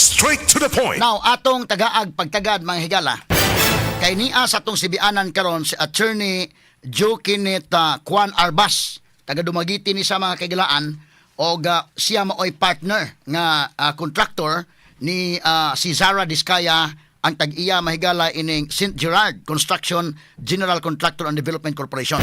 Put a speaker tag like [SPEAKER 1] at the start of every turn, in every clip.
[SPEAKER 1] Straight to the point.
[SPEAKER 2] Now, atong tagaag pagtagad, mga higala. Kay niya sa atong sibianan karon si Attorney Joe Kenneth Juan Arbas. Taga Dumaguete ni sa, mga kahigalaan, og siya maoy partner nga contractor ni si Zara Discaya, ang tag-iya, mahigala, ining St. Gerard Construction General Contractor and Development Corporation.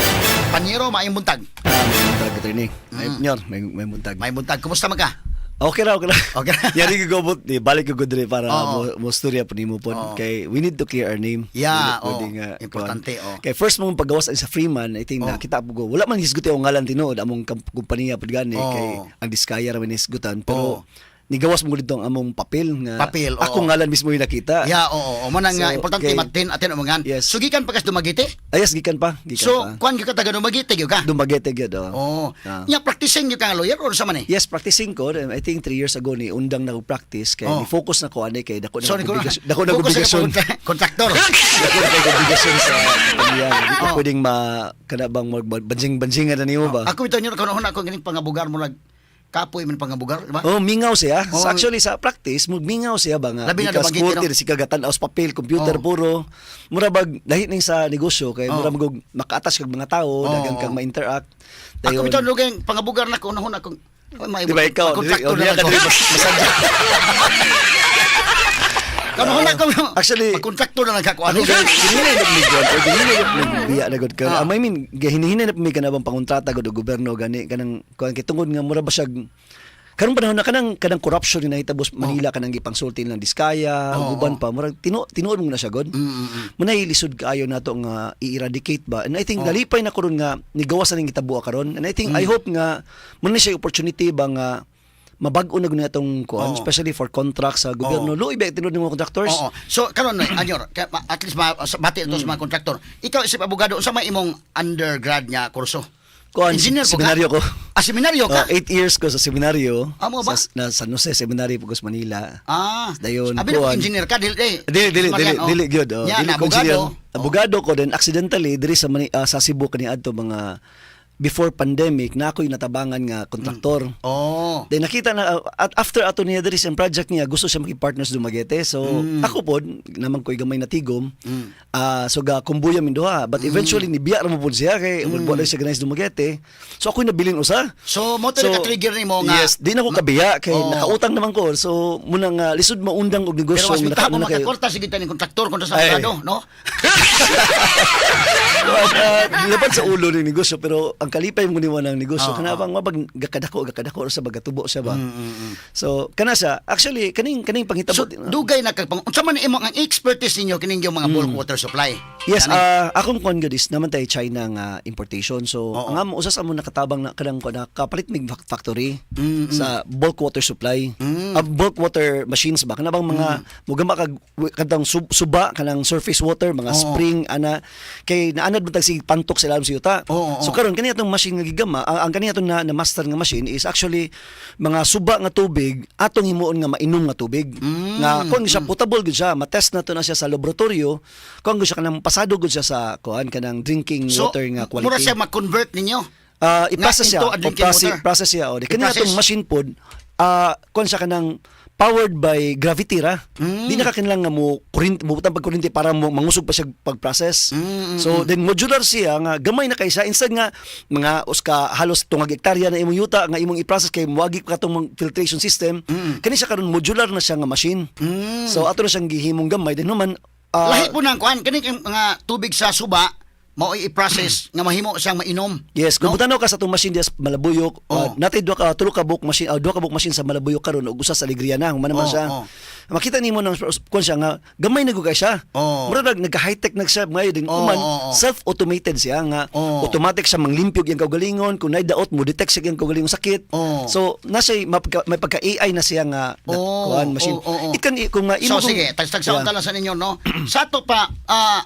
[SPEAKER 2] Panyero, maayong buntag.
[SPEAKER 3] Ah, may buntag, attorney. Ay, nyor, may buntag.
[SPEAKER 2] Maayong buntag. Kumusta man ka?
[SPEAKER 3] Okay ra, okay ra.
[SPEAKER 2] Okay ra.
[SPEAKER 3] Yari ko gobot, di balik ko diri para mo storya po nimo po. Kay we need to clear our name.
[SPEAKER 2] Yeah,
[SPEAKER 3] Dili pwede
[SPEAKER 2] oo.
[SPEAKER 3] nga,
[SPEAKER 2] Importante,
[SPEAKER 3] kuan.
[SPEAKER 2] oo.
[SPEAKER 3] Kay first mong paggawas sa Freeman, I think nakita po ko. Wala man hisguti ang ngalan tinuod among kumpanya pud gani kay ang Discaya ra man hisgutan, pero nigawas mo dito ang among papel nga
[SPEAKER 2] Papel, oo.
[SPEAKER 3] akong ngalan mismo yung nakita.
[SPEAKER 2] Yeah, oo. Mo nang
[SPEAKER 3] So,
[SPEAKER 2] importante matin atin umangan.
[SPEAKER 3] Yes.
[SPEAKER 2] So gikan pa kas Dumaguete?
[SPEAKER 3] Ayas, gikan pa, gikan
[SPEAKER 2] So,
[SPEAKER 3] pa.
[SPEAKER 2] kuan gyud ka, taga Dumaguete gyud ka?
[SPEAKER 3] Dumaguete gyud, oh.
[SPEAKER 2] Oo.
[SPEAKER 3] Ah.
[SPEAKER 2] Nya practicing gyud ka nga lawyer or sa man eh?
[SPEAKER 3] Yes, practicing ko. I think 3 years ago ni undang na ko practice kay ni focus na ko ani kay dako na
[SPEAKER 2] So, ni
[SPEAKER 3] obligasyon, dako na
[SPEAKER 2] focus sa
[SPEAKER 3] obligasyon.
[SPEAKER 2] Contractor.
[SPEAKER 3] Dako na kay obligasyon sa pamilya. Di ko pwedeng ma kana bang banjing-banjingan na nimo ba?
[SPEAKER 2] Ako ito nyo, kung ako ganing pangabugar mo lag kapoy man pangabugar, di ba?
[SPEAKER 3] Oh, mingaw siya.
[SPEAKER 2] Oh.
[SPEAKER 3] Actually sa practice, mo mingaw siya ba nga.
[SPEAKER 2] Labi na
[SPEAKER 3] Because
[SPEAKER 2] Dumaguete,
[SPEAKER 3] korte
[SPEAKER 2] no?
[SPEAKER 3] si kagatan sa papel, computer puro. Mura bag lahi ning sa negosyo kay mura magog maka-attach kag mga tao, daghang kang ma-interact.
[SPEAKER 2] Ako
[SPEAKER 3] Dayon-
[SPEAKER 2] bitaw lugay pangabugar na ko unahon ako. Oy, may
[SPEAKER 3] Di ba ikaw, dili,
[SPEAKER 2] kontraktor
[SPEAKER 3] oh,
[SPEAKER 2] na
[SPEAKER 3] niya
[SPEAKER 2] lang
[SPEAKER 3] ka
[SPEAKER 2] ko.
[SPEAKER 3] dili masadya.
[SPEAKER 2] Kanahon ako.
[SPEAKER 3] Actually,
[SPEAKER 2] kontraktor na lang ako.
[SPEAKER 3] Ako
[SPEAKER 2] Ano
[SPEAKER 3] gani ginihinay na mi gud or ginihinay na mi biya na gud ka.
[SPEAKER 2] Ah.
[SPEAKER 3] I mean, gihinihinay na mi ka na bang pangontrata gud og gobyerno gani kanang kuan kay tungod nga mura ba siya karon panahon na kanang corruption ni nahitabo sa Manila, kanang gipangsulti lang Diskaya ug uban pa, murag tinuod mo na siya gud. Munay lisod kaayo nato nga i-eradicate ba, and I think nalipay na karon nga nigawas na ning gitabo karon, and I think I hope nga muna siya opportunity ba nga mabag-o na gud atong kuan, especially for contracts sa gobyerno. Luoy ba tinuod ng mga contractors?
[SPEAKER 2] Oo. So karon anyor, at least bati ito sa mga kontraktor. Ikaw isip abogado, unsa may imong undergrad nga kurso?
[SPEAKER 3] Kuan,
[SPEAKER 2] Engineer po ka?
[SPEAKER 3] seminaryo ko.
[SPEAKER 2] Ah, seminaryo ka?
[SPEAKER 3] Oh, 8 years ko sa seminaryo.
[SPEAKER 2] Ah, mo ba?
[SPEAKER 3] Sa, na San Jose Seminary po sa Manila.
[SPEAKER 2] Ah.
[SPEAKER 3] Dayon,
[SPEAKER 2] Abi na
[SPEAKER 3] kuan.
[SPEAKER 2] engineer ka dili eh.
[SPEAKER 3] Dili dili dili
[SPEAKER 2] Marian, oh.
[SPEAKER 3] dili gyud. Oh.
[SPEAKER 2] Yeah,
[SPEAKER 3] Dili
[SPEAKER 2] na
[SPEAKER 3] ko
[SPEAKER 2] abogado.
[SPEAKER 3] engineer. Abogado ko, then accidentally diri sa Cebu kani adto mga before pandemic na ako'y natabangan nga kontraktor.
[SPEAKER 2] Oh.
[SPEAKER 3] Then nakita na at after ato niya diri sa project niya, gusto siya makipag-partner sa Dumaguete. So ako pod naman ko'y gamay na tigom. Ah, so ga kumbuya min duha, but eventually nibiya ra mo pod siya kay mm. siya ganay sa Dumaguete. So ako'y nabilin usa.
[SPEAKER 2] So mo to ka trigger nimo nga.
[SPEAKER 3] Yes, di na ko kabiya kay nakautang naman ko. So muna nga lisod maundang og
[SPEAKER 2] Pero
[SPEAKER 3] negosyo
[SPEAKER 2] mas bitaw mo
[SPEAKER 3] muna kayo-
[SPEAKER 2] makakorta sige taning kontraktor kontra sa
[SPEAKER 3] Ay.
[SPEAKER 2] abogado, no?
[SPEAKER 3] Laban sa ulo ng negosyo, pero ang kalipay mo nimo ng negosyo kana bang mabag gakadako gakadako sa bagatubo siya ba. So kana siya actually kaning panghitabo.
[SPEAKER 2] So dugay na kag pang unsa man imong ang expertise ninyo kining yung mga bulk water supply?
[SPEAKER 3] Yes,
[SPEAKER 2] Kani?
[SPEAKER 3] Akong kuan gud is naman tayo China nga importation. So ang amo usa sa amo nakatabang na kanang kuan nakapalit mig factory sa bulk water supply. Bulk water machines ba kana bang mga mugama kag kadtang suba, kanang surface water, mga spring ana, kay naanad man tag sige pantok sa ilalim sa yuta.
[SPEAKER 2] Oo, oo.
[SPEAKER 3] So karon kani atong machine nga gigama, ang kani atong na master nga machine is actually mga suba nga tubig atong himuon nga mainom nga tubig. Nga kuan siya potable gud siya, matest na to na siya sa laboratorio. Kuan gud siya kanang pasado gud siya sa kuan kanang drinking
[SPEAKER 2] So
[SPEAKER 3] water nga quality.
[SPEAKER 2] mura siya ma-convert ninyo.
[SPEAKER 3] Ah, i-process
[SPEAKER 2] Nga
[SPEAKER 3] siya.
[SPEAKER 2] into a
[SPEAKER 3] O
[SPEAKER 2] drinking water.
[SPEAKER 3] process siya. O, di kani
[SPEAKER 2] I-process.
[SPEAKER 3] atong machine pod, kuan siya kanang powered by gravity ra. Di na ka kinahanglan nga mo kuryente, mo butang pag kuryente para mo mangusog pa siya pag-process. So then modular siya nga gamay na kay siya, instead nga mga uska halos tungag hektarya na imong yuta nga imong i-process kay moagi pa katong filtration system. Kani siya karon modular na siya nga machine. So ato na siyang gihimong gamay then human
[SPEAKER 2] Lahi po nang kuan kani kang mga tubig sa suba mao i-process nga mahimo siyang mainom.
[SPEAKER 3] Yes, kung
[SPEAKER 2] No?
[SPEAKER 3] butanaw ka sa atong machine diya sa Malabuyok, natay duha ka tulo ka buok machine, duha ka buok machine sa Malabuyok karon ug usa sa Alegria na, human naman siya. Makita nimo nang kun siya nga gamay na gud kay siya. Mura nag nagka-high-tech na siya ngayon din human
[SPEAKER 2] Oo, oo.
[SPEAKER 3] self-automated siya nga automatic siya manglimpyog iyang kaugalingon, kung naay daot mo detect siya iyang kaugalingong sakit.
[SPEAKER 2] Oo.
[SPEAKER 3] So nasa may pagka AI na siya nga kuan machine.
[SPEAKER 2] Oo, oo.
[SPEAKER 3] It can kung nga imo
[SPEAKER 2] So sige, tagtagsaon ta lang sa ninyo, no? Sa ato pa,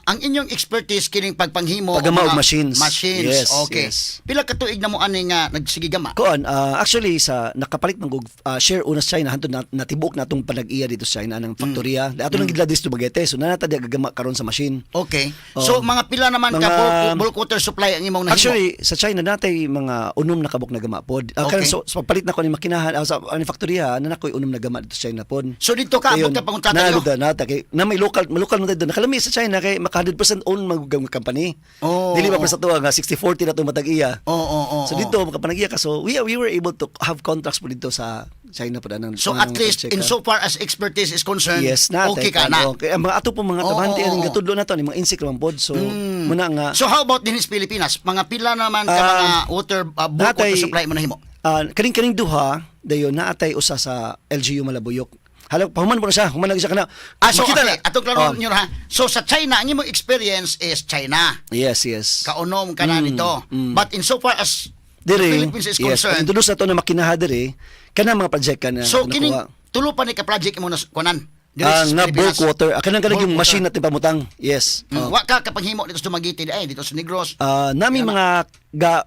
[SPEAKER 2] ang inyong expertise kining pagpanghimo
[SPEAKER 3] Paggama
[SPEAKER 2] og
[SPEAKER 3] og
[SPEAKER 2] mga
[SPEAKER 3] machines.
[SPEAKER 2] machines.
[SPEAKER 3] Yes,
[SPEAKER 2] okay.
[SPEAKER 3] yes.
[SPEAKER 2] Pila ka tuig na mo ani nga nagsigigama?
[SPEAKER 3] Kuan, actually sa nakapalit man og share una sa China hantod na natibok na atong panag-iya dito. sa China ng faktorya. Ato nang gidala dito Dumaguete. So naa na ta diya gagama karon sa machine.
[SPEAKER 2] Okay.
[SPEAKER 3] Oo.
[SPEAKER 2] So mga pila naman ka bulk water supply ang imong nahimo?
[SPEAKER 3] Actually, sa China natay mga unom na kabok na gama pod. Karon so pagpalit na ko ni makinahan sa ani faktorya na nakoy unom na gama dito sa China pod.
[SPEAKER 2] So dito ka abot ka pangontrata
[SPEAKER 3] na,
[SPEAKER 2] nyo?
[SPEAKER 3] na, kay na may local local man tayo doon. Nakalami sa China kay maka 100% own mag company.
[SPEAKER 2] Oo.
[SPEAKER 3] Dili ba pa sa tuwa nga 60-40 na to matag iya.
[SPEAKER 2] Oo.
[SPEAKER 3] So dito makapanag-iya ka, so we were able to have contracts po dito sa China po anang
[SPEAKER 2] So at least
[SPEAKER 3] check,
[SPEAKER 2] in so far as expertise is concerned,
[SPEAKER 3] yes na
[SPEAKER 2] okay ka na.
[SPEAKER 3] Okay. Ang mga ato po mga tabante ang
[SPEAKER 2] oo.
[SPEAKER 3] gatudlo na to ni mga insect man pod. So muna nga
[SPEAKER 2] So how about dinhi sa Pilipinas? Mga pila naman ka mga water bulk water supply mo nahimo?
[SPEAKER 3] Kaning kaning duha dayon naatay usa sa LGU Malabuyok. Hala, pahuman po na siya, human na siya kana.
[SPEAKER 2] Ah, so
[SPEAKER 3] Makita
[SPEAKER 2] okay,
[SPEAKER 3] na.
[SPEAKER 2] atong klaro
[SPEAKER 3] Oh.
[SPEAKER 2] niyo ha. So sa China, ang imong experience is China.
[SPEAKER 3] Yes.
[SPEAKER 2] Kaunom ka na nito. But in so far as
[SPEAKER 3] Dire,
[SPEAKER 2] the Philippines is
[SPEAKER 3] yes,
[SPEAKER 2] concerned,
[SPEAKER 3] pag introduce na to na makinaha dire, kana mga project ka na
[SPEAKER 2] so kining
[SPEAKER 3] nakuha.
[SPEAKER 2] tulo pa ni ka project imo na kunan diri sa
[SPEAKER 3] Nga
[SPEAKER 2] Pilipinas.
[SPEAKER 3] bulk water, kanang kanang
[SPEAKER 2] Bulk
[SPEAKER 3] yung
[SPEAKER 2] water.
[SPEAKER 3] machine natin pamutang. Yes.
[SPEAKER 2] Wa ka kapanghimo dito sa Dumaguete, ay dito sa Negros.
[SPEAKER 3] Nami mga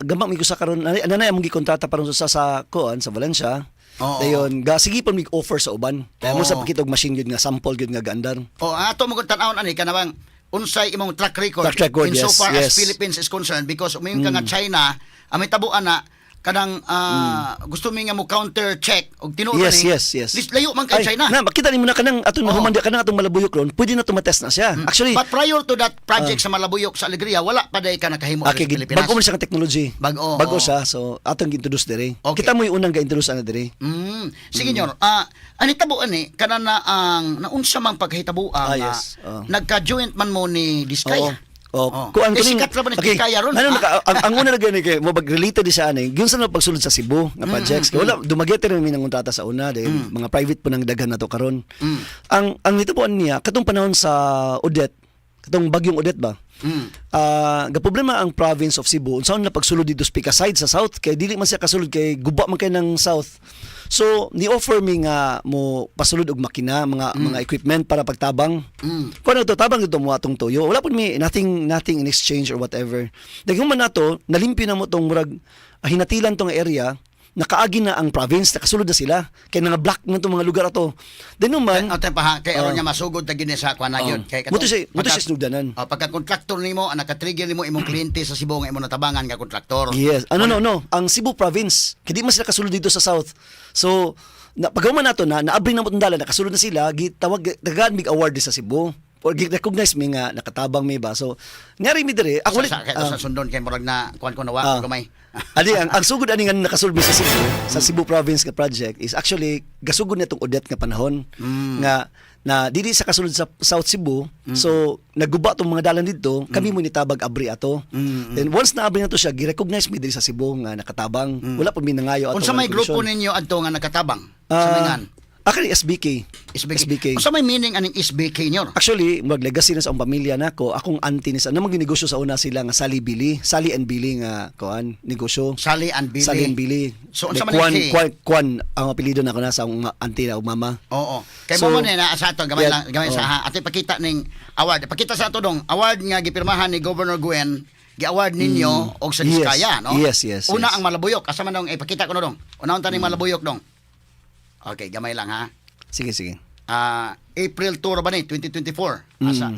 [SPEAKER 3] gama mi ko sa karon nanay among gikontrata paron sa kuan sa Valencia. Dayon ga sige pa mig offer sa uban. Kaya mo sa pakita og machine gyud nga sample gyud nga gaandar.
[SPEAKER 2] O ang ato mo kung tan-awon ani kanabang unsay imong track record,
[SPEAKER 3] Track record,
[SPEAKER 2] in so
[SPEAKER 3] yes,
[SPEAKER 2] far as Philippines is concerned, because umingon ka nga China ang may tabuan na kanang gusto mi nga mo counter check og tinuod ni
[SPEAKER 3] Yes.
[SPEAKER 2] Lis layo man kay
[SPEAKER 3] Ay,
[SPEAKER 2] China.
[SPEAKER 3] Na, makita nimo na kanang atong
[SPEAKER 2] Oo.
[SPEAKER 3] nahuman di kanang atong Malabuyok ron, pwede na tumatest na siya. Actually,
[SPEAKER 2] But prior to that project sa Malabuyok sa Alegria, wala pa day ka nakahimo
[SPEAKER 3] okay,
[SPEAKER 2] sa Pilipinas.
[SPEAKER 3] bago man siya nga technology.
[SPEAKER 2] Bag-o,
[SPEAKER 3] Bago
[SPEAKER 2] oo.
[SPEAKER 3] siya, so atong gi-introduce dire.
[SPEAKER 2] Okay.
[SPEAKER 3] Kita mo yung unang ga-introduce ana dire.
[SPEAKER 2] Sige, nyor. Ani tabo ani kana na ang naunsa man pagkahitabo ang nagka-joint man mo ni Diskaya?
[SPEAKER 3] Oo. Oh, kuan
[SPEAKER 2] Eh,
[SPEAKER 3] ko ning
[SPEAKER 2] sikat ra ba ni Diskaya ron?
[SPEAKER 3] Ano naka, ang una na gani kay mo bag related di sa ani. Gyud sa na pagsulod sa Cebu nga projects. Kay wala Dumaguete ra mi nang kontrata sa una dahil mga private po nang daghan nato karon. Ang nito po niya katong panahon sa Odette, katong bagyong Odette ba? Ga problema ang province of Cebu. Unsaon na pagsulod dito sa side sa south kay dili man siya kasulod kay guba man kay ng south. So ni offer mi nga mo pasulod og makina, mga mga equipment para pagtabang. Kung ano to tabang dito mo atong tuyo. Wala pud mi nothing nothing in exchange or whatever. Daghan man nato nalimpyo na mo tong murag hinatilan tong area, nakaagi na ang province, nakasulod na sila kay nga block man tong mga lugar ato. Then man
[SPEAKER 2] O pa ha, kay aron niya masugod ta gini sa kuan na gyud. Kay
[SPEAKER 3] Muto siya sinugdanan.
[SPEAKER 2] Oh, pagka kontraktor nimo, ang naka-trigger nimo imong kliyente sa Cebu nga imo natabangan nga kontraktor.
[SPEAKER 3] Yes. Ano, no. Ang Cebu province, kay di man sila kasulod dito sa south. So, na paghuman nato na naabri na mo itong dalan, nakasulod na sila, gitawag tagaan mig award di sa Cebu. Or gi-recognize mi nga nakatabang mi ba. So, ngari mi dire, ako
[SPEAKER 2] Sa, sa sundon kay murag na kuan ko nawa gamay.
[SPEAKER 3] Ali ang sugod ani nga nakasulod mi sa Cebu province nga project is actually gasugod na itong Odette nga panahon nga na dili sa kasulod sa South Cebu, so naguba tong mga dalan didto, kami mo nitabag abri ato. Then once na abri na to siya, gi-recognize mi diri sa Cebu nga nakatabang. Wala pa mi nangayo ato
[SPEAKER 2] Unsa
[SPEAKER 3] nga
[SPEAKER 2] may grupo
[SPEAKER 3] recognition.
[SPEAKER 2] ninyo adto nga nakatabang sa mingan?
[SPEAKER 3] Actually SBK.
[SPEAKER 2] SBK.
[SPEAKER 3] SBK.
[SPEAKER 2] Unsa may meaning aning SBK nyo?
[SPEAKER 3] Actually, mag legacy na sa akong pamilya nako. Akong auntie ni sa namang negosyo sa una sila nga Sally Billy, Sally and Billy nga kuan negosyo.
[SPEAKER 2] Sally and Billy.
[SPEAKER 3] Sally and Billy.
[SPEAKER 2] So, unsa man
[SPEAKER 3] Kwan,
[SPEAKER 2] ni K?
[SPEAKER 3] Kwan, Kwan, ang apelyido nako na sa akong auntie na ug mama.
[SPEAKER 2] Oo. Kay
[SPEAKER 3] So,
[SPEAKER 2] mo man na sa ato gamay lang gamay sa ha. Ato ipakita ning award. Ipakita sa ato dong award nga gipirmahan ni Governor Gwen, gi-award ninyo og sa Diskaya, no?
[SPEAKER 3] Yes.
[SPEAKER 2] Una ang Malabuyok. Asa man dong ipakita ko no dong. Unahon ta ning Malabuyok dong. Okay, gamay lang ha.
[SPEAKER 3] Sige, sige.
[SPEAKER 2] April 2 ra ba ni 2024? Asa?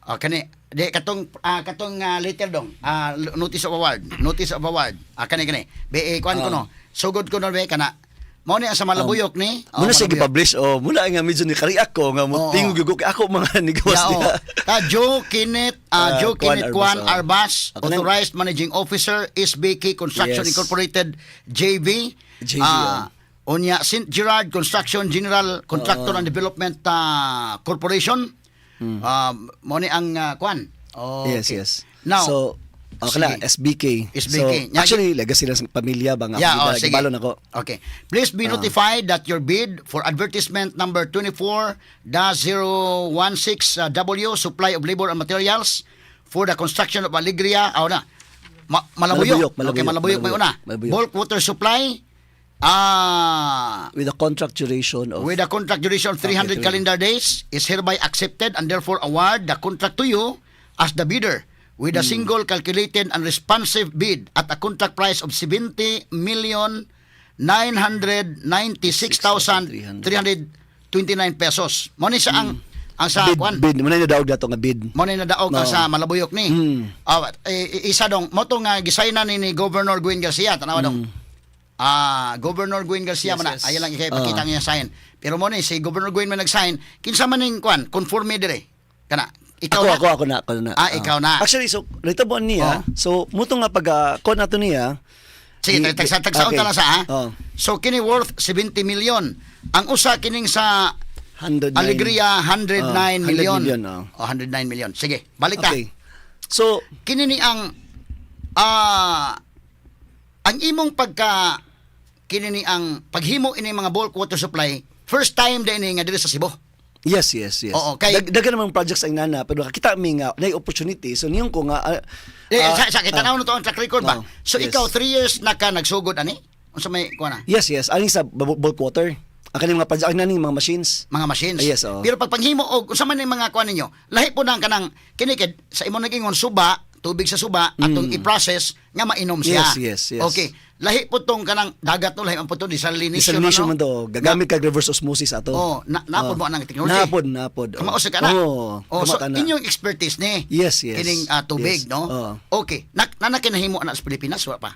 [SPEAKER 2] Ah, kani di katong katong letter dong. Notice of award. Notice of award. Kani kani. Be kuan ko no. Sugod ko no be kana. Mao ni ang sa Malabuyok ni. Oh,
[SPEAKER 3] Muna siya
[SPEAKER 2] Malabuyok.
[SPEAKER 3] gi-publish oh, muna nga medyo ni kariak ko nga mo tingog gyud ko kay ako mga nigawas
[SPEAKER 2] Yeah,
[SPEAKER 3] niya.
[SPEAKER 2] oh. Ta Joe Kenneth Joe
[SPEAKER 3] Kwan
[SPEAKER 2] Kenneth Kwan
[SPEAKER 3] Arbas, oh.
[SPEAKER 2] Arbas, Authorized Managing Officer, SBK Construction Incorporated JV.
[SPEAKER 3] JV,
[SPEAKER 2] Unya St. Gerard Construction General Contractor and Development Corporation. Mo ni ang kwan. Okay.
[SPEAKER 3] Yes.
[SPEAKER 2] Now,
[SPEAKER 3] so, okay na,
[SPEAKER 2] sige.
[SPEAKER 3] SBK.
[SPEAKER 2] SBK.
[SPEAKER 3] So, actually, legacy lang sa pamilya ba nga.
[SPEAKER 2] Yeah, oh, sige.
[SPEAKER 3] Gibalon ako.
[SPEAKER 2] Okay. Please be notified that your bid for advertisement number 24-016W, supply of labor and materials for the construction of Alegria, aw na, Malabuyok.
[SPEAKER 3] Malabuyok, Malabuyok,
[SPEAKER 2] Okay, Malabuyok may una.
[SPEAKER 3] Malabuyok.
[SPEAKER 2] Bulk water supply,
[SPEAKER 3] With a contract duration of
[SPEAKER 2] with a contract duration of 300
[SPEAKER 3] Okay,
[SPEAKER 2] calendar days is hereby accepted and therefore award the contract to you as the bidder with a single calculated and responsive bid at a contract price of 70 million 996,300 29 pesos. Mo ni sa ang sa
[SPEAKER 3] Bid,
[SPEAKER 2] kwan.
[SPEAKER 3] bid mo na nadaog dato nga bid.
[SPEAKER 2] Mo ni nadaog ang
[SPEAKER 3] Oo.
[SPEAKER 2] sa Malabuyok ni. Ah, isa dong mo to nga gisign na ni Governor Gwen Garcia, tanawa dong. Ah, Governor Gwen Garcia man na. Ayaw lang ipakita ang iyang sign. Pero mo ni si Governor Gwen man nag-sign, kinsa man ning kwan, conforme dire. Kana ikaw
[SPEAKER 3] Ako,
[SPEAKER 2] na.
[SPEAKER 3] ako, ako na, ako na.
[SPEAKER 2] Ah, ikaw na.
[SPEAKER 3] Actually, so, nahitabo niya.
[SPEAKER 2] Oh.
[SPEAKER 3] So, muto nga pag, kuha na to niya.
[SPEAKER 2] Sige, tagsaon ta lang sa ha.
[SPEAKER 3] Oh.
[SPEAKER 2] So kini worth 70 million. Ang usa kining sa
[SPEAKER 3] 109.
[SPEAKER 2] Alegria 109
[SPEAKER 3] Oh, 100
[SPEAKER 2] million.
[SPEAKER 3] million, oh.
[SPEAKER 2] Oh, 109 million. Sige, balik ta.
[SPEAKER 3] Okay. So,
[SPEAKER 2] Kini ni ang ang imong pagka kini ni ang paghimo ini mga bulk water supply first time din ni nga diri sa Cebu.
[SPEAKER 3] Yes.
[SPEAKER 2] Oo, kay-
[SPEAKER 3] Daghan namang projects ang nana, pero nakita mi nga nay opportunity. So niyon ko nga
[SPEAKER 2] Eh, sa kita na to ang track record ba?
[SPEAKER 3] Oh,
[SPEAKER 2] So
[SPEAKER 3] yes.
[SPEAKER 2] ikaw 3 years na ka nagsugod ani? Unsa may kuan na?
[SPEAKER 3] Yes. Aning sa bulk water. Ang kaning mga project, ang naning mga machines.
[SPEAKER 2] Mga machines.
[SPEAKER 3] Ah, yes, oo.
[SPEAKER 2] Pero pag panghimo og unsa man ning mga kuan ninyo, lahi po nang kanang kini kay sa imong nagingon suba, tubig sa suba atong i-process nga mainom siya.
[SPEAKER 3] Yes.
[SPEAKER 2] Okay. Lahi po tong kanang dagat no, lahi man po to desalination,
[SPEAKER 3] Desalination
[SPEAKER 2] ano?
[SPEAKER 3] man to. Gagamit kag reverse osmosis ato.
[SPEAKER 2] Oh, napod
[SPEAKER 3] Oh.
[SPEAKER 2] mo anang technology.
[SPEAKER 3] Napod, napod. Oh.
[SPEAKER 2] Kamao sa kana.
[SPEAKER 3] Oo.
[SPEAKER 2] Oh, so
[SPEAKER 3] kamao ka na.
[SPEAKER 2] inyong expertise ni.
[SPEAKER 3] Yes.
[SPEAKER 2] Kining tubig,
[SPEAKER 3] Yes.
[SPEAKER 2] no?
[SPEAKER 3] Oo.
[SPEAKER 2] Okay. Na kinahimo na sa Pilipinas wa pa.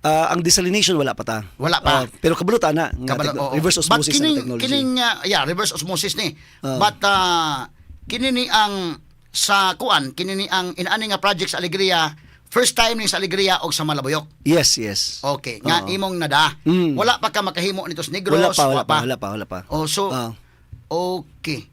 [SPEAKER 3] Ah, ang desalination wala pa ta.
[SPEAKER 2] Wala pa.
[SPEAKER 3] Ah, pero kabalo ta na nga
[SPEAKER 2] Kabalo, oo.
[SPEAKER 3] reverse
[SPEAKER 2] But
[SPEAKER 3] osmosis
[SPEAKER 2] kining,
[SPEAKER 3] ang technology.
[SPEAKER 2] Kining, yeah, reverse osmosis ni.
[SPEAKER 3] Oo.
[SPEAKER 2] But kini ni ang sa kuan, kini ni ang inaani nga project sa Alegria, first time ni sa Alegria og sa Malabuyok.
[SPEAKER 3] Yes.
[SPEAKER 2] Okay, nga
[SPEAKER 3] Oo.
[SPEAKER 2] imong nada. Wala pa ka makahimo nito sa Negros,
[SPEAKER 3] Wala pa, wala pa, wala pa, wala pa.
[SPEAKER 2] Oh, so
[SPEAKER 3] Ah.
[SPEAKER 2] okay.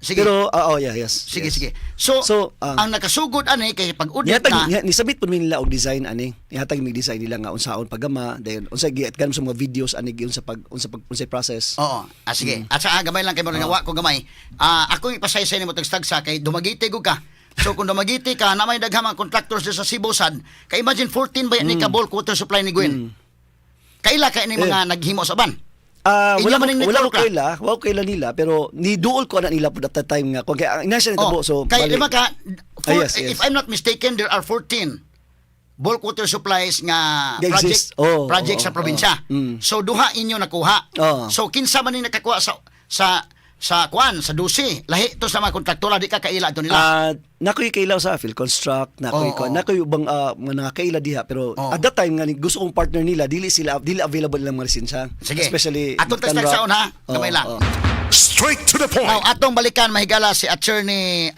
[SPEAKER 2] Sige.
[SPEAKER 3] Pero oh, yeah, yes.
[SPEAKER 2] Sige,
[SPEAKER 3] yes.
[SPEAKER 2] sige. So,
[SPEAKER 3] So,
[SPEAKER 2] ang nakasugod ani kay pag-audit
[SPEAKER 3] Nihatag
[SPEAKER 2] na
[SPEAKER 3] niya, nisabit pud mi nila og design ani. Nihatag mi design nila nga unsaon paggama, then unsa giat kan sa mga videos ani giun sa pag unsa pag unsay process.
[SPEAKER 2] Oo. Ah, sige. At sa gamay lang kay mo nga wa ko gamay. Ah, ako ipasaysay nimo tagstagsa kay Dumaguete gud ka. So kung Dumaguete ka, na may daghang mga contractors diri sa Cebu sad. Kay imagine 14 ba ni ka bulk water supply ni Gwen. Kaila ka ni mga naghimo sa ban.
[SPEAKER 3] Ah,
[SPEAKER 2] Inyo
[SPEAKER 3] wala
[SPEAKER 2] man ning
[SPEAKER 3] ko, wala ko
[SPEAKER 2] network, ah.
[SPEAKER 3] kaila, wala ko kaila nila pero niduol ko ana nila pud at that time nga kung kay ang ina siya nitabo, so
[SPEAKER 2] Oh, kay
[SPEAKER 3] bali-
[SPEAKER 2] lima ka
[SPEAKER 3] Ah, yes.
[SPEAKER 2] if I'm not mistaken there are 14 bulk water supplies nga
[SPEAKER 3] Nga
[SPEAKER 2] project
[SPEAKER 3] exist. Oo,
[SPEAKER 2] project
[SPEAKER 3] oo,
[SPEAKER 2] sa probinsya.
[SPEAKER 3] oo.
[SPEAKER 2] So duha inyo nakuha.
[SPEAKER 3] Oo.
[SPEAKER 2] So kinsa man ning nakakuha sa sa kuan sa 12 lahi to sa mga kontraktora, di ka kaila ato nila.
[SPEAKER 3] Ah, nakoy kailaw sa Phil Construct, nakoy
[SPEAKER 2] Oo,
[SPEAKER 3] ko,
[SPEAKER 2] oo.
[SPEAKER 3] nakoy ubang mga nakakaila diha pero
[SPEAKER 2] Oo.
[SPEAKER 3] at that time nga ni- gusto kong partner nila dili sila dili available ilang mga lisensya.
[SPEAKER 2] Sige.
[SPEAKER 3] Especially
[SPEAKER 2] Atong
[SPEAKER 3] Mactan
[SPEAKER 2] tagstagsaon,
[SPEAKER 3] Rock.
[SPEAKER 2] ha? Gamay
[SPEAKER 3] Oo,
[SPEAKER 2] lang.
[SPEAKER 3] oo.
[SPEAKER 1] Straight to the point.
[SPEAKER 2] Now, atong balikan mahigala si Attorney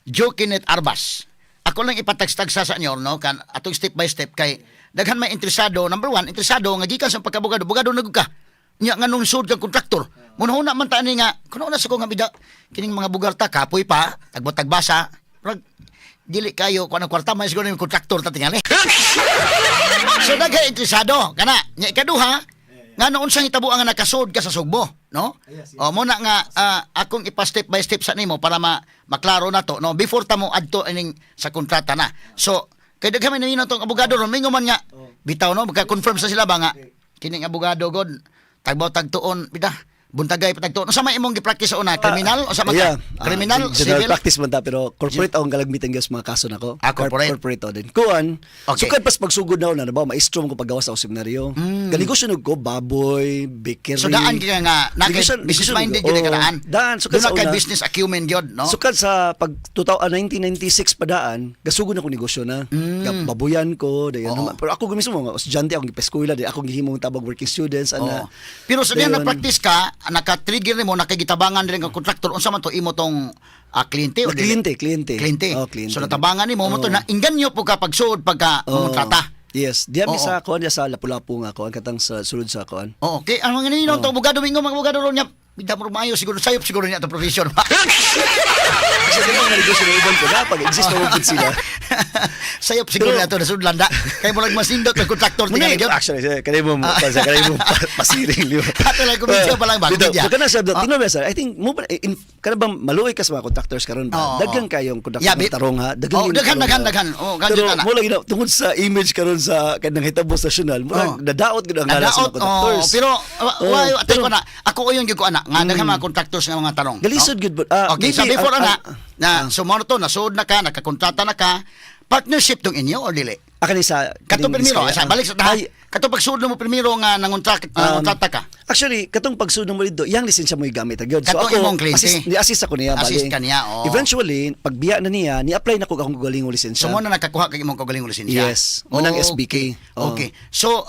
[SPEAKER 2] Joe Kenneth Arbas. Ako lang ipatagstagsa sa inyo, no? Kan, atong step by step kay daghan may interesado. Number one, interesado nga gikan sa pagkabogado. Bugado na gud ka. Nya nga nung sud kang kontraktor. Munahuna man ta ani nga kuno na sa ko nga bida kining mga bugarta kapoy pa, tagbot-tagbasa. Murag, dili kayo kuan ang kwarta may siguro yung kontraktor ta tingali. So daghan interesado kana. Nya ikaduha, nga noon sang hitabo nga nakasud ka sa Sugbo, no? O mo na nga akong ipa step by step sa nimo para maklaro na to, no? Before ta mo adto ining sa kontrata na. So kay daghan may nanginom tong abogado ron, mingo man nga bitaw no, magka-confirm sa sila ba nga kining abogado god tagbaw tagtuon bida buntagay pa tagtuon. Unsa may imong gi-practice sa una, criminal o sa mga
[SPEAKER 3] Yeah. Ah,
[SPEAKER 2] criminal,
[SPEAKER 3] general
[SPEAKER 2] civil?
[SPEAKER 3] practice man ta pero corporate akong galagmitan gyud sa mga kaso nako.
[SPEAKER 2] Ah, corporate.
[SPEAKER 3] Corporate oh, din. Kuan, sukad pas pagsugod na una na ba maestro ko paggawas sa seminaryo. Ganegosyo nug ko baboy, bakery.
[SPEAKER 2] Mm. So daan ka nga na kay business
[SPEAKER 3] Negosyo
[SPEAKER 2] minded
[SPEAKER 3] nug
[SPEAKER 2] gyud
[SPEAKER 3] ko.
[SPEAKER 2] ka daan.
[SPEAKER 3] Oo, Daan sukad
[SPEAKER 2] Doon
[SPEAKER 3] sa
[SPEAKER 2] na kay
[SPEAKER 3] una.
[SPEAKER 2] business acumen gyud, no?
[SPEAKER 3] Sukad sa pag 1996 pa daan, gasugod na ko negosyo na. Baboyan ko, dayon.
[SPEAKER 2] Mm. Oo.
[SPEAKER 3] Pero ako mismo mga estudyante akong gipa-eskwela, di akong gihimong tabag working students ana.
[SPEAKER 2] Oo. Pero sa diyan
[SPEAKER 3] Dayon.
[SPEAKER 2] na practice ka, naka-trigger nimo, nakagitabangan rin ang kontraktor, unsa man to imo tong kliyente o
[SPEAKER 3] Na
[SPEAKER 2] dili?
[SPEAKER 3] kliyente, kliyente.
[SPEAKER 2] Kliyente.
[SPEAKER 3] Oh, kliyente.
[SPEAKER 2] So natabangan nimo mo to
[SPEAKER 3] Oo.
[SPEAKER 2] na inganyo po ka pagsuod pagka
[SPEAKER 3] Oo.
[SPEAKER 2] kontrata.
[SPEAKER 3] Yes, diya mi
[SPEAKER 2] Oo.
[SPEAKER 3] sa kuan diya sa Lapu-Lapu nga kuan katang sa sulod sa kuan.
[SPEAKER 2] Oo, kay ang mga nino to abogado mingo mga abogado ron niya, bida mo maayo siguro sayop siguro niya to profession.
[SPEAKER 3] Kasi di ba nga negosyo na uban ko na pag exist na pud sila.
[SPEAKER 2] Sayop siguro
[SPEAKER 3] Pero-
[SPEAKER 2] niya to nasudlan da. Kay murag masindot ang kontraktor
[SPEAKER 3] Muna
[SPEAKER 2] tingali gyud.
[SPEAKER 3] actually kanay mo pa sa kanay mo pasiring liwa.
[SPEAKER 2] Ato lang, komedya pa lang ba?
[SPEAKER 3] Dito,
[SPEAKER 2] Komedya.
[SPEAKER 3] kana sa
[SPEAKER 2] Ah.
[SPEAKER 3] tinuod ba sir? I think mo ba in, kana ba maluoy ka sa mga contractors karon ba?
[SPEAKER 2] Oo,
[SPEAKER 3] Daghan
[SPEAKER 2] oo.
[SPEAKER 3] kayong contractor
[SPEAKER 2] Yeah,
[SPEAKER 3] yeah, tarong ha. Daghan
[SPEAKER 2] Oo,
[SPEAKER 3] yung
[SPEAKER 2] daghan,
[SPEAKER 3] tarong,
[SPEAKER 2] daghan,
[SPEAKER 3] ha.
[SPEAKER 2] daghan. Oo, daghan
[SPEAKER 3] Pero
[SPEAKER 2] jud ana.
[SPEAKER 3] mo lagi na tungod sa image karon sa kanang hitabo sa nasyonal, murag
[SPEAKER 2] Oo.
[SPEAKER 3] nadaot gud ang ngalan sa mga
[SPEAKER 2] Nadaot,
[SPEAKER 3] contractors.
[SPEAKER 2] oh, pero
[SPEAKER 3] Oo,
[SPEAKER 2] wa atay
[SPEAKER 3] pero-
[SPEAKER 2] ko na ako uyon gyud ko ana nga daghan mga contractors nga mga tarong.
[SPEAKER 3] Galisod
[SPEAKER 2] no?
[SPEAKER 3] gyud ba? Ah,
[SPEAKER 2] Okay, so
[SPEAKER 3] maybe
[SPEAKER 2] before ana
[SPEAKER 3] ang-
[SPEAKER 2] na so mo to nasuod na ka, nakakontrata na ka, partnership tong inyo or dili?
[SPEAKER 3] Kani sa
[SPEAKER 2] Kato
[SPEAKER 3] kaning
[SPEAKER 2] primero,
[SPEAKER 3] Diskaya,
[SPEAKER 2] asa balik sa tahan.
[SPEAKER 3] Ay,
[SPEAKER 2] Kato pagsud mo primero nga nangontrata ka.
[SPEAKER 3] Actually, katong pagsud mo dito, iyang lisensya mo gamit gyud.
[SPEAKER 2] Katong imong kliyente.
[SPEAKER 3] Assist, ni-assist ako niya
[SPEAKER 2] Assist
[SPEAKER 3] bali.
[SPEAKER 2] ka niya, oo.
[SPEAKER 3] Eventually, pagbiya na niya, ni-apply na ko akong kaugalingong lisensya.
[SPEAKER 2] So mo na nakakuha kag imong kaugalingong lisensya.
[SPEAKER 3] Yes, mo nang SBK. Oo.
[SPEAKER 2] Okay. So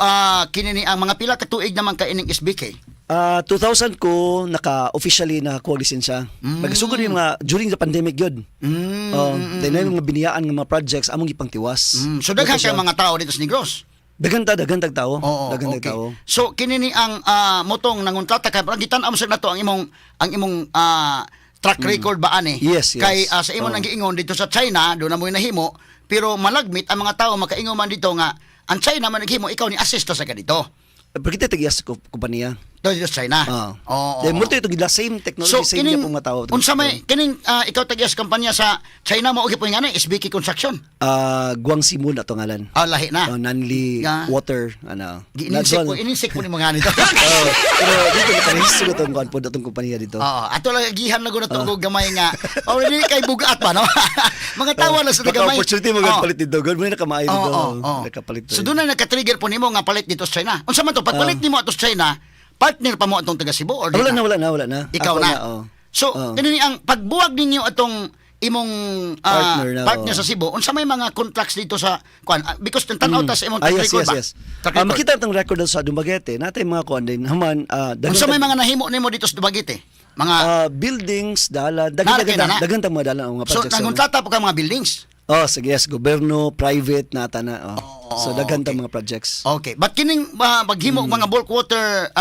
[SPEAKER 2] kini ni ang mga pila ka tuig naman ka ining SBK.
[SPEAKER 3] 2000 ko naka officially nakakuha og lisensya. Nagsugod yung mga during the pandemic gyud. Oh, then yung mga biniyaan nga mga projects among gipangtiwas.
[SPEAKER 2] So daghan
[SPEAKER 3] Ito siya.
[SPEAKER 2] kay mga tao dito sa Negros.
[SPEAKER 3] Daghan ta, daghan tag tao.
[SPEAKER 2] Oo,
[SPEAKER 3] Daghan tag
[SPEAKER 2] okay.
[SPEAKER 3] tao.
[SPEAKER 2] So kini ni ang motong nangontrata ka, parang gitan-aw mo sa nato ang imong track record ba ani?
[SPEAKER 3] Yes.
[SPEAKER 2] Kay sa imong
[SPEAKER 3] Oo.
[SPEAKER 2] nang giingon dito sa China, do na mo nahimo, pero malagmit ang mga tao makaingon man dito nga ang China man naghimo, ikaw ni assist sa ka dito.
[SPEAKER 3] Pero kita tag-iyas ko kompanya.
[SPEAKER 2] Dito sa China.
[SPEAKER 3] Ah.
[SPEAKER 2] Oo.
[SPEAKER 3] Then mo to ito gila same technology,
[SPEAKER 2] So
[SPEAKER 3] same
[SPEAKER 2] kining
[SPEAKER 3] gyapon mga tao.
[SPEAKER 2] unsa may kining ikaw tag-iyas kampanya sa China mo og gyapon nga na SBK Construction.
[SPEAKER 3] Guangxi Moon ato ngalan.
[SPEAKER 2] Ah, lahi na.
[SPEAKER 3] Oh, Nanli
[SPEAKER 2] Ya.
[SPEAKER 3] Water ano.
[SPEAKER 2] Giininsik ko,
[SPEAKER 3] That's all.
[SPEAKER 2] ininsik ko ni mga nito.
[SPEAKER 3] Oh, pero dito nakarehistro ko tong kuan po atong kompanya dito.
[SPEAKER 2] Oo, ato lang gihan na gud nato og gamay nga. Already kay bugat pa no. Mga tawa lang sa
[SPEAKER 3] Baka
[SPEAKER 2] gamay.
[SPEAKER 3] opportunity mo
[SPEAKER 2] Oo.
[SPEAKER 3] palit dito. God mo na kamaayo
[SPEAKER 2] Oo,
[SPEAKER 3] dito.
[SPEAKER 2] oo.
[SPEAKER 3] Nakapalit.
[SPEAKER 2] So doon na naka-trigger po nimo nga palit dito sa China. Unsa man to pagpalit nimo ato sa China, partner pa mo atong taga Cebu or
[SPEAKER 3] Ah,
[SPEAKER 2] di
[SPEAKER 3] wala na, wala na, wala na.
[SPEAKER 2] Ikaw
[SPEAKER 3] Ako
[SPEAKER 2] na.
[SPEAKER 3] oh.
[SPEAKER 2] So
[SPEAKER 3] Oo.
[SPEAKER 2] kini ni ang pagbuwag ninyo atong imong
[SPEAKER 3] Partner na,
[SPEAKER 2] partner
[SPEAKER 3] oo.
[SPEAKER 2] sa Cebu, unsa may mga contracts dito sa kuan? Because tan-aw ta sa imong
[SPEAKER 3] Ah,
[SPEAKER 2] track
[SPEAKER 3] yes,
[SPEAKER 2] record
[SPEAKER 3] yes,
[SPEAKER 2] ba?
[SPEAKER 3] yes.
[SPEAKER 2] Track
[SPEAKER 3] Ah,
[SPEAKER 2] record.
[SPEAKER 3] makita itong record sa Dumaguete, natay mga kuan din. Haman,
[SPEAKER 2] Unsa may mga nahimo nimo dito sa Dumaguete? Mga
[SPEAKER 3] buildings, dalan, daghan
[SPEAKER 2] Nara kay
[SPEAKER 3] daghan
[SPEAKER 2] na?
[SPEAKER 3] daghan tang mga dalan ang mga
[SPEAKER 2] So
[SPEAKER 3] projects.
[SPEAKER 2] nangontrata po ka mga buildings.
[SPEAKER 3] Oh, sige, yes, gobyerno, private nata na. Oh. So daghan tang
[SPEAKER 2] okay.
[SPEAKER 3] mga projects.
[SPEAKER 2] Okay. But kining paghimo og mga bulk water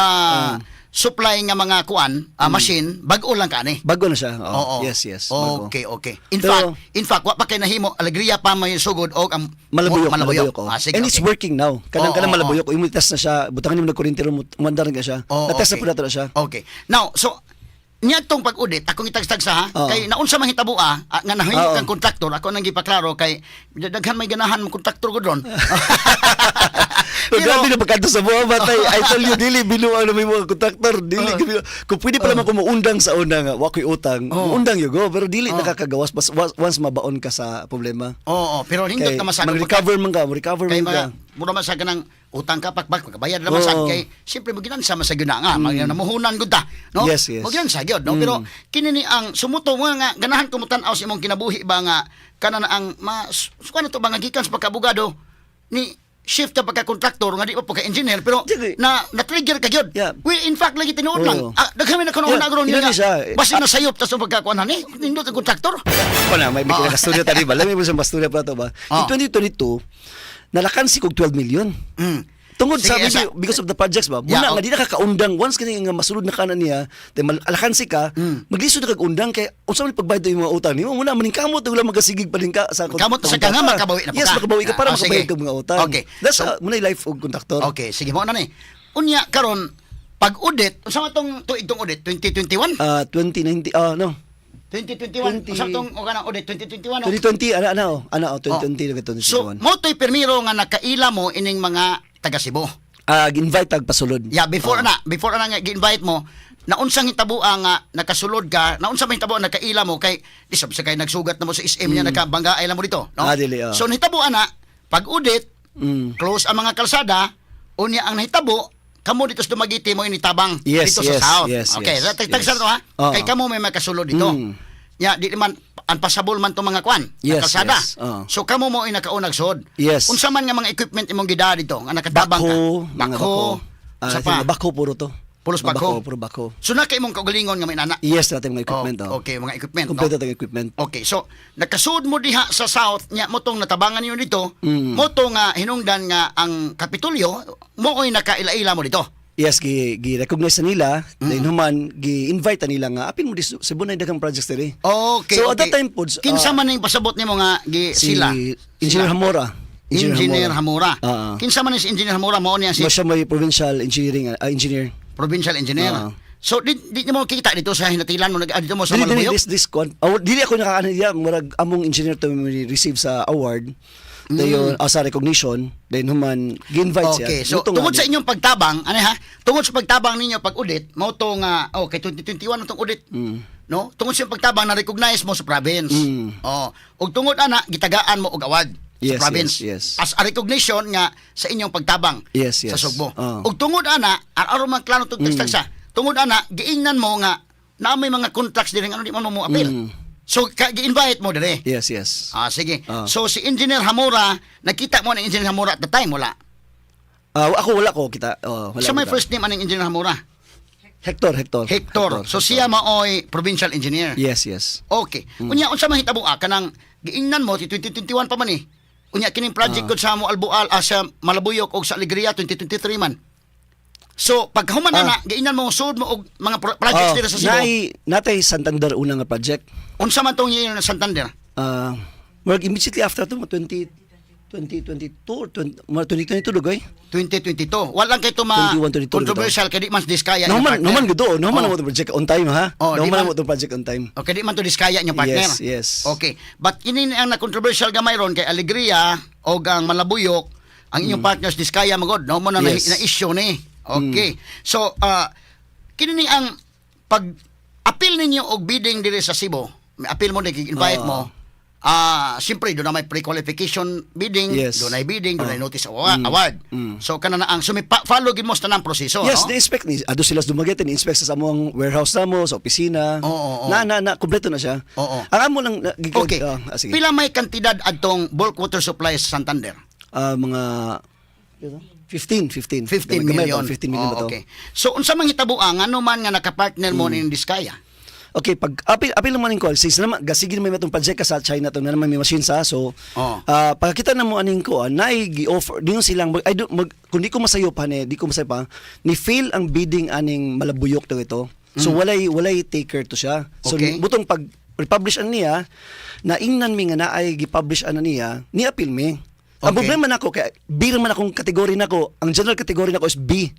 [SPEAKER 2] supply nga mga kuan, machine, bag-o lang ka ani.
[SPEAKER 3] Bago na siya. Oh.
[SPEAKER 2] Oo.
[SPEAKER 3] Yes. Bago.
[SPEAKER 2] Okay. In
[SPEAKER 3] Pero-
[SPEAKER 2] fact, in fact, wa pa kay nahimo alegria pa may sugod og ang
[SPEAKER 3] Malabuyok,
[SPEAKER 2] Malabuyok.
[SPEAKER 3] malabuyok. Oh.
[SPEAKER 2] Ah, sige,
[SPEAKER 3] And it's
[SPEAKER 2] okay.
[SPEAKER 3] working now. Kanang
[SPEAKER 2] Oo,
[SPEAKER 3] kanang
[SPEAKER 2] oo,
[SPEAKER 3] malabuyok, imo test na siya, butangan nimo nagkuryente ro mandar ka siya.
[SPEAKER 2] Oo,
[SPEAKER 3] Na-test na
[SPEAKER 2] okay.
[SPEAKER 3] po nato na siya.
[SPEAKER 2] Okay. Now, so niadtong pag-audit, akong itagtag sa ha,
[SPEAKER 3] Oo.
[SPEAKER 2] kay naunsa man hitabo nga nahimo
[SPEAKER 3] Oo.
[SPEAKER 2] kang kontraktor, ako nang gipaklaro kay daghan may ganahan mo kontraktor ko dron.
[SPEAKER 3] Pero grabe na pagkanto sa buwa batay. I tell you, dili binuang na may mga kontraktor. Dili oh. Kung pwede pa naman kumuundang sa una nga, wa ko'y utang.
[SPEAKER 2] Oo.
[SPEAKER 3] Muundang yun go, pero dili nakakagawas bas once mabaon ka sa problema.
[SPEAKER 2] Oo, pero hindot
[SPEAKER 3] Kay
[SPEAKER 2] na masagod
[SPEAKER 3] mag-recover man ka, mag-recover
[SPEAKER 2] kay
[SPEAKER 3] man ka.
[SPEAKER 2] mga mura man sa kanang utang ka pakpak makabayad naman sad
[SPEAKER 3] Oo.
[SPEAKER 2] kay siyempre mo ginansa man sa gyud na nga mm. Namuhunan gud ta, no?
[SPEAKER 3] Yes.
[SPEAKER 2] Mo ginansa gyud, no? Pero kini ni ang sumuto mo nga ganahan ko motan-aw sa imong kinabuhi ba nga kana na ang ma suka na to ba nga gikan sa pagkaabogado ni shift ka pagka kontraktor nga di pa pagka engineer pero
[SPEAKER 3] Sige.
[SPEAKER 2] na na trigger ka gyud.
[SPEAKER 3] Yeah.
[SPEAKER 2] We in fact lagi tinuod lang.
[SPEAKER 3] Oo.
[SPEAKER 2] Daghan may nakanuon
[SPEAKER 3] Yeah,
[SPEAKER 2] na gron
[SPEAKER 3] inani
[SPEAKER 2] nga.
[SPEAKER 3] siya.
[SPEAKER 2] Basin na sayop tas ang pagkakuan ni nindot ang kontraktor.
[SPEAKER 3] Ako na, may kinakasturya tani ba? Lami mo sa masturya pa to ba?
[SPEAKER 2] Oo.
[SPEAKER 3] In 2022, nalakansi kog 12 million. Tungod sa
[SPEAKER 2] Sige,
[SPEAKER 3] maybe because of the projects ba?
[SPEAKER 2] Yeah,
[SPEAKER 3] Muna
[SPEAKER 2] oh.
[SPEAKER 3] nga di nakakaundang once kani nga masulod na kana niya, then alakansi ka, maglisod na kag undang kay unsa man pagbayad imong mga utang nimo? Muna maning kamot wala magasigig pa din ka sa
[SPEAKER 2] Kamot sa ka nga, makabawi na po
[SPEAKER 3] Yes,
[SPEAKER 2] ka.
[SPEAKER 3] makabawi ka para
[SPEAKER 2] Ah, sige.
[SPEAKER 3] makabayad kag mga utang.
[SPEAKER 2] Okay.
[SPEAKER 3] That's
[SPEAKER 2] So-
[SPEAKER 3] muna yung life og kontraktor.
[SPEAKER 2] Okay, sige mo na ni. Unya karon pag audit, unsa man tong tuig tong audit 2021?
[SPEAKER 3] 2019 no.
[SPEAKER 2] 2021,
[SPEAKER 3] 20
[SPEAKER 2] unsa tong o kanang audit 2021? Oh?
[SPEAKER 3] 2020 ana ana oh. Ana oh, 2020 oh.
[SPEAKER 2] So
[SPEAKER 3] 2021.
[SPEAKER 2] mo to'y pirmiro nga nakaila mo ining mga taga Cebu.
[SPEAKER 3] Invite tag pasulod.
[SPEAKER 2] Yeah, before
[SPEAKER 3] Oh.
[SPEAKER 2] na, before na nga gi-invite mo, naunsang hitabo nga nakasulod ka, naunsa man hitabo ang nakaila mo kay di sab sa kay nagsugat na mo sa SM niya nakabangga ay mo dito, no?
[SPEAKER 3] Ah, dili, oh.
[SPEAKER 2] So nahitabo ana, pag audit, close ang mga kalsada, unya ang nahitabo, kamo dito sa Dumaguete mo initabang dito sa south. Okay, tagtag to ha.
[SPEAKER 3] Oo.
[SPEAKER 2] Kay kamo may makasulod dito. Ya, di man unpassable man tong mga kwan, na kalsada.
[SPEAKER 3] Yes. Oo.
[SPEAKER 2] So kamo mo ay nakaunag sud.
[SPEAKER 3] Yes.
[SPEAKER 2] Unsa man nga mga equipment imong gida dito nga nakatabang ka?
[SPEAKER 3] Bako, mga
[SPEAKER 2] Bako.
[SPEAKER 3] bako. Ah,
[SPEAKER 2] Sa
[SPEAKER 3] I think
[SPEAKER 2] pa.
[SPEAKER 3] mga bako puro to.
[SPEAKER 2] Pulos
[SPEAKER 3] Mga
[SPEAKER 2] bako.
[SPEAKER 3] Puro bako.
[SPEAKER 2] So na kay imong kaugalingon nga may nana.
[SPEAKER 3] Yes, natin mga equipment.
[SPEAKER 2] Oh,
[SPEAKER 3] Oh.
[SPEAKER 2] okay, mga equipment, no?
[SPEAKER 3] Kompleto tayong equipment.
[SPEAKER 2] Okay, so nakasud mo diha sa south nya mo tong natabangan niyo dito, mo to nga hinungdan nga ang Kapitolyo mo oy nakaila-ila mo dito.
[SPEAKER 3] Yes, gi recognize na nila, then human gi-invite na nila nga apin mo di Cebu na daghang projects diri.
[SPEAKER 2] Okay.
[SPEAKER 3] So at
[SPEAKER 2] okay.
[SPEAKER 3] that time pod,
[SPEAKER 2] Kinsa man ning pasabot nimo nga gi
[SPEAKER 3] si
[SPEAKER 2] sila?
[SPEAKER 3] Engineer
[SPEAKER 2] Sila.
[SPEAKER 3] Hamora.
[SPEAKER 2] Engineer Hamora.
[SPEAKER 3] Ah.
[SPEAKER 2] Kinsa man ni si Engineer Hamora mao niya si
[SPEAKER 3] Mo siya may provincial engineering engineer.
[SPEAKER 2] provincial engineer.
[SPEAKER 3] Ah.
[SPEAKER 2] So di mo kita dito sa hinatilan mo nag dito mo sa
[SPEAKER 3] Dili dili
[SPEAKER 2] Malabuyok.
[SPEAKER 3] this this kon. Oh, dili ako nakakaano diya murag among engineer to may receive sa award. Dayon sa recognition, then human gi-invite siya.
[SPEAKER 2] Okay, so
[SPEAKER 3] Luto nga
[SPEAKER 2] tungod sa
[SPEAKER 3] di.
[SPEAKER 2] inyong pagtabang, ano ha? Tungod sa pagtabang ninyo pag audit, mao to nga okay 2021 na tong audit. No? Tungod sa inyong pagtabang na recognize mo sa province.
[SPEAKER 3] Mm.
[SPEAKER 2] Oh, ug tungod ana gitagaan mo og award. Sa province.
[SPEAKER 3] yes, yes.
[SPEAKER 2] As a recognition nga sa inyong pagtabang sa Sugbo. Ug tungod ana, aron man klaro tong tagsa. Tungod ana, giingnan mo nga na may mga contracts diri nga ano di man mo appeal. So gi-invite mo dire.
[SPEAKER 3] Yes.
[SPEAKER 2] Ah, sige.
[SPEAKER 3] Ah.
[SPEAKER 2] So si Engineer Hamura, nakita mo ni Engineer Hamura at the time, wala?
[SPEAKER 3] Ah, ako wala ko kita. Oh, wala
[SPEAKER 2] So may
[SPEAKER 3] kita.
[SPEAKER 2] first name aning Engineer Hamura?
[SPEAKER 3] Hector, Hector.
[SPEAKER 2] Hector. So siya maoy provincial engineer.
[SPEAKER 3] Yes.
[SPEAKER 2] Okay. Unya unsa man hitabo kanang giingnan mo ti 2021 pa man eh. Unya kining project gud sa Moalboal, sa Malabuyok og sa Alegria 2023 man. So pagkahuman na giingnan mo sud mo og mga projects
[SPEAKER 3] Oh,
[SPEAKER 2] dira sa Cebu.
[SPEAKER 3] Natay Santander una nga project.
[SPEAKER 2] Unsa man tong year na Santander?
[SPEAKER 3] Work immediately after to, mga 20 2022 or 20, mga 2022 dugoy.
[SPEAKER 2] 2022. Walang kay tuma
[SPEAKER 3] 21, 22
[SPEAKER 2] controversial kay di man Diskaya inyong
[SPEAKER 3] Nahuman,
[SPEAKER 2] partner.
[SPEAKER 3] nahuman gud oh, nahuman
[SPEAKER 2] Oh.
[SPEAKER 3] mo project on time ha.
[SPEAKER 2] Oh, di
[SPEAKER 3] Nahuman
[SPEAKER 2] man-
[SPEAKER 3] mo itong project on time.
[SPEAKER 2] Okay, di man to Diskaya inyong partner.
[SPEAKER 3] Yes.
[SPEAKER 2] Okay. But kini ang na-controversial gamay ron kay Alegria o ang Malabuyok, ang inyong partners Diskaya magod, no mo na na issue ni. Okay. So, kini ni ang pag appeal ninyo og bidding diri sa Cebu, may appeal mo, invite mo. Ah, siyempre doon na may pre-qualification bidding, doon ay bidding, doon ay notice of award. So kana na ang sumipa follow gid mo sa tanang proseso,
[SPEAKER 3] Yes,
[SPEAKER 2] no?
[SPEAKER 3] na-inspect ni ado sila sa Dumaguete, ni-inspect sa among warehouse namo, sa opisina.
[SPEAKER 2] Oo, oo.
[SPEAKER 3] Na kompleto na siya.
[SPEAKER 2] Oo.
[SPEAKER 3] Ang amo lang na, sige.
[SPEAKER 2] Pila may kantidad adtong bulk water supply sa Santander?
[SPEAKER 3] Ah, mga 15, 15.
[SPEAKER 2] 15
[SPEAKER 3] Gamay
[SPEAKER 2] million.
[SPEAKER 3] ba? 15 million ba
[SPEAKER 2] Oh,
[SPEAKER 3] to?
[SPEAKER 2] okay. So unsa man hitabo ang ano man nga nakapartner mo ning Diskaya?
[SPEAKER 3] Okay, pag apil apil naman ning call, since naman gasige naman itong project ka sa China to na naman may machine sa, so
[SPEAKER 2] Oh.
[SPEAKER 3] Pagkita na mo aning ko, naay gi-offer dingon silang mag, I don't, mag, kung di ko masayo pa ni, di ko masayo pa ni fail ang bidding aning Malabuyok to ito. So walay taker to siya. So butong pag republish an niya, naingnan mi nga naay gi-publish ana niya, ni appeal mi. Ang problema nako kay B man akong kategory nako, ang general category nako is B.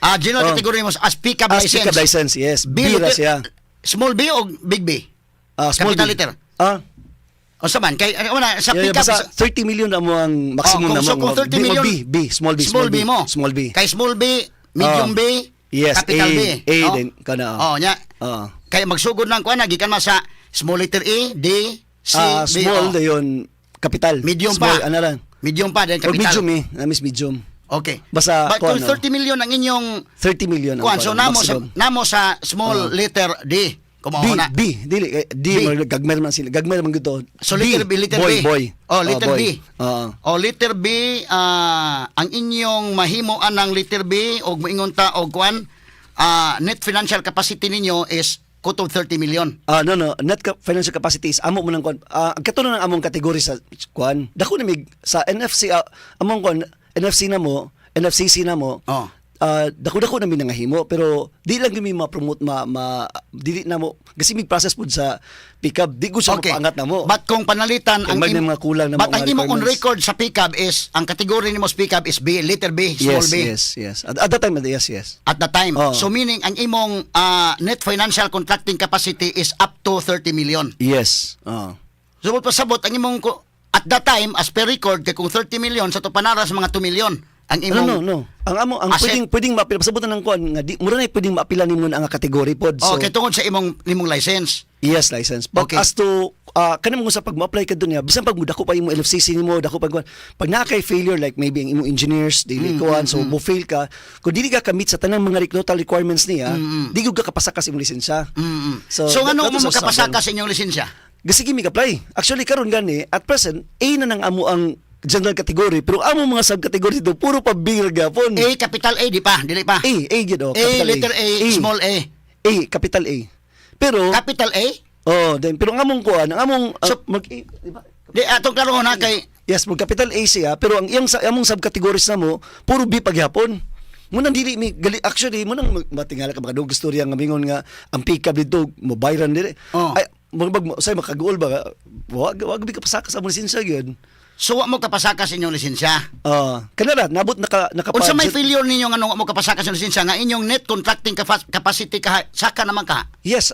[SPEAKER 2] Ah, general
[SPEAKER 3] Oh.
[SPEAKER 2] category mo as pickup
[SPEAKER 3] As
[SPEAKER 2] license.
[SPEAKER 3] pickup license, yes. B ra siya.
[SPEAKER 2] Small B o big B?
[SPEAKER 3] Ah, small
[SPEAKER 2] Capital
[SPEAKER 3] B.
[SPEAKER 2] letter.
[SPEAKER 3] Ah,
[SPEAKER 2] O sa man kay wala sa
[SPEAKER 3] yeah,
[SPEAKER 2] pickup
[SPEAKER 3] basta 30 million na mo ang maximum
[SPEAKER 2] Oh,
[SPEAKER 3] na
[SPEAKER 2] kung, so
[SPEAKER 3] mo.
[SPEAKER 2] kung 30
[SPEAKER 3] B,
[SPEAKER 2] million
[SPEAKER 3] B, B, small B,
[SPEAKER 2] small B mo.
[SPEAKER 3] Small B.
[SPEAKER 2] Kay small B, medium
[SPEAKER 3] Ah.
[SPEAKER 2] B,
[SPEAKER 3] Yes,
[SPEAKER 2] capital
[SPEAKER 3] A,
[SPEAKER 2] B.
[SPEAKER 3] A
[SPEAKER 2] no?
[SPEAKER 3] din, kana.
[SPEAKER 2] Oh, nya.
[SPEAKER 3] Ah.
[SPEAKER 2] Kay magsugod lang kuan gikan man sa small letter A, D, C,
[SPEAKER 3] Ah,
[SPEAKER 2] B.
[SPEAKER 3] small
[SPEAKER 2] oh.
[SPEAKER 3] dayon capital.
[SPEAKER 2] Medium
[SPEAKER 3] small,
[SPEAKER 2] pa.
[SPEAKER 3] Ano lang.
[SPEAKER 2] Medium pa then
[SPEAKER 3] Or
[SPEAKER 2] capital.
[SPEAKER 3] medium eh, namis medium.
[SPEAKER 2] Okay.
[SPEAKER 3] Basta,
[SPEAKER 2] But
[SPEAKER 3] kuan,
[SPEAKER 2] kung
[SPEAKER 3] no?
[SPEAKER 2] 30 million ang inyong
[SPEAKER 3] 30 million ang
[SPEAKER 2] kuan, so
[SPEAKER 3] kuan,
[SPEAKER 2] namo sa
[SPEAKER 3] maximum.
[SPEAKER 2] namo sa small letter D. Kumauna.
[SPEAKER 3] B,
[SPEAKER 2] Na.
[SPEAKER 3] B, dili eh, D,
[SPEAKER 2] B.
[SPEAKER 3] Gagmay man sila. Gagmay man gito.
[SPEAKER 2] So letter B, letter
[SPEAKER 3] boy,
[SPEAKER 2] B.
[SPEAKER 3] Boy.
[SPEAKER 2] Oh, letter
[SPEAKER 3] boy.
[SPEAKER 2] B.
[SPEAKER 3] Oo.
[SPEAKER 2] Oh, letter B, ang inyong mahimo anang letter B og moingon ta og kuan, net financial capacity ninyo is kutob 30 million.
[SPEAKER 3] Ah, no, net financial capacity is amo mo nang kuan. Ah, ang katulad ng among kategory sa kuan. Dako na mig sa NFC, among kuan NFC na mo, NFCC na mo.
[SPEAKER 2] Oh.
[SPEAKER 3] Ah, dako-dako na mi nangahimo pero di lang mi ma-promote ma, ma dili na mo kasi mig process pud sa PCAB di ko siya mapaangat na mo.
[SPEAKER 2] But kung panalitan
[SPEAKER 3] Kay may mga kulang na
[SPEAKER 2] but
[SPEAKER 3] mga
[SPEAKER 2] ang imong on
[SPEAKER 3] requirements.
[SPEAKER 2] record sa PCAB is ang kategory nimo sa PCAB is B, letter B, small
[SPEAKER 3] yes,
[SPEAKER 2] b.
[SPEAKER 3] yes. At that time, yes.
[SPEAKER 2] At the time.
[SPEAKER 3] Oh.
[SPEAKER 2] So meaning ang imong net financial contracting capacity is up to 30 million.
[SPEAKER 3] Yes. Oh.
[SPEAKER 2] So pasabot ang imong at that time as per record kay kung 30 million sa to panara sa mga 2 million ang imong
[SPEAKER 3] No, no, no. Ang amo ang
[SPEAKER 2] Asset.
[SPEAKER 3] pwedeng pwedeng maapila pasabutan ng kuan nga di mura na pwedeng maapila nimo na ang kategory pod.
[SPEAKER 2] Oh,
[SPEAKER 3] So
[SPEAKER 2] kay tungod sa imong nimong license.
[SPEAKER 3] Yes, license. But as to kanang mo sa pag mo-apply ka dun niya, bisan pag mo dako pa imo LFCC nimo, dako pa kuan. Pag naa kay failure like maybe ang imong engineers dili kuan, so mo fail ka, kung dili ka ka-meet sa tanang mga total requirements niya, di gyud ka kapasaka sa imong lisensya.
[SPEAKER 2] So, ano
[SPEAKER 3] that
[SPEAKER 2] mo
[SPEAKER 3] is a
[SPEAKER 2] makapasaka
[SPEAKER 3] struggle.
[SPEAKER 2] sa inyong lisensya?
[SPEAKER 3] Gasige mi apply. Actually karon gani at present A na nang amo ang general category pero amo mga subcategory dito puro pa B ra gyapon.
[SPEAKER 2] A capital A di pa, dili pa.
[SPEAKER 3] A gyud oh,
[SPEAKER 2] A
[SPEAKER 3] capital
[SPEAKER 2] letter A, small a.
[SPEAKER 3] A, capital A. Pero
[SPEAKER 2] Capital A?
[SPEAKER 3] oh, then pero ang among kuan, ang among
[SPEAKER 2] So-
[SPEAKER 3] mag A, di ba?
[SPEAKER 2] Di atong klaro na kay
[SPEAKER 3] Yes, mag capital A siya, pero ang iyang sa among subcategories na mo, puro B pagyapon. Munang dili mi gali actually munang matingala ka makadug istorya nga mingon nga ang pick up dito mo viral dili.
[SPEAKER 2] Oh.
[SPEAKER 3] Ay mag mag say makaguol ba wag wag bi ka pasaka sa among lisensya gyud.
[SPEAKER 2] So wa mo kapasaka sa inyong lisensya.
[SPEAKER 3] Ah, kanara nabot naka naka
[SPEAKER 2] Unsa may failure ninyo nga wa mo kapasaka sa inyong lisensya nga inyong net contracting capacity ka saka naman ka.
[SPEAKER 3] Yes,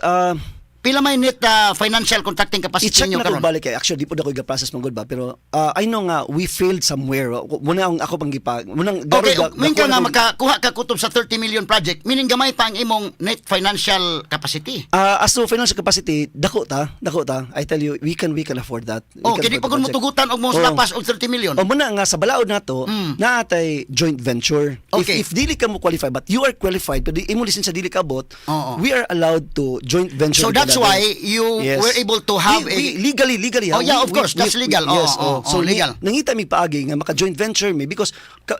[SPEAKER 2] Pila may net financial contracting capacity
[SPEAKER 3] I-check
[SPEAKER 2] ninyo
[SPEAKER 3] na kung
[SPEAKER 2] karon?
[SPEAKER 3] balik kay actually di po na ko process man gud ba, pero I know nga we failed somewhere. Muna ang ako pang gipa munang
[SPEAKER 2] Okay, min ka nga makakuha ka kutob sa 30 million project, meaning gamay pa ang imong net financial capacity.
[SPEAKER 3] As to financial capacity, dako ta, dako ta. I tell you, we can afford that. We
[SPEAKER 2] Oh,
[SPEAKER 3] can
[SPEAKER 2] kini
[SPEAKER 3] afford
[SPEAKER 2] pag
[SPEAKER 3] the
[SPEAKER 2] mo
[SPEAKER 3] project.
[SPEAKER 2] tugutan og mo
[SPEAKER 3] Oh.
[SPEAKER 2] lapas og 30 million.
[SPEAKER 3] O muna nga sa balaod nato, naatay joint venture. If dili ka mo qualify but you are qualified pero di imo lisensya dili ka abot,
[SPEAKER 2] Oo.
[SPEAKER 3] we are allowed to joint venture
[SPEAKER 2] So
[SPEAKER 3] with
[SPEAKER 2] that's
[SPEAKER 3] another.
[SPEAKER 2] why you were able to have
[SPEAKER 3] We legally
[SPEAKER 2] Oh,
[SPEAKER 3] ha,
[SPEAKER 2] yeah, of course, that's legal.
[SPEAKER 3] Yes,
[SPEAKER 2] Oo,
[SPEAKER 3] oh.
[SPEAKER 2] oo,
[SPEAKER 3] So
[SPEAKER 2] legal.
[SPEAKER 3] Nangita mi paagi nga maka joint venture mi because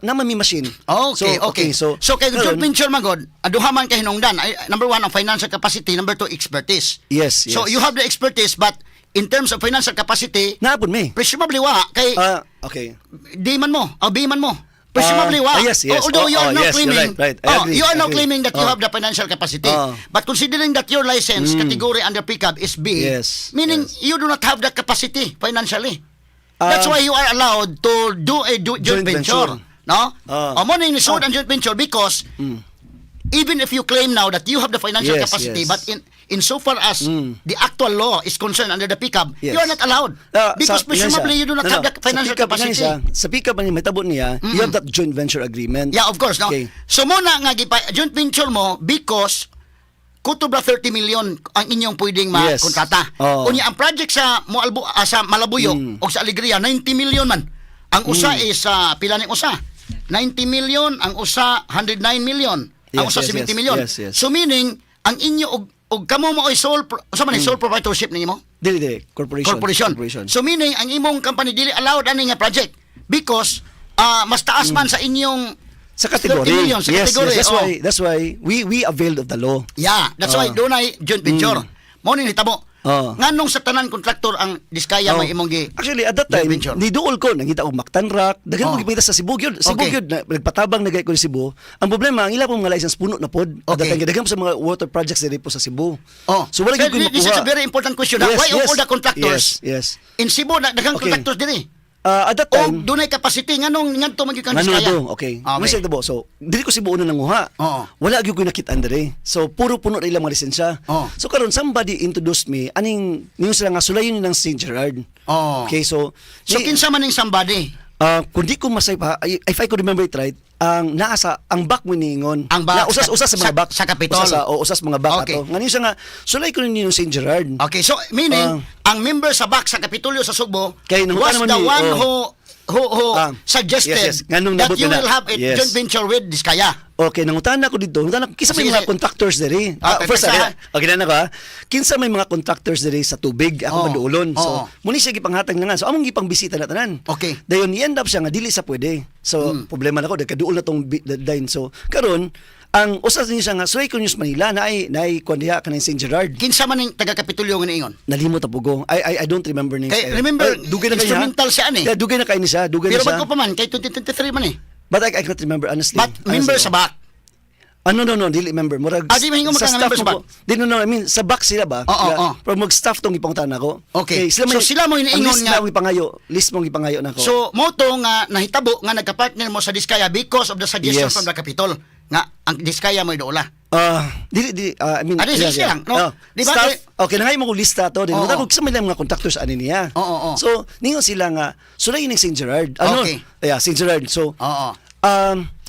[SPEAKER 3] naman mi machine.
[SPEAKER 2] Okay,
[SPEAKER 3] So,
[SPEAKER 2] okay.
[SPEAKER 3] So,
[SPEAKER 2] So kay joint
[SPEAKER 3] karon-
[SPEAKER 2] venture man gud, duha man kay hinungdan. Ay, number one, ang financial capacity, number two, expertise.
[SPEAKER 3] Yes.
[SPEAKER 2] So you have the expertise, but in terms of financial capacity,
[SPEAKER 3] Naapon mi.
[SPEAKER 2] presumably wa kay
[SPEAKER 3] Ah, okay.
[SPEAKER 2] di man mo, o bi man mo. Presumably wa.
[SPEAKER 3] Ah, yes.
[SPEAKER 2] Although
[SPEAKER 3] Oh,
[SPEAKER 2] you are
[SPEAKER 3] oh,
[SPEAKER 2] now
[SPEAKER 3] yes, you're
[SPEAKER 2] claiming,
[SPEAKER 3] right. I
[SPEAKER 2] oh,
[SPEAKER 3] agree,
[SPEAKER 2] you are
[SPEAKER 3] I
[SPEAKER 2] now
[SPEAKER 3] agree.
[SPEAKER 2] claiming that you
[SPEAKER 3] Oh.
[SPEAKER 2] have the financial capacity.
[SPEAKER 3] Oh.
[SPEAKER 2] But considering that your license category under PCAB is B, meaning you do not have the capacity financially. That's why you are allowed to do a joint
[SPEAKER 3] Joint
[SPEAKER 2] venture.
[SPEAKER 3] venture.
[SPEAKER 2] No?
[SPEAKER 3] Ah.
[SPEAKER 2] O mo ning nisud ang joint venture because even if you claim now that you have the financial capacity, but in so far as the actual law is concerned under the PCAB, you are not allowed.
[SPEAKER 3] Ah,
[SPEAKER 2] because presumably you do not
[SPEAKER 3] no,
[SPEAKER 2] have
[SPEAKER 3] no.
[SPEAKER 2] the financial
[SPEAKER 3] Sa PCAB
[SPEAKER 2] capacity.
[SPEAKER 3] Siya, sa PCAB man may tabo niya, you have that joint venture agreement.
[SPEAKER 2] Yeah, of course, no.
[SPEAKER 3] Okay.
[SPEAKER 2] So muna nga gipa joint venture mo because kutob ra 30 million ang inyong pwedeng makontrata.
[SPEAKER 3] Oo.
[SPEAKER 2] Unya ang project sa Moalbo, sa Malabuyo o sa Alegria, 90 million man. Ang usa is pila ning usa? 90 million, ang usa 109 million. Ang usa 70 million.
[SPEAKER 3] Yes.
[SPEAKER 2] So meaning ang inyo og kamo mo ay usa man ni sole proprietorship ninyo?
[SPEAKER 3] Dili, dili. Corporation.
[SPEAKER 2] Corporation.
[SPEAKER 3] Corporation.
[SPEAKER 2] So meaning ang imong company dili allowed ani nga project because mas taas man sa inyong
[SPEAKER 3] Sa category.
[SPEAKER 2] 30 million sa category.
[SPEAKER 3] Yes, that's
[SPEAKER 2] oh.
[SPEAKER 3] why we availed of the law.
[SPEAKER 2] Yeah, that's why dunay joint venture. Mo ni nitabo. Nganong sa tanan contractor ang Diskaya may imong gi
[SPEAKER 3] Actually, at that
[SPEAKER 2] joint
[SPEAKER 3] time,
[SPEAKER 2] venture?
[SPEAKER 3] ni duol ko, nangita og Mactanrak, daghan ko gipangita sa Cebu gyud. Cebu gyud na, nagpatabang na gay ko sa Cebu. Ang problema, ang ila pong mga license puno na pod. At that time, daghan po sa mga water projects diri po sa Cebu.
[SPEAKER 2] Oh.
[SPEAKER 3] So wala gyud ko
[SPEAKER 2] This is
[SPEAKER 3] makuha.
[SPEAKER 2] a very important question. Ha? Why of all the contractors?
[SPEAKER 3] Yes.
[SPEAKER 2] In Cebu na daghang contractors diri.
[SPEAKER 3] At that
[SPEAKER 2] O
[SPEAKER 3] time,
[SPEAKER 2] dunay capacity nganong ngadto man gyud kang
[SPEAKER 3] Ngano
[SPEAKER 2] Diskaya?
[SPEAKER 3] do, okay.
[SPEAKER 2] Okay.
[SPEAKER 3] Okay. Mo so, dili ko Cebu una nanguha.
[SPEAKER 2] Oo.
[SPEAKER 3] Wala gyud ko nakit-an diri. So, puro puno na ilang mga lisensya.
[SPEAKER 2] Oo.
[SPEAKER 3] So karon somebody introduced me aning ningon sila nga sulayon ng St. Gerard.
[SPEAKER 2] Oo.
[SPEAKER 3] Okay, so
[SPEAKER 2] So kinsa man ning somebody?
[SPEAKER 3] Kung di ko masay pa, if I could remember it right, ang naa sa ang back mo niingon.
[SPEAKER 2] Ang back
[SPEAKER 3] Na, usas usas sa mga back.
[SPEAKER 2] sa Capitol.
[SPEAKER 3] Usas sa o usas mga back ato. Ngani siya nga sulay ko ninyo St. Gerard.
[SPEAKER 2] Okay, so meaning ang member sa BAC sa Kapitolyo sa Sugbo
[SPEAKER 3] Kay nung
[SPEAKER 2] was
[SPEAKER 3] naman
[SPEAKER 2] the
[SPEAKER 3] ni-
[SPEAKER 2] one
[SPEAKER 3] oh.
[SPEAKER 2] who suggested
[SPEAKER 3] yes. Nganong
[SPEAKER 2] that
[SPEAKER 3] nabot
[SPEAKER 2] you
[SPEAKER 3] na na.
[SPEAKER 2] will have a joint venture with Diskaya.
[SPEAKER 3] Okay, nangutan ako dito. Nangutan ako kinsa may
[SPEAKER 2] Sige,
[SPEAKER 3] mga
[SPEAKER 2] sige.
[SPEAKER 3] contractors diri.
[SPEAKER 2] Okay,
[SPEAKER 3] First,
[SPEAKER 2] sa-
[SPEAKER 3] okay na ko ha. Kinsa may mga contractors diri sa tubig ako maduolon. So, muni siya gipanghatag na nga. So, among gipangbisita na tanan. Dayon ni-end up siya nga dili sa pwede. So, problema na ko nagkaduol na tong deadline. So, karon ang usas niya siya nga sulay ko News Manila naay kuan diha kanang St. Gerard.
[SPEAKER 2] Kinsa man ning taga Kapitolyo nga niingon?
[SPEAKER 3] Nalimot na pugo. I don't remember names.
[SPEAKER 2] Kay, remember,
[SPEAKER 3] dugay na kayo, ha?
[SPEAKER 2] instrumental siya, ani.
[SPEAKER 3] Yeah, dugay na kayo ni siya. Dugay
[SPEAKER 2] Pero
[SPEAKER 3] na siya.
[SPEAKER 2] bago pa man kay 2023 man eh.
[SPEAKER 3] But I can't remember honestly.
[SPEAKER 2] But member
[SPEAKER 3] Honestly,
[SPEAKER 2] sa BAC.
[SPEAKER 3] Ah, no, dili member. Murag
[SPEAKER 2] Ah, di mahingo
[SPEAKER 3] sa
[SPEAKER 2] magka nga
[SPEAKER 3] staff
[SPEAKER 2] member sa
[SPEAKER 3] mo
[SPEAKER 2] BAC?
[SPEAKER 3] po. Di, no, I mean, sa BAC sila ba?
[SPEAKER 2] Oo,
[SPEAKER 3] Sila-
[SPEAKER 2] oo.
[SPEAKER 3] Pero mag-staff tong ipangutan ako.
[SPEAKER 2] Okay. So, sila mo iniingon
[SPEAKER 3] ang list
[SPEAKER 2] nga-
[SPEAKER 3] na ang ipangayo. List mong ipangayo na ako.
[SPEAKER 2] So mo to nga nahitabo nga nagka-partner mo sa Diskaya because of the suggestion
[SPEAKER 3] Yes.
[SPEAKER 2] from the Capitol nga ang Diskaya mo idoola.
[SPEAKER 3] Ah, dili dili I mean,
[SPEAKER 2] Ah, di, sige lang, no?
[SPEAKER 3] Ah,
[SPEAKER 2] Di ba,
[SPEAKER 3] staff,
[SPEAKER 2] di-
[SPEAKER 3] okay, nangay mo ko lista to. Din
[SPEAKER 2] Oo.
[SPEAKER 3] mo ko sa may mga contractors ani niya.
[SPEAKER 2] Oo, oo.
[SPEAKER 3] So, ningon sila nga sulay ning St. Gerard. Ano?
[SPEAKER 2] Okay.
[SPEAKER 3] Yeah, St. Gerard. So,
[SPEAKER 2] Oo.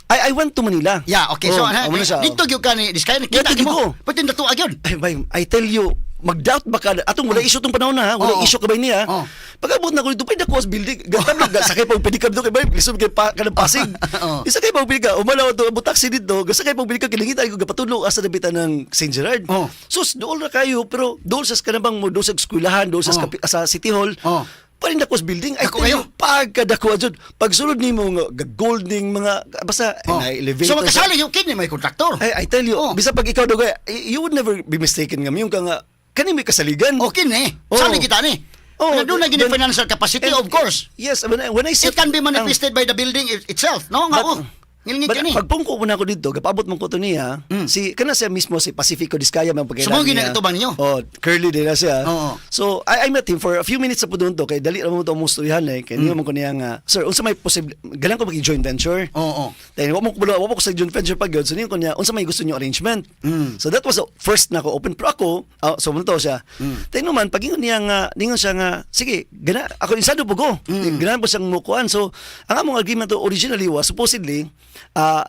[SPEAKER 3] I went to Manila.
[SPEAKER 2] Yeah, okay.
[SPEAKER 3] Oh,
[SPEAKER 2] So,
[SPEAKER 3] amo na siya, oh.
[SPEAKER 2] dito gyud ka ni Diskaya, nakita
[SPEAKER 3] Didto gyud
[SPEAKER 2] mo.
[SPEAKER 3] ko.
[SPEAKER 2] Pwede na tuwa gyud.
[SPEAKER 3] Ay, bay, I tell you, mag-doubt ba ka? Atong wala issue tong panahon na, ha? Wala
[SPEAKER 2] Oo.
[SPEAKER 3] issue ka ba niya?
[SPEAKER 2] Oo.
[SPEAKER 3] Pag-abot na ko dito, pwede ako sa building. Gantan lang, sakay pa og pedicab do kay bay, lisod kay pa kanang Pasig.
[SPEAKER 2] Oo.
[SPEAKER 3] Isakay pa og pedicab, umalaw to abo taxi dito, gasakay pa og pedicab kinangita ko gapatudlo asa dapitan ng St. Gerard.
[SPEAKER 2] Oo.
[SPEAKER 3] Sus, dool ra kayo, pero dool sa kanabang mo, dool sa eskwelahan, dool sa, sa City Hall.
[SPEAKER 2] Oo.
[SPEAKER 3] Parin dako sa building. Ay,
[SPEAKER 2] Dako kayo.
[SPEAKER 3] Pagkadako jud. Pagsulod nimo nga gold ning mga basta
[SPEAKER 2] Oh.
[SPEAKER 3] na elevator.
[SPEAKER 2] So magkasali yung kini may kontraktor.
[SPEAKER 3] I tell you,
[SPEAKER 2] Oh.
[SPEAKER 3] bisa pag ikaw dugay, you would never be mistaken nga yung ka nga kani may kasaligan.
[SPEAKER 2] Okay ni.
[SPEAKER 3] Oh.
[SPEAKER 2] Sali kita ni.
[SPEAKER 3] Oh,
[SPEAKER 2] Na doon na gini
[SPEAKER 3] then-
[SPEAKER 2] financial capacity,
[SPEAKER 3] and-
[SPEAKER 2] of course.
[SPEAKER 3] Yes, when I
[SPEAKER 2] It
[SPEAKER 3] said
[SPEAKER 2] can be manifested by the building itself. No, nga
[SPEAKER 3] But,
[SPEAKER 2] oh. Ngilngig
[SPEAKER 3] But
[SPEAKER 2] kini.
[SPEAKER 3] pagpungko mo na ako dito, gapaabot man ko to niya, si kana siya mismo si Pacifico Discaya man pagkailan
[SPEAKER 2] So, mao
[SPEAKER 3] niya.
[SPEAKER 2] ginatubang ninyo?
[SPEAKER 3] Oh, curly din na siya.
[SPEAKER 2] Oo.
[SPEAKER 3] So I met him for a few minutes sa po doon to kay dali ra mo to among storyahan eh. Kay niyo man ko niya nga, "Sir, unsa may possible galang ko maki joint venture?"
[SPEAKER 2] Oo.
[SPEAKER 3] Then wa mo ko wa mo ko sa joint venture pag yun. So niyo ko niya, unsa may gusto niyo arrangement? So that was the first na ko open pro ako. So mo to siya. Then naman pag ingon niya nga, ningon siya nga, sige, gana ako insado po ko. Ganahan po siyang mukuan. So ang among agreement to originally was supposedly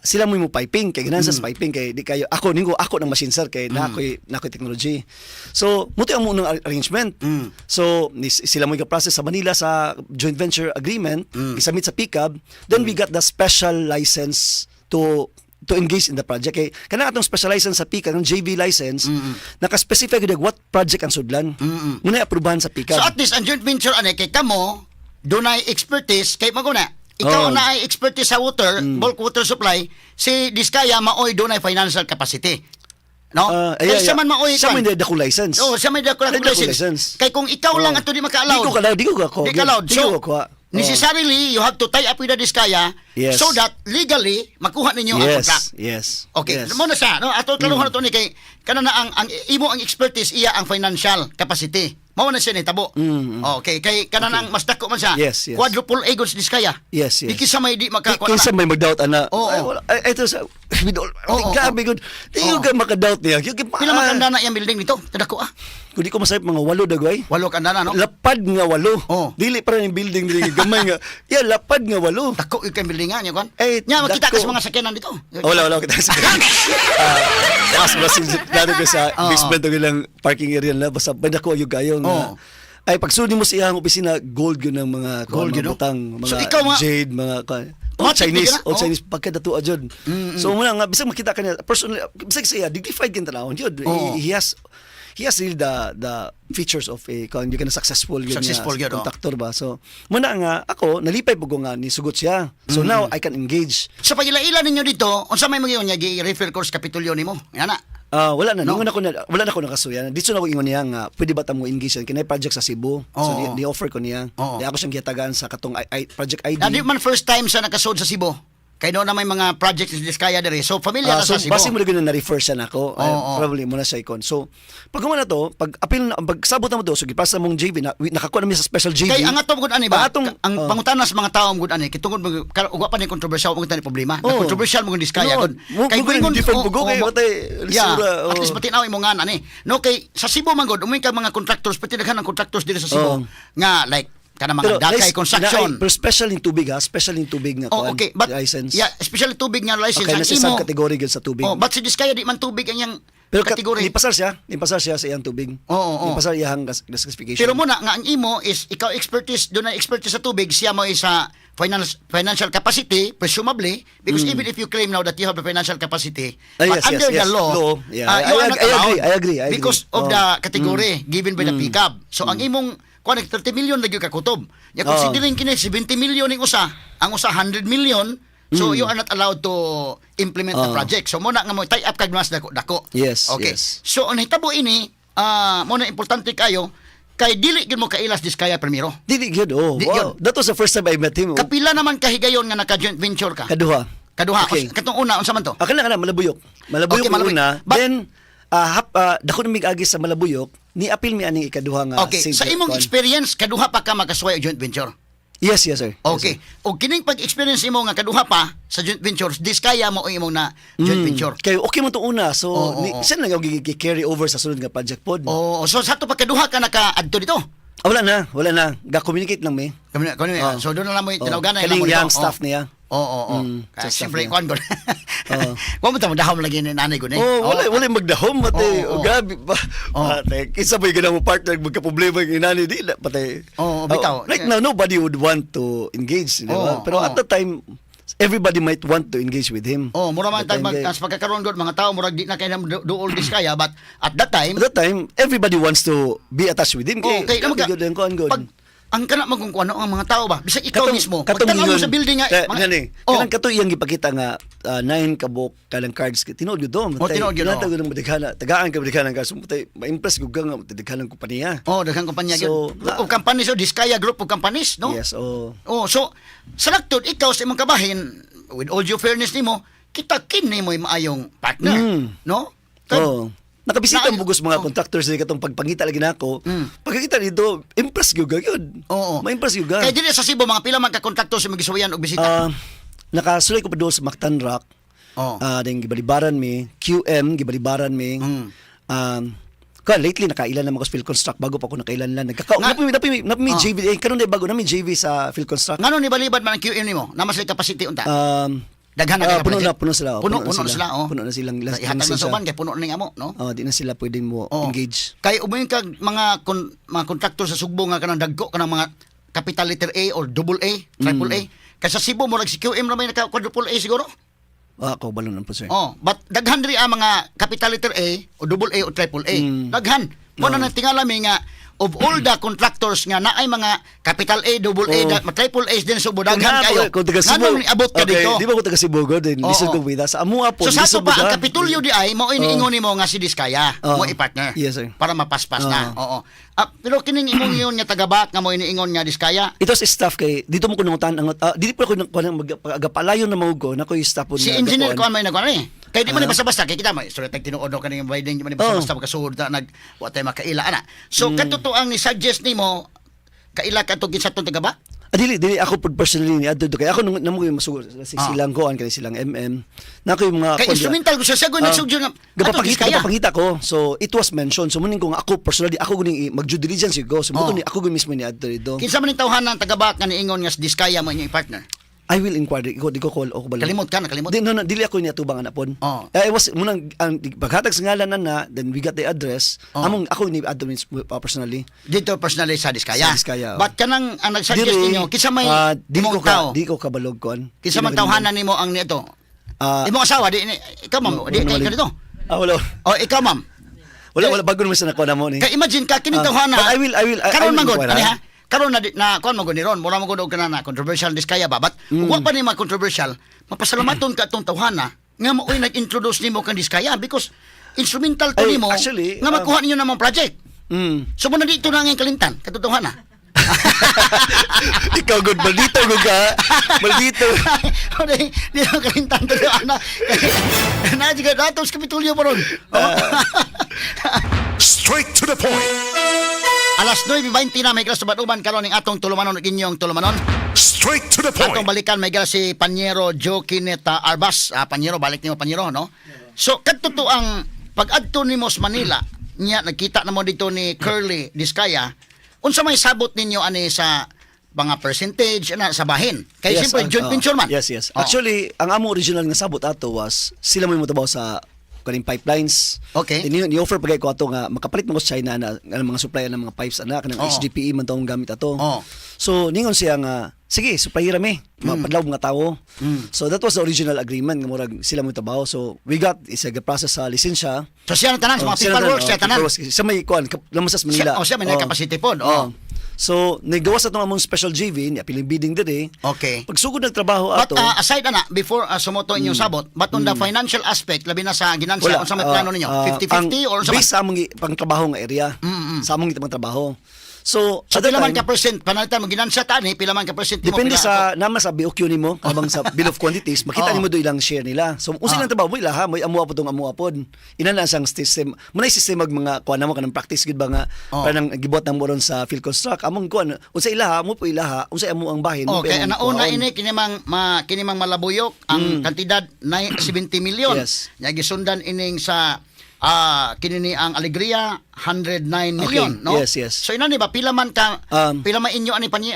[SPEAKER 3] sila mo piping kay ganahan sa piping kay di kayo ako ningo ako ng machine sir kay na ako'y technology. So mo to ang unang arrangement. So sila mo process sa Manila sa joint venture agreement, isubmit sa PCAB, then we got the special license to engage in the project. Kay kana atong special license sa PCAB, ang JV license, naka-specify gyud what project ang sudlan. Muna aprubahan sa PCAB.
[SPEAKER 2] So at least ang joint venture ani kay kamo dunay expertise kay maguna. Ikaw na ay expertise sa water, bulk water supply, si Diskaya maoy dunay financial capacity. No? Kay siya man maoy
[SPEAKER 3] siya
[SPEAKER 2] kwan.
[SPEAKER 3] man dako license.
[SPEAKER 2] Oo, siya may dako
[SPEAKER 3] Dako
[SPEAKER 2] license.
[SPEAKER 3] license.
[SPEAKER 2] Kay kung ikaw lang
[SPEAKER 3] Oo.
[SPEAKER 2] ato di maka-allowed.
[SPEAKER 3] Di ko ka-allowed, di ko ka-
[SPEAKER 2] Di ka allowed.
[SPEAKER 3] Di
[SPEAKER 2] So,
[SPEAKER 3] ko ka- oo.
[SPEAKER 2] necessarily, you have to tie up with the Diskaya so that legally makuha ninyo ang contract. Okay,
[SPEAKER 3] Yes.
[SPEAKER 2] mo na siya, no? Ato klaruhan na to ni kay kana na ang imo ang expertise iya ang financial capacity. Mao na siya nitabo. Okay, kay kana na ang mas dako man siya.
[SPEAKER 3] Yes.
[SPEAKER 2] Quadruple A goods Diskaya.
[SPEAKER 3] Yes.
[SPEAKER 2] Di kinsa may di maka
[SPEAKER 3] Kinsa may mag-doubt ana.
[SPEAKER 2] Oo.
[SPEAKER 3] Ay, wala. Ay, ito sa with all,
[SPEAKER 2] Oo,
[SPEAKER 3] grabe good. Di
[SPEAKER 2] Oo.
[SPEAKER 3] yung ka maka-doubt niya. Yung,
[SPEAKER 2] Pila man kandana iyang building dito? Tadako ah.
[SPEAKER 3] Kung di ko masayop mga walo dagway.
[SPEAKER 2] Walo kandana no?
[SPEAKER 3] Lapad nga walo.
[SPEAKER 2] Oo.
[SPEAKER 3] Dili pa rin yung building dili gamay nga. Yeah, lapad nga walo.
[SPEAKER 2] Dako yung kay building nga niya kwan.
[SPEAKER 3] Eh,
[SPEAKER 2] Nya makita ka
[SPEAKER 3] dako.
[SPEAKER 2] sa mga sakyanan dito.
[SPEAKER 3] Oh, wala, wala kita sa mas mas plano ko sa basement og ilang parking area na basta banda ko yung kayo nga. Ay pagsulod mo sa iyang opisina, gold yun ang mga
[SPEAKER 2] Gold
[SPEAKER 3] mga
[SPEAKER 2] yun, no?
[SPEAKER 3] butang, mga
[SPEAKER 2] So, ikaw
[SPEAKER 3] jade, mga all
[SPEAKER 2] Matik
[SPEAKER 3] Chinese,
[SPEAKER 2] na,
[SPEAKER 3] all
[SPEAKER 2] oh.
[SPEAKER 3] Chinese pagkadatua jud. So muna nga bisag makita kanya personally bisag siya dignified kin tanawon jud. He has really the features of a kung you can successful yun
[SPEAKER 2] Successful
[SPEAKER 3] nga,
[SPEAKER 2] yun, oh.
[SPEAKER 3] contractor ba. So muna nga ako nalipay po ko nga ni sugot siya. So now I can engage.
[SPEAKER 2] Sa pagila-ila ninyo dito, unsa may mga niya gi-refer course Kapitolyo nimo? Yan na.
[SPEAKER 3] Ah, wala na.
[SPEAKER 2] No?
[SPEAKER 3] Ningon ako na, wala na ako nakasuyan. Dito na ako ingon niya nga pwede ba ta mo engage yan? Kinay project sa Cebu. So di offer ko niya. Di ako siyang gihatagan sa katong project ID.
[SPEAKER 2] Na di man first time siya nakasod sa Cebu. Kay doon na may mga projects sa Diskaya diri. So familiar
[SPEAKER 3] Ah,
[SPEAKER 2] na
[SPEAKER 3] so
[SPEAKER 2] sa Cebu.
[SPEAKER 3] base mo na na-refer siya nako. Ay, probably mo na siya ikon. So pag na to, pag apil na pag sabot na mo to, so gipasa mong JV na nakakuha na mi sa special JV.
[SPEAKER 2] Kay ang ato gud ani ba?
[SPEAKER 3] Ang atong
[SPEAKER 2] ang
[SPEAKER 3] oh.
[SPEAKER 2] pangutana sa mga tao gud ani kay tungod ugwa pa ni controversial mo ni problema. Na
[SPEAKER 3] Oo.
[SPEAKER 2] controversial mo Diskaya
[SPEAKER 3] No,
[SPEAKER 2] gud.
[SPEAKER 3] mo defend po ko, kay watay
[SPEAKER 2] yeah,
[SPEAKER 3] lisura,
[SPEAKER 2] at
[SPEAKER 3] oo.
[SPEAKER 2] least patinaw imo nga ani. No kay sa Cebu man gud umay ka mga contractors pati daghan ang contractors diri sa Cebu nga like kana mga dakay construction.
[SPEAKER 3] Pero special in tubig ha, special in tubig nga
[SPEAKER 2] Oh,
[SPEAKER 3] kuan,
[SPEAKER 2] okay, but
[SPEAKER 3] license.
[SPEAKER 2] yeah, especially tubig nga license
[SPEAKER 3] Okay,
[SPEAKER 2] ang
[SPEAKER 3] nasa
[SPEAKER 2] imo.
[SPEAKER 3] subcategory gyud sa tubig.
[SPEAKER 2] Oh, but si Diskaya di man tubig ang iyang
[SPEAKER 3] Pero
[SPEAKER 2] category.
[SPEAKER 3] nipasar siya sa iyang tubig.
[SPEAKER 2] Oo.
[SPEAKER 3] Nipasar iyang classification.
[SPEAKER 2] Pero muna nga ang imo is ikaw expertise doon na expertise sa tubig siya mo is sa financial capacity presumably because even if you claim now that you have the financial capacity
[SPEAKER 3] Ah,
[SPEAKER 2] but
[SPEAKER 3] yes,
[SPEAKER 2] under
[SPEAKER 3] yes,
[SPEAKER 2] the
[SPEAKER 3] yes.
[SPEAKER 2] law,
[SPEAKER 3] Law, yeah.
[SPEAKER 2] you are not
[SPEAKER 3] I
[SPEAKER 2] allowed
[SPEAKER 3] agree, I agree, I agree.
[SPEAKER 2] because of
[SPEAKER 3] Oh.
[SPEAKER 2] the category given by the PCAB. So ang imong kuan 30 million lagi ka kutob. Ya considering kini 70 million ning usa, ang usa 100 million. So you are not allowed to implement the project. So mo na nga mo tie up kag mas dako dako.
[SPEAKER 3] Yes,
[SPEAKER 2] Okay.
[SPEAKER 3] yes.
[SPEAKER 2] So ang nahitabo ini, mo na importante kayo kay dili gyud mo kailas Diskaya primero.
[SPEAKER 3] Dili gyud, oh.
[SPEAKER 2] Di
[SPEAKER 3] Wow.
[SPEAKER 2] gyud.
[SPEAKER 3] That was the first time I met him. Oh.
[SPEAKER 2] Kapila naman kahigayon nga naka joint venture ka?
[SPEAKER 3] Kaduha.
[SPEAKER 2] Kaduha.
[SPEAKER 3] Okay.
[SPEAKER 2] Katong una unsa man to?
[SPEAKER 3] Ah, kana Malabuyok. Malabuyok
[SPEAKER 2] Okay,
[SPEAKER 3] okay,
[SPEAKER 2] Malabuyok.
[SPEAKER 3] una.
[SPEAKER 2] But-
[SPEAKER 3] Then dako na mig agi sa Malabuyok, ni apil mi aning ikaduha nga
[SPEAKER 2] Okay,
[SPEAKER 3] same
[SPEAKER 2] sa imong
[SPEAKER 3] kuan.
[SPEAKER 2] experience kaduha pa ka makasuway og joint venture.
[SPEAKER 3] Yes, sir. Yes,
[SPEAKER 2] Okay.
[SPEAKER 3] sir.
[SPEAKER 2] Og kining pag-experience imo nga kaduha pa sa joint ventures, Diskaya mo ang imong na joint venture.
[SPEAKER 3] Kay okay mo to una. So
[SPEAKER 2] Oo,
[SPEAKER 3] ni,
[SPEAKER 2] oo.
[SPEAKER 3] siya na gi carry over sa sunod nga project pod.
[SPEAKER 2] Oh, so sa ato pa kaduha ka naka-adto dito.
[SPEAKER 3] Ah, wala na, wala na. Ga-communicate lang mi.
[SPEAKER 2] Kami kami
[SPEAKER 3] Oo.
[SPEAKER 2] so doon na lang mo
[SPEAKER 3] Oo.
[SPEAKER 2] tinawagan na
[SPEAKER 3] Kaning
[SPEAKER 2] mo dito.
[SPEAKER 3] yang staff niya.
[SPEAKER 2] Oo.
[SPEAKER 3] Sa staff
[SPEAKER 2] Siyempre
[SPEAKER 3] niya.
[SPEAKER 2] kuan ko.
[SPEAKER 3] Oo.
[SPEAKER 2] Wa mo ta mo dahom lagi ni nanay ko ni.
[SPEAKER 3] Oh, wala wala magdahom mate.
[SPEAKER 2] Oo, oo.
[SPEAKER 3] Oh, grabe ba.
[SPEAKER 2] Oo.
[SPEAKER 3] Pate, kinsa ba yung mo partner magka problema yung inani di na pate.
[SPEAKER 2] Oo, bitaw.
[SPEAKER 3] Oh, right now nobody would want to engage, di ba?
[SPEAKER 2] Oo,
[SPEAKER 3] Pero
[SPEAKER 2] oo.
[SPEAKER 3] at the time everybody might want to engage with him.
[SPEAKER 2] Oh, mura man
[SPEAKER 3] At the
[SPEAKER 2] tag
[SPEAKER 3] time,
[SPEAKER 2] mag
[SPEAKER 3] kay-
[SPEAKER 2] sa pagkakaroon gud mga tao murag di na kay duol Diskaya but at that time
[SPEAKER 3] at that time everybody wants to be attached with him.
[SPEAKER 2] oh, kay
[SPEAKER 3] grabe
[SPEAKER 2] naman
[SPEAKER 3] gyud ang kuan gud.
[SPEAKER 2] pag ang kana magkung kuano ang mga tao ba bisag ikaw mismo
[SPEAKER 3] katong
[SPEAKER 2] pagtan-aw mo
[SPEAKER 3] ingon-
[SPEAKER 2] sa building nga
[SPEAKER 3] Eh,
[SPEAKER 2] mga,
[SPEAKER 3] ngani,
[SPEAKER 2] oh,
[SPEAKER 3] kanang kato iyang gipakita nga nine kabok kanang cards tinuod gyud do.
[SPEAKER 2] Oh, tinuod gyud, oh.
[SPEAKER 3] Tinatawag ng madaghan tagaan ka madaghan ang cards. Matay ma-impress gyud ka nga madaghan ang kompanya.
[SPEAKER 2] Oh, daghang kumpanya
[SPEAKER 3] So,
[SPEAKER 2] gyud. Group of companies, oh, Diskaya Group of Companies, no?
[SPEAKER 3] Yes, oh.
[SPEAKER 2] Oh, so sa laktod ikaw sa imong kabahin, with all due fairness nimo, kita kini mo'y maayong partner, no?
[SPEAKER 3] Oo. Nakabisita ang bugos mga contractors ni katong pagpangita lagi nako. Pagkakita dito, impress gyud ka gyud.
[SPEAKER 2] Oo.
[SPEAKER 3] Ma-impress gyud ka.
[SPEAKER 2] Kay dili sa Cebu, mga pila man ka kontraktor sa magisuwayan og bisita?
[SPEAKER 3] Ah, nakasulay ko pa doon sa Mactan Rock. Ah, then gibalibaran mi, QM gibalibaran mi. Ka lately nakailan na ako sa Philconstruct, bago pa ako nakailan lang. Nagkaka Napimi JV eh, karon day bago nami JV sa Philconstruct.
[SPEAKER 2] Ngano ni balibad man ang QM nimo? Naa man sila capacity unta? Daghan na
[SPEAKER 3] Ah,
[SPEAKER 2] kay
[SPEAKER 3] puno
[SPEAKER 2] project?
[SPEAKER 3] na, puno sila, oh,
[SPEAKER 2] Puno, puno na sila, oh.
[SPEAKER 3] Puno na silang
[SPEAKER 2] Ihatag na
[SPEAKER 3] lisensya.
[SPEAKER 2] sa uban kay puno na ning amo, no?
[SPEAKER 3] Oh, di na sila pwedeng mo engage.
[SPEAKER 2] Kay umoy kag mga kontraktor sa Sugbo nga kanang dagko kanang mga capital letter A or double A, triple A. Kay sa Cebu murag si QM ra may naka quadruple A siguro.
[SPEAKER 3] Ah, ako balon po, sir.
[SPEAKER 2] Oh, but daghan diri ang mga capital letter A o double A o triple A. Daghan. Mo na tingala mi nga of all the contractors nga naay mga capital A, double A, triple A din sa Subo, daghan
[SPEAKER 3] Kung
[SPEAKER 2] kayo.
[SPEAKER 3] Kung taga Cebu.
[SPEAKER 2] Nganong niabot ka
[SPEAKER 3] Okay,
[SPEAKER 2] dito?
[SPEAKER 3] di ba ko taga Cebu ko din?
[SPEAKER 2] Oo.
[SPEAKER 3] Lisod ko wida sa amua po.
[SPEAKER 2] So sa ato
[SPEAKER 3] lisod
[SPEAKER 2] pa, ang
[SPEAKER 3] ba?
[SPEAKER 2] Kapitulyo di ay, mao iniingon nimo nga si Diskaya,
[SPEAKER 3] Oo.
[SPEAKER 2] mo i-partner.
[SPEAKER 3] Yes, sir.
[SPEAKER 2] Para mapaspas na. Oo. Ah, pero kining imong ingon nga tagabak nga mo iniingon nga Diskaya,
[SPEAKER 3] Ito sa staff kay dito mo kunutan ang dili po ako nang kuan magpalayon na mao ko nako yung staff po
[SPEAKER 2] si
[SPEAKER 3] na
[SPEAKER 2] engineer
[SPEAKER 3] gapuan.
[SPEAKER 2] ko may nagkuan eh. Kay di mo ni basta-basta kay kita mo istorya tag tinuod no kaning Biden, di mo ni basta-basta makasuod na nag wa tay makaila ana. So katotoang ni suggest nimo kaila ka to kinsa tong tagabak?
[SPEAKER 3] Ah, dili dili ako pud personally ni adto kay ako nung namo yung masugod si silang kuan kay silang MM nako yung mga
[SPEAKER 2] Kay
[SPEAKER 3] kuan
[SPEAKER 2] instrumental ko siya siya nagsugyo nga ato
[SPEAKER 3] Gapapangita,
[SPEAKER 2] Diskaya.
[SPEAKER 3] gapapangita ko. So it was mentioned. So muning ko nga ako personally ako guning mag due diligence ko. So mo ni ako gud mismo ni adto dito.
[SPEAKER 2] Kinsa man ning tawhanan tagabak nga niingon nga si Diskaya mo inyong partner?
[SPEAKER 3] I will inquire. Ko di ko call o ko balo.
[SPEAKER 2] Kalimot ka na kalimot.
[SPEAKER 3] Di, no, no, dili ako niya tubang anapon. Eh, it was munang ang paghatag sa ngalan na na, then we got the address. Among ako ni adto personally.
[SPEAKER 2] Dito personally sa Diskaya.
[SPEAKER 3] Sa Diskaya, oh.
[SPEAKER 2] But kanang ang nagsuggest
[SPEAKER 3] Diri,
[SPEAKER 2] ninyo kinsa may
[SPEAKER 3] dili
[SPEAKER 2] imong
[SPEAKER 3] ko ka
[SPEAKER 2] tao?
[SPEAKER 3] di ko kabalog kon.
[SPEAKER 2] Kinsa man tawhanan nimo ang nito? Imong asawa di ikaw, ma'am, di kay ka dito.
[SPEAKER 3] Ah, wala.
[SPEAKER 2] Oh, ikaw, ma'am.
[SPEAKER 3] Wala, wala, bago naman sa nakuha na mo ni.
[SPEAKER 2] Kay imagine ka kining
[SPEAKER 3] Ah,
[SPEAKER 2] tawhana.
[SPEAKER 3] but I
[SPEAKER 2] karon
[SPEAKER 3] will
[SPEAKER 2] man gud
[SPEAKER 3] inquire,
[SPEAKER 2] ani
[SPEAKER 3] ha?
[SPEAKER 2] ha. Karon na kuan man gud ni ron, mura man gud og kana na controversial Diskaya ba? But wa pa ni ma controversial, mapasalamaton ka atong tawhana nga mao'y nag-introduce nimo kang Diskaya because instrumental to
[SPEAKER 3] Ay,
[SPEAKER 2] nimo
[SPEAKER 3] actually,
[SPEAKER 2] nga makuha ninyo namang project. So mo na dito na ang kalimtan, katotohanan.
[SPEAKER 3] Ikaw good maldito gud ka. Maldito.
[SPEAKER 2] Di, di na kalimtan to ana. Na jud dato sa Kapitulyo pa ron.
[SPEAKER 3] Ah.
[SPEAKER 1] Straight to the point.
[SPEAKER 2] Alas 9:20 na may sa uban karon ning atong tulumanon ug inyong tulumanon.
[SPEAKER 1] Straight to the
[SPEAKER 2] Atong
[SPEAKER 1] point.
[SPEAKER 2] balikan may si Panyero Joe Kineta Arbas. Ah, Panyero, balik nimo, Panyero, no? So kadto to ang pag-adto nimo sa Manila, nya nagkita na mo dito ni Curly Diskaya. Unsa may sabot ninyo ani sa mga percentage ana sa bahin? Kay
[SPEAKER 3] Yes,
[SPEAKER 2] siyempre joint venture man.
[SPEAKER 3] Yes.
[SPEAKER 2] Oh.
[SPEAKER 3] Actually, ang amo original nga sabot ato was sila mo motabaw sa kaning pipelines. Ni, ni-offer pa kay ko ato nga makapalit mo ko sa China na nga mga supplier ng mga pipes ana kanang
[SPEAKER 2] Oo.
[SPEAKER 3] HDPE man tong gamit ato.
[SPEAKER 2] Oo.
[SPEAKER 3] So ningon siya nga sige, supplier mi, mapadlaw mga tao. So that was the original agreement nga murag sila mo trabaho. So we got is a process sa lisensya.
[SPEAKER 2] So siya na tanan sa mga
[SPEAKER 3] Oh, siya
[SPEAKER 2] paperwork
[SPEAKER 3] na tanan,
[SPEAKER 2] siya
[SPEAKER 3] oh,
[SPEAKER 2] tanan.
[SPEAKER 3] paperwork. Siya may kuan, lamas sa Manila.
[SPEAKER 2] Siya, oh, siya may
[SPEAKER 3] Oh.
[SPEAKER 2] capacity pod. Oh.
[SPEAKER 3] Oh. So, naggawas sa itong among special JV, ni apiling bidding diri. Pagsugod nagtrabaho
[SPEAKER 2] But
[SPEAKER 3] ato,
[SPEAKER 2] aside ana before sumoto inyong sabot, but on the financial aspect labi na sa ginansya, unsa may plano ninyo? 50-50
[SPEAKER 3] ang
[SPEAKER 2] or unsa man?
[SPEAKER 3] Based sa among pangtrabaho nga area. Sa among itong trabaho. So,
[SPEAKER 2] So
[SPEAKER 3] at that
[SPEAKER 2] pila man
[SPEAKER 3] time,
[SPEAKER 2] ka percent panalitan mo ginansya ta ni pila man ka percent nimo,
[SPEAKER 3] depende
[SPEAKER 2] pila
[SPEAKER 3] sa
[SPEAKER 2] ako?
[SPEAKER 3] naman sa BOQ nimo habang sa bill of quantities makita nimo do ilang share nila. So unsa ilang trabaho mo ilaha mo amuha pod tong amuha pod. Ina na sang system. Muna system mag mga kuan namo kanang practice gid ba nga kanang gibuhat namo ron sa Philconstruct among kuan unsa ilaha mo po ilaha unsa amo ang bahin mo po
[SPEAKER 2] Okay,
[SPEAKER 3] imong
[SPEAKER 2] nauna
[SPEAKER 3] kuhaon.
[SPEAKER 2] ini kinimang malabuyok ang kantidad na 70 million.
[SPEAKER 3] Yes.
[SPEAKER 2] Nya gisundan ining sa kini ni ang Alegria 109 million, no?
[SPEAKER 3] Yes.
[SPEAKER 2] So ina ni ba pila man ka pila man inyo ani pani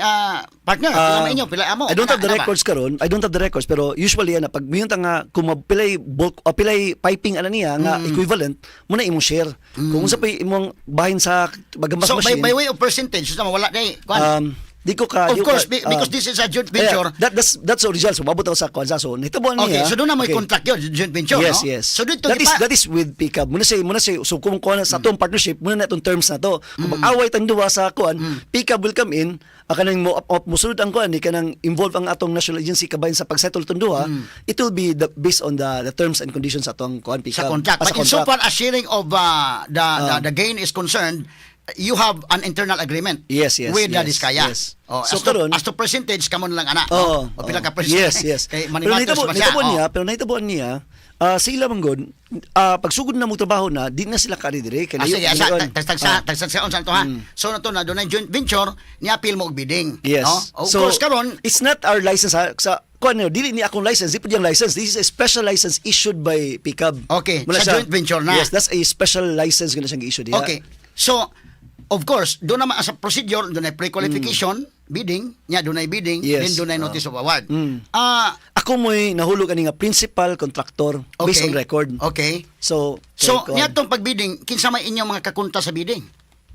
[SPEAKER 2] partner, pila man inyo, pila amo.
[SPEAKER 3] I don't have the
[SPEAKER 2] Ana, ana ba?
[SPEAKER 3] records karon. I don't have the records pero usually ana pag miyunta nga kung mapilay bulk o pilay piping ana niya nga equivalent mo na imong share. Kung unsa pa imong bahin sa bagambas
[SPEAKER 2] So
[SPEAKER 3] machine.
[SPEAKER 2] by way of percentage, so wala day kuan.
[SPEAKER 3] Di ko ka
[SPEAKER 2] Of
[SPEAKER 3] di ko
[SPEAKER 2] course,
[SPEAKER 3] ka,
[SPEAKER 2] because this is a joint venture.
[SPEAKER 3] Yeah, that's the original. So mabot ako sa kuan sa so nahitabo
[SPEAKER 2] Okay,
[SPEAKER 3] niya.
[SPEAKER 2] so doon na may contract yun, joint venture,
[SPEAKER 3] Yes,
[SPEAKER 2] no?
[SPEAKER 3] yes.
[SPEAKER 2] So dito
[SPEAKER 3] that is with PCAB. Muna say so kung kuan sa atong partnership, muna na itong terms na to. Kung mag-away tang duha sa kuan, PCAB will come in, kanang mo up, musulod ang kuan, di kanang involve ang atong national agency kabahin sa pagsettle tong duha, it will be based on the terms and conditions sa atong kuan PCAB.
[SPEAKER 2] Sa contract.
[SPEAKER 3] Ah, sa
[SPEAKER 2] But in so
[SPEAKER 3] contract.
[SPEAKER 2] far as sharing of the gain is concerned, you have an internal agreement
[SPEAKER 3] Yes,
[SPEAKER 2] with the Diskaya.
[SPEAKER 3] yes.
[SPEAKER 2] Oh,
[SPEAKER 3] So,
[SPEAKER 2] as, to,
[SPEAKER 3] karon-
[SPEAKER 2] as to percentage, kamo na lang ana.
[SPEAKER 3] Oo.
[SPEAKER 2] No? O pila
[SPEAKER 3] Oo.
[SPEAKER 2] ka percent.
[SPEAKER 3] Yes.
[SPEAKER 2] Kay
[SPEAKER 3] Pero
[SPEAKER 2] money matters
[SPEAKER 3] nahitabo,
[SPEAKER 2] man siya.
[SPEAKER 3] nahitabo
[SPEAKER 2] Oh.
[SPEAKER 3] niya, pero nahitabo niya, sila man gud, pagsugod na mo trabaho na, di na sila kari dire kay
[SPEAKER 2] Ah, sige, asa, tagsa, tagsa, sa to ha. So na to na dunay joint venture, niapil mo og bidding.
[SPEAKER 3] Yes.
[SPEAKER 2] No? Of
[SPEAKER 3] So,
[SPEAKER 2] course karon
[SPEAKER 3] it's not our license ha. Sa kuan niyo, dili ni akong license, di pud yung license. This is a special license issued by PCAB.
[SPEAKER 2] Okay,
[SPEAKER 3] Muna
[SPEAKER 2] sa
[SPEAKER 3] siya.
[SPEAKER 2] joint venture na.
[SPEAKER 3] Yes, that's a special license guna siyang gi-issue diha.
[SPEAKER 2] Okay. So, of course, doon naman sa procedure, doon ay pre-qualification, bidding, nya doon ay bidding,
[SPEAKER 3] Yes.
[SPEAKER 2] then doon ay notice of award. Ah,
[SPEAKER 3] Ako mo'y nahulog ani nga principal contractor based on record.
[SPEAKER 2] Okay.
[SPEAKER 3] So,
[SPEAKER 2] So,
[SPEAKER 3] kay kuan.
[SPEAKER 2] niya tong pagbidding, kinsa may inyong mga kakunta sa bidding?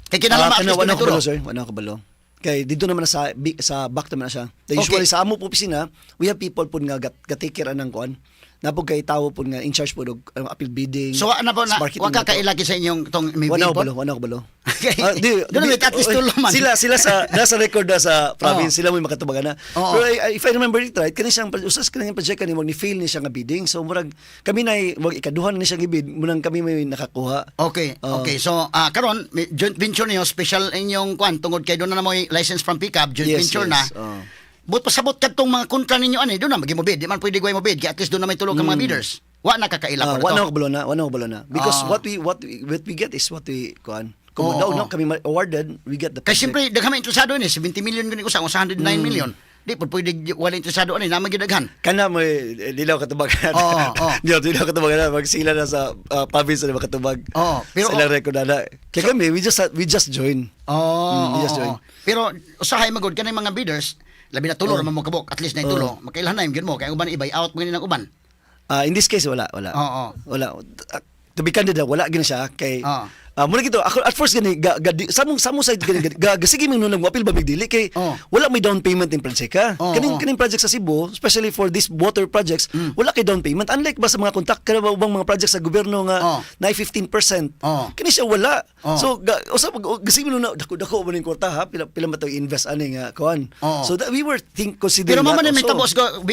[SPEAKER 2] Kay kinahanglan
[SPEAKER 3] Ah,
[SPEAKER 2] ba at
[SPEAKER 3] kana
[SPEAKER 2] least
[SPEAKER 3] wala
[SPEAKER 2] dunay
[SPEAKER 3] ko kabalo,
[SPEAKER 2] tulo?
[SPEAKER 3] sir. Wala ko kabalo. Kay dito naman na sa back naman na siya. Then usually sa amo po opisina, we have people po nga gat take care anang kuan. Napog kay tawo po nga in charge po og anong appeal bidding.
[SPEAKER 2] So, ano po na,
[SPEAKER 3] sa marketing
[SPEAKER 2] wa ka
[SPEAKER 3] na to.
[SPEAKER 2] kailagi sa inyong tong may
[SPEAKER 3] Wala
[SPEAKER 2] bid
[SPEAKER 3] ko
[SPEAKER 2] po?
[SPEAKER 3] balo, wala ko balo.
[SPEAKER 2] Okay.
[SPEAKER 3] Ah,
[SPEAKER 2] Doon naman, at least tulo man.
[SPEAKER 3] Sila sila sa nasa record na sa province,
[SPEAKER 2] Oo.
[SPEAKER 3] sila mo makatubagan na.
[SPEAKER 2] Oo.
[SPEAKER 3] Pero if I remember it right, kani siyang usas kani project kani mo ni fail ni siya nga bidding. So murag kami na wag ikaduhan ni siya gibid, munang kami may nakakuha.
[SPEAKER 2] Okay,
[SPEAKER 3] Oo.
[SPEAKER 2] okay. So, karon may joint venture niyo, special inyong kwan tungod kay doon na mo license from PCAB, joint venture
[SPEAKER 3] Yes,
[SPEAKER 2] na.
[SPEAKER 3] oo.
[SPEAKER 2] But pasabot kadtong mga kontra ninyo ani, doon na magimo bid. Di man pwede gway mo bid, kay at least doon na may tulo ka mga bidders. Wa na kakaila
[SPEAKER 3] Ah,
[SPEAKER 2] po
[SPEAKER 3] wala
[SPEAKER 2] na to.
[SPEAKER 3] ko kabalo na, wala ko kabalo na. Because what we get is what we kuan. Kung daw
[SPEAKER 2] Oo.
[SPEAKER 3] na kami awarded, we get the
[SPEAKER 2] Kay
[SPEAKER 3] project.
[SPEAKER 2] siyempre daghan may interesado ni 70 million gani usa o 109 million. Di po pwede wala interesado ani, naman gyud daghan.
[SPEAKER 3] Kana mo eh, dilaw katubag.
[SPEAKER 2] Oo.
[SPEAKER 3] Di dilaw katubag na magsila na sa province na makatubag.
[SPEAKER 2] Oo, pero-
[SPEAKER 3] sa ilang record na. Kaya kami we just join.
[SPEAKER 2] Oo.
[SPEAKER 3] We just
[SPEAKER 2] oo,
[SPEAKER 3] join.
[SPEAKER 2] oo. Pero usahay magod kanang mga bidders, labi na tulo ra man mo kabok, at least na tulo. Makailhan na gyud mo kay ang uban i-buy out mo gani ng uban.
[SPEAKER 3] Ah, in this case wala, wala.
[SPEAKER 2] Oo.
[SPEAKER 3] Wala. To be candid, wala gina siya kay
[SPEAKER 2] Oo.
[SPEAKER 3] Muna gito ako at first gani ga, ga, di, sa mong side gani ga sige mi nung apil ba mig dili kay
[SPEAKER 2] Oo.
[SPEAKER 3] wala may down payment in project ka.
[SPEAKER 2] Oo,
[SPEAKER 3] Kaning
[SPEAKER 2] oo.
[SPEAKER 3] kaning project sa Cebu, especially for these water projects, wala kay down payment. Unlike ba sa mga kontak kana ba ubang mga projects sa gobyerno nga
[SPEAKER 2] Oo.
[SPEAKER 3] na 15%.
[SPEAKER 2] Oo.
[SPEAKER 3] Kani siya wala.
[SPEAKER 2] Oo.
[SPEAKER 3] So ga, usa pag sige mi nung dako dako man ning kwarta ha, pila pila man to invest ani nga kuan.
[SPEAKER 2] Oo.
[SPEAKER 3] So that we were think considering
[SPEAKER 2] Pero mama
[SPEAKER 3] that
[SPEAKER 2] na may
[SPEAKER 3] also.
[SPEAKER 2] tabos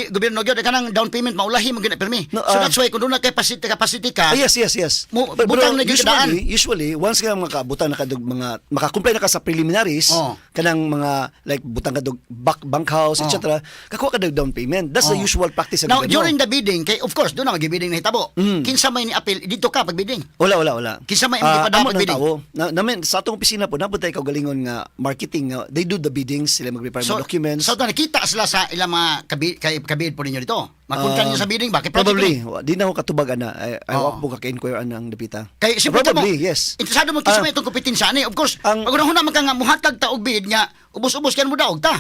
[SPEAKER 2] gobyerno gyud kanang down payment maulahi mo gyud na pirmi.
[SPEAKER 3] No,
[SPEAKER 2] So
[SPEAKER 3] ah.
[SPEAKER 2] that's why kung doon na kay capacity capacity ka.
[SPEAKER 3] Ah, yes.
[SPEAKER 2] Mo- butang na gyud
[SPEAKER 3] usually,
[SPEAKER 2] daan.
[SPEAKER 3] usually, once ka makabutang na ka dog mga makakomply na ka sa preliminaries,
[SPEAKER 2] Oh.
[SPEAKER 3] kanang mga like butang ka dog back bank house,
[SPEAKER 2] Oh.
[SPEAKER 3] etc. Kakuha ka dog down payment. That's the
[SPEAKER 2] Oh.
[SPEAKER 3] usual practice sa
[SPEAKER 2] Now,
[SPEAKER 3] gobyerno.
[SPEAKER 2] during the bidding, kay of course, doon na mag-bidding na hitabo. Kinsa may ni appeal dito ka pag bidding.
[SPEAKER 3] Wala, wala, wala.
[SPEAKER 2] Kinsa may
[SPEAKER 3] Ah,
[SPEAKER 2] ipadapot
[SPEAKER 3] amo ng
[SPEAKER 2] bidding?
[SPEAKER 3] tao. Na, namin, sa atong opisina po, napod tayo kaugalingon nga marketing. Nga, they do the biddings, sila mag-prepare
[SPEAKER 2] So,
[SPEAKER 3] mga documents.
[SPEAKER 2] so nakita sila sa ilang mga kabi, kay, kabid po ninyo dito. Makuntan niyo sa bidding ba? Kay project
[SPEAKER 3] Probably.
[SPEAKER 2] ni.
[SPEAKER 3] Di na ako katubag ana. Ay,
[SPEAKER 2] Oo.
[SPEAKER 3] wa po ka-inquire ana ang dapita.
[SPEAKER 2] Kay siyempre
[SPEAKER 3] Probably,
[SPEAKER 2] mo,
[SPEAKER 3] yes.
[SPEAKER 2] interesado mo kinsa
[SPEAKER 3] Ah.
[SPEAKER 2] may itong kompetensya ani. Of course,
[SPEAKER 3] Ang-
[SPEAKER 2] pag una man ka nga muhatag ta og bid nga ubos-ubos kan mo daog ta.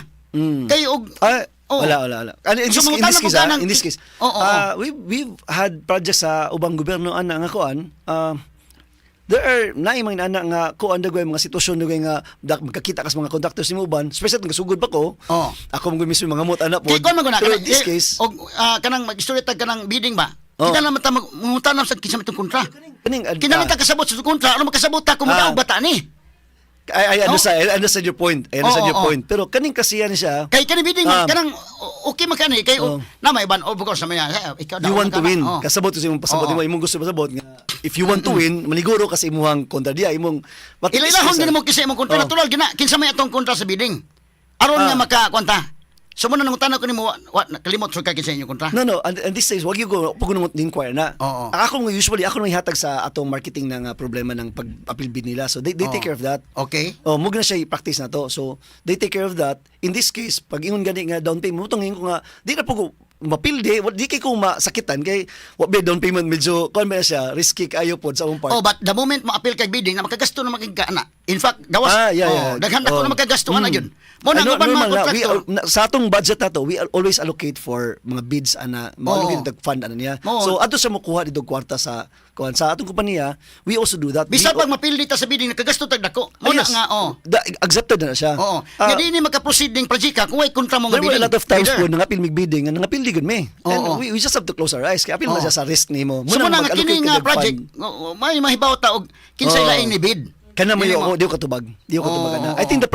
[SPEAKER 2] Kay og
[SPEAKER 3] Ah,
[SPEAKER 2] Oo.
[SPEAKER 3] wala, wala, wala. And in
[SPEAKER 2] So,
[SPEAKER 3] this, in
[SPEAKER 2] mangutana
[SPEAKER 3] this
[SPEAKER 2] po
[SPEAKER 3] case,
[SPEAKER 2] ka
[SPEAKER 3] ah,
[SPEAKER 2] ng-
[SPEAKER 3] in this case,
[SPEAKER 2] Oo.
[SPEAKER 3] we've had projects sa ubang gobyerno ana nga kuan. There are naay mga ana nga kuan dagway mga sitwasyon dagway nga dak magkakita kas mga contractors ni uban, especially kung kasugod pa ko.
[SPEAKER 2] Oo.
[SPEAKER 3] Ako man gud mismo mga mot ana po.
[SPEAKER 2] Kay kon man gud na
[SPEAKER 3] Pero
[SPEAKER 2] kanang-
[SPEAKER 3] in this
[SPEAKER 2] eh,
[SPEAKER 3] case,
[SPEAKER 2] og kanang mag-istorya tag kanang bidding ba?
[SPEAKER 3] Oo.
[SPEAKER 2] Kita naman ta mangutana sa kinsa may itong kontra.
[SPEAKER 3] kaning
[SPEAKER 2] Kinahanglan ta kasabot sa kontra, ano makasabot ta kung
[SPEAKER 3] Ah.
[SPEAKER 2] modaog bata ni?
[SPEAKER 3] I understand, I understand your point. I understand
[SPEAKER 2] Oo,
[SPEAKER 3] your
[SPEAKER 2] oo.
[SPEAKER 3] point. Pero kaning kasiyan siya,
[SPEAKER 2] Kay kani bidding man
[SPEAKER 3] Ah.
[SPEAKER 2] kanang okay man kani kay
[SPEAKER 3] Oo.
[SPEAKER 2] na may ban of course naman yan. Eh, ikaw
[SPEAKER 3] you want to
[SPEAKER 2] ka na.
[SPEAKER 3] win.
[SPEAKER 2] Oo.
[SPEAKER 3] Kasabot sa imong pasabot
[SPEAKER 2] Oo.
[SPEAKER 3] nimo, imong gusto pasabot nga if you want to win, maniguro kasi imuhang kontra diya, imong but in this
[SPEAKER 2] Ilailahon
[SPEAKER 3] case,
[SPEAKER 2] gani mo kinsa imong kontra
[SPEAKER 3] Oo.
[SPEAKER 2] natural gina kinsa may atong kontra sa bidding. Aron nga maka kwanta. So mo na nangutana ko nimo wa kalimot sur ka kinsa inyong kontra.
[SPEAKER 3] No, and this is wag you go pag nung inquire na.
[SPEAKER 2] Oo.
[SPEAKER 3] Ako nga usually ako nang ihatag sa atong marketing ng problema ng pag-appeal bid nila. So they
[SPEAKER 2] Oo.
[SPEAKER 3] take care of that.
[SPEAKER 2] Okay.
[SPEAKER 3] Oh, mo na siya i-practice na to. So they take care of that. In this case, pag ingon gani nga down payment, mutong ingon ko nga di na po ko mapildi, di kay ko masakitan kay wa ba down payment medyo kuan ba na siya, risky kaayo pod sa among part.
[SPEAKER 2] Oh, but the moment mo appeal kay bidding na makagasto na magigka na. In fact, gawas.
[SPEAKER 3] Ah, yeah,
[SPEAKER 2] oh,
[SPEAKER 3] yeah.
[SPEAKER 2] Daghan dako
[SPEAKER 3] Oh.
[SPEAKER 2] na makagasto ana
[SPEAKER 3] Mm.
[SPEAKER 2] gyud. Mo na
[SPEAKER 3] Ano,
[SPEAKER 2] uban mga
[SPEAKER 3] normal na. We
[SPEAKER 2] kontraktor.
[SPEAKER 3] sa atong budget na to, we always allocate for mga bids ana, ma-allocate
[SPEAKER 2] Oo.
[SPEAKER 3] og fund ana niya.
[SPEAKER 2] Oo.
[SPEAKER 3] So adto sa mokuha dito kwarta sa kuan sa atong kompanya, we also do that.
[SPEAKER 2] Bisan
[SPEAKER 3] We,
[SPEAKER 2] pag mapildi ta sa bidding nakagasto tag dako. Mo
[SPEAKER 3] Ah,
[SPEAKER 2] na
[SPEAKER 3] yes.
[SPEAKER 2] nga oh.
[SPEAKER 3] Accepted na, na siya.
[SPEAKER 2] Oo.
[SPEAKER 3] Ah,
[SPEAKER 2] Nga di ni maka-proceed ning project kung way kontra mo nga
[SPEAKER 3] there were
[SPEAKER 2] bidding.
[SPEAKER 3] a lot of times
[SPEAKER 2] Bidder.
[SPEAKER 3] po nangapil mig bidding, nga nangapil di gud mi. And
[SPEAKER 2] Oo.
[SPEAKER 3] we just have to close our eyes. Kay apil
[SPEAKER 2] Oo.
[SPEAKER 3] na siya sa risk nimo.
[SPEAKER 2] So mo na nga
[SPEAKER 3] mag-allocate
[SPEAKER 2] kini
[SPEAKER 3] ka
[SPEAKER 2] nga
[SPEAKER 3] og
[SPEAKER 2] project,
[SPEAKER 3] fund.
[SPEAKER 2] oo, may mahibaw ta og kinsay
[SPEAKER 3] Oo.
[SPEAKER 2] laing ni bid.
[SPEAKER 3] Kana mo
[SPEAKER 2] Dili
[SPEAKER 3] ako, di ko katubag. Di ko katubag
[SPEAKER 2] Oo,
[SPEAKER 3] ana.
[SPEAKER 2] oo,
[SPEAKER 3] I think the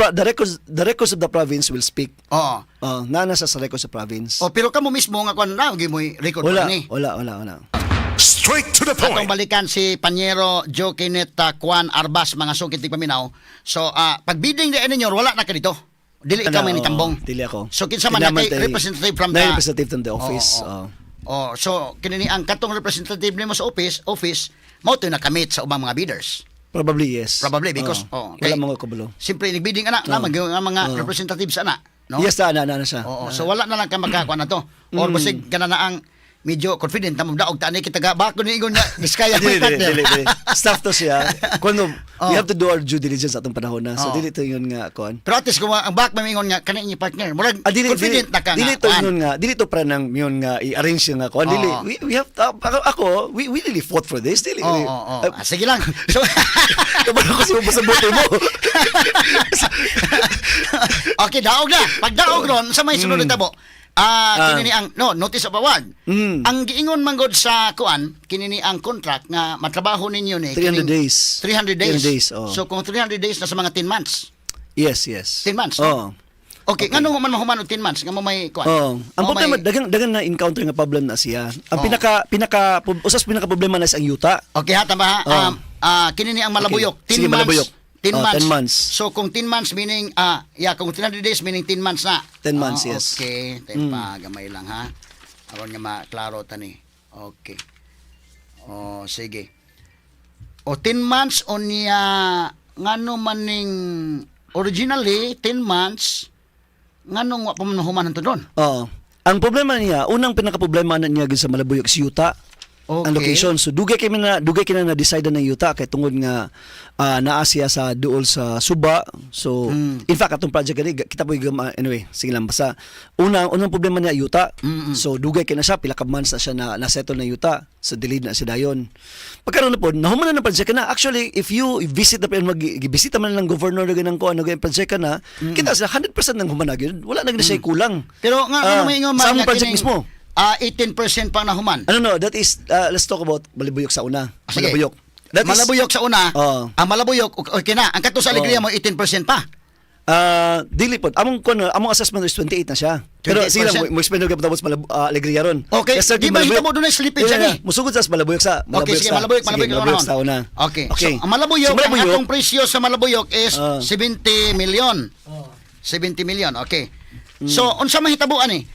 [SPEAKER 3] records of the province will speak.
[SPEAKER 2] Oo.
[SPEAKER 3] Naa na sa records of province.
[SPEAKER 2] Oh, pero kamo mismo nga kuan na gyud mo'y record
[SPEAKER 3] Wala,
[SPEAKER 2] ni.
[SPEAKER 3] wala, wala, wala.
[SPEAKER 1] Straight to the
[SPEAKER 2] Atong
[SPEAKER 1] point.
[SPEAKER 2] balikan si Panyero Joe Kenneth Juan Arbas, mga sukit paminaw. So pag bidding di ninyo, wala na ka dito. Dili ikaw
[SPEAKER 3] Ana,
[SPEAKER 2] may
[SPEAKER 3] oo,
[SPEAKER 2] nitambong.
[SPEAKER 3] Dili ako.
[SPEAKER 2] So kinsa man na
[SPEAKER 3] Kinaman
[SPEAKER 2] kay representative from the
[SPEAKER 3] na representative from the office.
[SPEAKER 2] Oo, oo.
[SPEAKER 3] Oo.
[SPEAKER 2] Oh, so kini ni ang katong representative nimo sa office mao to nakamit sa ubang mga bidders.
[SPEAKER 3] Probably yes.
[SPEAKER 2] Probably because
[SPEAKER 3] Oo.
[SPEAKER 2] oh,
[SPEAKER 3] Wala mga kabalo.
[SPEAKER 2] Siyempre nagbidding ana na mga mga representatives ana, no?
[SPEAKER 3] Yes, na siya.
[SPEAKER 2] Oo, so wala na lang ka makakuha na to. Or basig kana na ang medyo confident na daog ta ani kita ga bako ni ingon nga Diskaya
[SPEAKER 3] Dili,
[SPEAKER 2] may
[SPEAKER 3] dili,
[SPEAKER 2] partner.
[SPEAKER 3] dili, dili. Staff to siya. Kuno,
[SPEAKER 2] Oo.
[SPEAKER 3] we have to do our due diligence atong panahon na. So,
[SPEAKER 2] Oo.
[SPEAKER 3] dili to yun nga, kuan.
[SPEAKER 2] Pero at least kung ang back may ingon nga kani inyo partner, murag
[SPEAKER 3] Ah, dili,
[SPEAKER 2] confident
[SPEAKER 3] dili,
[SPEAKER 2] na ka nga.
[SPEAKER 3] dili to
[SPEAKER 2] kuan.
[SPEAKER 3] yun nga, dili to pra nang yun nga i-arrange nga kuan. Dili,
[SPEAKER 2] Oo.
[SPEAKER 3] we have to, ako, we really fought for this. Dili,
[SPEAKER 2] Oo,
[SPEAKER 3] dili.
[SPEAKER 2] oo, oo.
[SPEAKER 3] Ah,
[SPEAKER 2] Ah, sige lang. So
[SPEAKER 3] kabalo ko siya sa bote mo.
[SPEAKER 2] Okay, daog na. Pag daog ron sa may sunod na tabo. Kini ni ang no notice of award. Ang giingon man gud sa kuan, kini ni ang contract nga matrabaho ninyo ni
[SPEAKER 3] 300
[SPEAKER 2] kining-
[SPEAKER 3] days.
[SPEAKER 2] 300 days.
[SPEAKER 3] 300 days, oo.
[SPEAKER 2] So kung 300 days na sa mga 10 months.
[SPEAKER 3] Yes.
[SPEAKER 2] 10 months.
[SPEAKER 3] Oo.
[SPEAKER 2] Okay, ngano man mahuman og 10 months nga mo may kuan?
[SPEAKER 3] Oo. Ang
[SPEAKER 2] Mo
[SPEAKER 3] problema,
[SPEAKER 2] may-
[SPEAKER 3] dagan na encounter nga problem na siya. Ang
[SPEAKER 2] Oo.
[SPEAKER 3] pinaka pinaka usas pinaka problema na is ang yuta.
[SPEAKER 2] Okay ha, tama ha.
[SPEAKER 3] Oo.
[SPEAKER 2] Kini ni ang Malabuyok.
[SPEAKER 3] Okay.
[SPEAKER 2] 10
[SPEAKER 3] Sige,
[SPEAKER 2] months.
[SPEAKER 3] Malabuyok.
[SPEAKER 2] 10
[SPEAKER 3] Oh,
[SPEAKER 2] months.
[SPEAKER 3] 10 months.
[SPEAKER 2] So kung 10 months meaning yeah, kung 300 days meaning 10 months na.
[SPEAKER 3] 10 months, yes.
[SPEAKER 2] Okay, mm. Pa gamay lang ha. Aron nga maklaro tani. Okay. Oh, sige. O 10 months o niya ngano maning originally 10 months, nganong wa pa man human hantod ron?
[SPEAKER 3] Oo. Ang problema niya, unang pinaka problema na niya gyud sa Malabuyok is yuta. Ang location. So dugay kay na decide na yuta kay tungod nga naa siya sa duol sa Suba. So in fact atong project gani kita po anyway, sige lang, basta unang problema niya yuta. So dugay kay na siya, pila ka months na siya na na-settle na yuta. So delayed na siya dayon. Pagkaroon na po, nahuman na ng project na. Actually, if you visit the mag gibisita man lang governor na ganang ko ano ganang project ka na, kita sila 100% ng human na gyud. Wala na gyud siya kulang.
[SPEAKER 2] Pero nga ano may ingon man
[SPEAKER 3] sa among
[SPEAKER 2] nga
[SPEAKER 3] project
[SPEAKER 2] kining,
[SPEAKER 3] mismo.
[SPEAKER 2] 18% pang nahuman.
[SPEAKER 3] Ano no, that is let's talk about Malabuyok sa una.
[SPEAKER 2] Sige.
[SPEAKER 3] Malabuyok. That is
[SPEAKER 2] Malabuyok sa una.
[SPEAKER 3] Oo.
[SPEAKER 2] Ang Malabuyok okay na. Ang kato sa Alegria
[SPEAKER 3] Oo.
[SPEAKER 2] mo 18% pa.
[SPEAKER 3] Dili po. Among kuno, among assessment is 28 na siya. Pero
[SPEAKER 2] 28%?
[SPEAKER 3] sige lang, mo explain og tapos Alegria ron.
[SPEAKER 2] Okay.
[SPEAKER 3] Yes, sir,
[SPEAKER 2] Di ba
[SPEAKER 3] Malabuyok.
[SPEAKER 2] hita mo doon ay slippage
[SPEAKER 3] Yeah,
[SPEAKER 2] yan eh?
[SPEAKER 3] yeah. Musugod sa Malabuyok sa
[SPEAKER 2] Okay,
[SPEAKER 3] Malabuyok
[SPEAKER 2] sige,
[SPEAKER 3] sa.
[SPEAKER 2] Malabuyok,
[SPEAKER 3] Sige,
[SPEAKER 2] Malabuyok,
[SPEAKER 3] Malabuyok sa una.
[SPEAKER 2] Okay. So, ang Malabuyok,
[SPEAKER 3] So, Malabuyok,
[SPEAKER 2] ang atong presyo sa Malabuyok is 70 million. 70 million, okay. So, unsa man hitabo ani?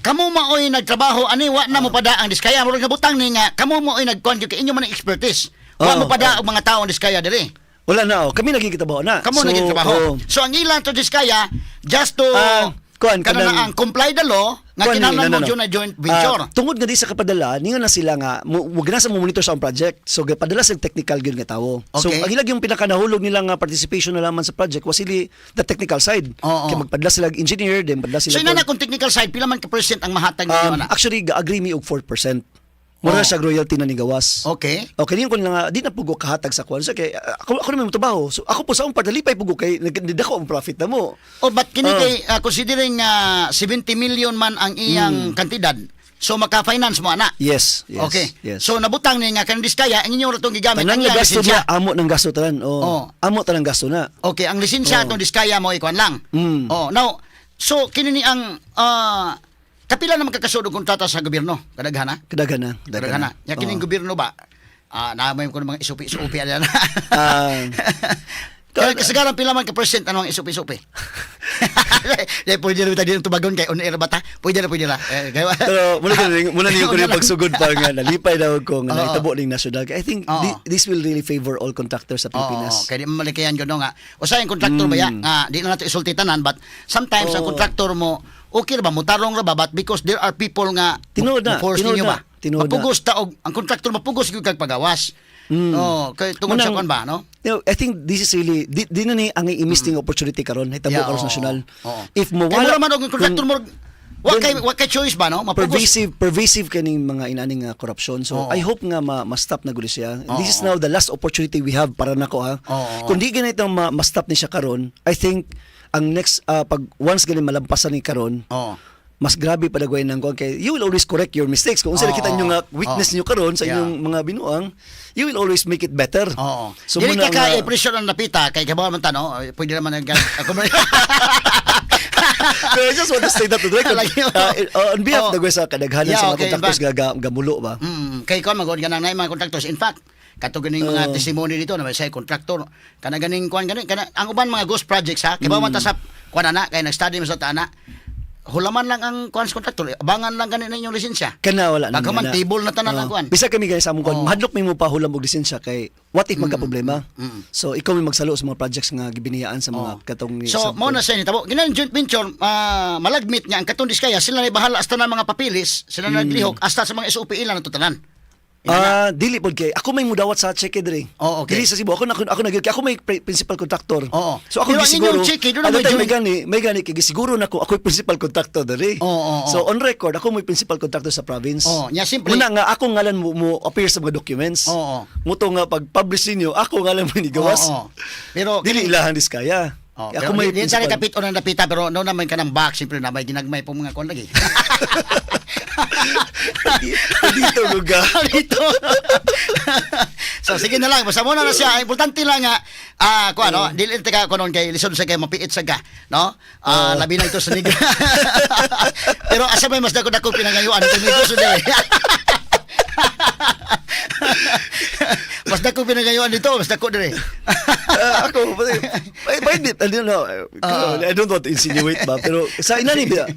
[SPEAKER 2] Kamo maoy nagtrabaho ani, wa na mo pada ang Diskaya. Murag nabutang ni nga kamo maoy nagkuan kay inyo man ang expertise. Wa mo pada og mga tao ang Diskaya diri.
[SPEAKER 3] Wala na oh. Kami naging trabaho na.
[SPEAKER 2] Kamo
[SPEAKER 3] So,
[SPEAKER 2] naging trabaho.
[SPEAKER 3] oh.
[SPEAKER 2] So ang ilang to Diskaya just to
[SPEAKER 3] Kuan,
[SPEAKER 2] kana na ang comply the law nga
[SPEAKER 3] Kuan,
[SPEAKER 2] kinahanglan
[SPEAKER 3] no,
[SPEAKER 2] mo
[SPEAKER 3] no, no.
[SPEAKER 2] join na joint venture.
[SPEAKER 3] Tungod nga di sa kapadala, ningon na sila nga mo mo sa mo monitor sa ang project. So gapadala sa technical gyud nga tawo. So ang ilag yung pinakanahulog nila nga participation na laman sa project was sili the technical side.
[SPEAKER 2] Oo.
[SPEAKER 3] Kay magpadala sila og engineer, then padala sila
[SPEAKER 2] So inana kung technical side pila man ka percent ang mahatag ninyo ana?
[SPEAKER 3] Actually ga-agree mi og 4%. Mura siya royalty na ni gawas.
[SPEAKER 2] Okay.
[SPEAKER 3] Okay, niyon ko lang nga, di na pugo kahatag sa kwan. So, kay, ako naman mo trabaho. So, ako po sa akong padalipay pugo kay, nagdako ang profit na mo.
[SPEAKER 2] O but kini
[SPEAKER 3] Oh.
[SPEAKER 2] kay considering 70 million man ang iyang kantidad. So maka-finance mo ana.
[SPEAKER 3] Yes.
[SPEAKER 2] Okay.
[SPEAKER 3] Yes.
[SPEAKER 2] So nabutang ni nga kanang Diskaya ang inyo ra tong gigamit
[SPEAKER 3] Tanan
[SPEAKER 2] ang
[SPEAKER 3] nga
[SPEAKER 2] iyang
[SPEAKER 3] gasto
[SPEAKER 2] lisensya.
[SPEAKER 3] niya, amo ng gasto tanan. Oh.
[SPEAKER 2] Oh.
[SPEAKER 3] Amo tanan gasto na.
[SPEAKER 2] Okay, ang lisensya atong Diskaya mo ikuan lang. Oh, now so kini ni ang kapila na magkakasud og kontrata sa gobyerno? Kadaghan na?
[SPEAKER 3] Kadaghan na.
[SPEAKER 2] Kadaghan na. Ya kining
[SPEAKER 3] Oo.
[SPEAKER 2] gobyerno ba? Naamay ko ng mga isupi-isupi ana. Kaya kasagaran pila man ka percent ano ang isupi-isupi? Dahil pwede na tayo tubagon kay on air ba ta? Pwede na, pwede na. Eh,
[SPEAKER 3] Pero muna niyo ko
[SPEAKER 2] Una
[SPEAKER 3] rin
[SPEAKER 2] lang.
[SPEAKER 3] pagsugod pa nga nalipay daw ko nga
[SPEAKER 2] Oo.
[SPEAKER 3] nahitabo ning national. I think
[SPEAKER 2] Oo.
[SPEAKER 3] this will really favor all contractors sa Pilipinas.
[SPEAKER 2] Oo, kaya di malikayan yun no, nga. O sa yung contractor ba ya? Nga, di na nato isulti tanan, but sometimes ang
[SPEAKER 3] Oo.
[SPEAKER 2] contractor mo, okay ra ba, mutarong ra ba, but because there are people nga
[SPEAKER 3] Tinuod na,
[SPEAKER 2] force
[SPEAKER 3] tinuod
[SPEAKER 2] ninyo
[SPEAKER 3] na,
[SPEAKER 2] ba?
[SPEAKER 3] tinuod na.
[SPEAKER 2] Mapugos ta og ang contractor mapugos gyud kag pagawas. Oh, kay tungod sa
[SPEAKER 3] Munang-
[SPEAKER 2] kuan ba, no?
[SPEAKER 3] I think this is really di na ni ang i-miss ning opportunity karon hitabo
[SPEAKER 2] Yeah,
[SPEAKER 3] karon
[SPEAKER 2] oo,
[SPEAKER 3] sa national.
[SPEAKER 2] oo.
[SPEAKER 3] If mo
[SPEAKER 2] Kay mura man og ang contractor mo wa kay choice ba, no? Mapugos.
[SPEAKER 3] Pervasive kaning mga inaning nga corruption. So
[SPEAKER 2] Oo.
[SPEAKER 3] I hope nga ma-stop na gud siya.
[SPEAKER 2] Oo.
[SPEAKER 3] This is now the last opportunity we have para nako ha.
[SPEAKER 2] Oo.
[SPEAKER 3] Kung di ganito ma-stop ni siya karon, I think ang next pag once gani malampasan ni karon,
[SPEAKER 2] Oo.
[SPEAKER 3] mas grabe pa dagway ng kuwan kay you will always correct your mistakes. Kung unsa
[SPEAKER 2] Oo,
[SPEAKER 3] nakita nyo nga weakness
[SPEAKER 2] oo.
[SPEAKER 3] niyo karon sa inyong mga binuang, you will always make it better.
[SPEAKER 2] Oo.
[SPEAKER 3] So
[SPEAKER 2] Dili
[SPEAKER 3] muna
[SPEAKER 2] ka ka
[SPEAKER 3] nga-
[SPEAKER 2] i-pressure ang napita kay kabaw man ta, no? Pwede naman ang ako.
[SPEAKER 3] Pero I just want to state that to the record.
[SPEAKER 2] Lagi mo.
[SPEAKER 3] On behalf
[SPEAKER 2] Oo.
[SPEAKER 3] dagway sa kadaghanan
[SPEAKER 2] Yeah,
[SPEAKER 3] sa mga
[SPEAKER 2] okay,
[SPEAKER 3] contractors
[SPEAKER 2] ba-
[SPEAKER 3] nga gamulo ba.
[SPEAKER 2] Mm, Kay ko magod ka na mga contractors. In fact, kato ganing mga testimony dito na may say contractor kana ganing kuan gani kana ang uban mga ghost projects ha kay ba man ta sa kuan ana kay nag-study mo sa tana, hulaman lang ang kuan sa contractor, abangan lang gani ninyong lisensya.
[SPEAKER 3] Kana wala na.
[SPEAKER 2] Baka man
[SPEAKER 3] na.
[SPEAKER 2] table na tanan ang
[SPEAKER 3] Oo.
[SPEAKER 2] kuan.
[SPEAKER 3] Bisa kami guys sa among kuan, mahadlok mi mo pahulam og lisensya kay what if magka problema. So ikaw may magsalo sa mga projects nga gibiniyaan sa mga katong
[SPEAKER 2] So, mao na siya nitabo. Ginan joint venture, malagmit nga ang katong Diskaya, sila na bahala hasta na mga papilis, sila na naglihok hasta sa mga SOP ila na to tanan.
[SPEAKER 3] Ah, dili pod kay ako may mudawat sa cheque diri.
[SPEAKER 2] Oh, okay.
[SPEAKER 3] Dili sa Cebu ako na ako na kay ako may principal contractor.
[SPEAKER 2] Oo.
[SPEAKER 3] So ako
[SPEAKER 2] Pero ang
[SPEAKER 3] gisiguro.
[SPEAKER 2] inyong cheque, doon na
[SPEAKER 3] Ano
[SPEAKER 2] may
[SPEAKER 3] tayo,
[SPEAKER 2] joint-
[SPEAKER 3] may gani kay gisiguro na ko ako'y principal contractor diri.
[SPEAKER 2] Oo.
[SPEAKER 3] So on record ako may principal contractor sa province.
[SPEAKER 2] Oo, nya simple.
[SPEAKER 3] Muna nga ako ngalan mo appear sa mga documents.
[SPEAKER 2] Oo.
[SPEAKER 3] Muto nga pag publish ninyo ako ngalan mo ni gawas.
[SPEAKER 2] Oo, oo. Pero
[SPEAKER 3] Dili ilahan Diskaya.
[SPEAKER 2] Oh,
[SPEAKER 3] Ako
[SPEAKER 2] pero
[SPEAKER 3] may
[SPEAKER 2] di sa
[SPEAKER 3] principal.
[SPEAKER 2] kapit o nang napita pero no naman ka ng back siyempre na may ginagmay po mga kuan lagi.
[SPEAKER 3] Dito lugar.
[SPEAKER 2] Dito. So sige na lang, basta muna na siya. Importante lang nga kuan no, dili ta ka kunon kay lisod sa kay mapiit sa ka, no? Labi na ito sa niga. Pero asa may mas dako dako pinangayuan ito negosyo dili. Mas dako pinangayuan dito, mas dako diri.
[SPEAKER 3] Ako, I don't know, I don't want to insinuate ba, pero sa inani ba,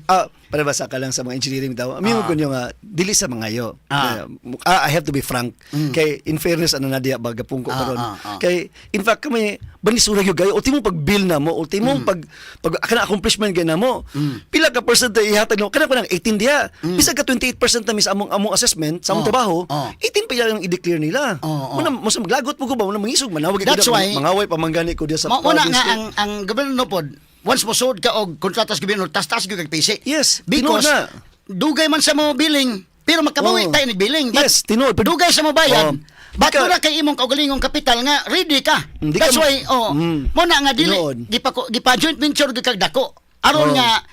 [SPEAKER 3] para ba sa ka lang sa mga engineering daw, amino ko nyo nga, dili sa mga yo. I have to be frank. Kay, in fairness, ano na diya, baga pungko karon. Kay, in fact, kami, banisura gyud kayo, ultimo pag-bill na mo, ultimo pag, kana accomplishment gay na mo, pila ka percent na ihatag no, kana ko nang 18 diya. Bisag ka 28% na mis among among assessment sa among trabaho, 18 pa yung i-declare nila.
[SPEAKER 2] Oo, oo.
[SPEAKER 3] Muna, mo sa maglagot mo ko ba, muna mangisog, manawag
[SPEAKER 2] That's why-
[SPEAKER 3] mangaway pamanggani ko diya sa
[SPEAKER 2] Mao na
[SPEAKER 3] province
[SPEAKER 2] nga
[SPEAKER 3] ko.
[SPEAKER 2] ang gobyerno pod, once mo sud ka og kontrata sa gobyerno, tas-tas gyud kag pisi.
[SPEAKER 3] Yes, tinuod
[SPEAKER 2] Because
[SPEAKER 3] na.
[SPEAKER 2] dugay man sa mo billing, pero makabawi
[SPEAKER 3] Oo.
[SPEAKER 2] tayo nagbilling. But
[SPEAKER 3] Yes, tinuod. Pero-
[SPEAKER 2] dugay sa mo bayad.
[SPEAKER 3] Oo.
[SPEAKER 2] But
[SPEAKER 3] Di ka-
[SPEAKER 2] wala kay imong kaugalingong kapital nga ready ka.
[SPEAKER 3] Hindi ka
[SPEAKER 2] That's
[SPEAKER 3] ma-
[SPEAKER 2] why oh, mo na nga dili
[SPEAKER 3] Tinuod.
[SPEAKER 2] gipa gipa joint venture gyud kag dako. Aron nga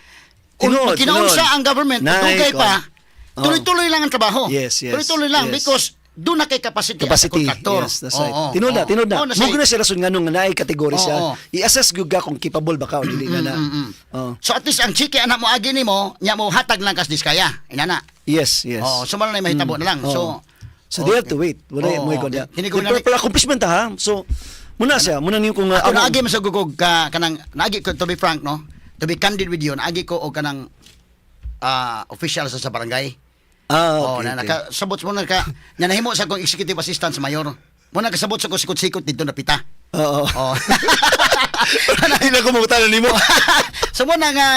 [SPEAKER 2] kung
[SPEAKER 3] Tinuod,
[SPEAKER 2] kinaunsa
[SPEAKER 3] tinuod.
[SPEAKER 2] ang government,
[SPEAKER 3] Nay,
[SPEAKER 2] dugay pa, tuloy-tuloy lang ang trabaho.
[SPEAKER 3] Yes,
[SPEAKER 2] Tuloy-tuloy lang because doon na kay capacity, as a
[SPEAKER 3] Capacity.
[SPEAKER 2] contractor.
[SPEAKER 3] Yes, that's right.
[SPEAKER 2] Oo,
[SPEAKER 3] Tinuod na,
[SPEAKER 2] oo.
[SPEAKER 3] tinuod na.
[SPEAKER 2] Oo, na
[SPEAKER 3] Mo na siya rason nganong nga naay kategory siya.
[SPEAKER 2] Oo.
[SPEAKER 3] I-assess gyud ka kung capable ba ka o dili na na. Oo.
[SPEAKER 2] So at least ang chiki anak mo agi nimo, nya mo hatag lang kas Diskaya. Inana.
[SPEAKER 3] Yes.
[SPEAKER 2] Oo, so man na mahitabo na lang.
[SPEAKER 3] Oo.
[SPEAKER 2] So
[SPEAKER 3] So they have to wait. Wala
[SPEAKER 2] Oo,
[SPEAKER 3] mo
[SPEAKER 2] oo.
[SPEAKER 3] ikon diya.
[SPEAKER 2] Hindi ko na-
[SPEAKER 3] Pero accomplishment ha. So muna siya, muna niyo kung
[SPEAKER 2] ako naagi man sa gugog ka kanang naagi ko, to be frank no, to be candid with you, naagi ko og kanang official sa barangay.
[SPEAKER 3] Ah,
[SPEAKER 2] Oh,
[SPEAKER 3] okay.
[SPEAKER 2] na nakasabot mo na ka nga nahimo sa akong executive assistant sa mayor. Mo nakasabot sa ko sikot-sikot dito na pita.
[SPEAKER 3] Oo.
[SPEAKER 2] Oh.
[SPEAKER 3] Hindi na ko mangutana nimo.
[SPEAKER 2] So mo na nga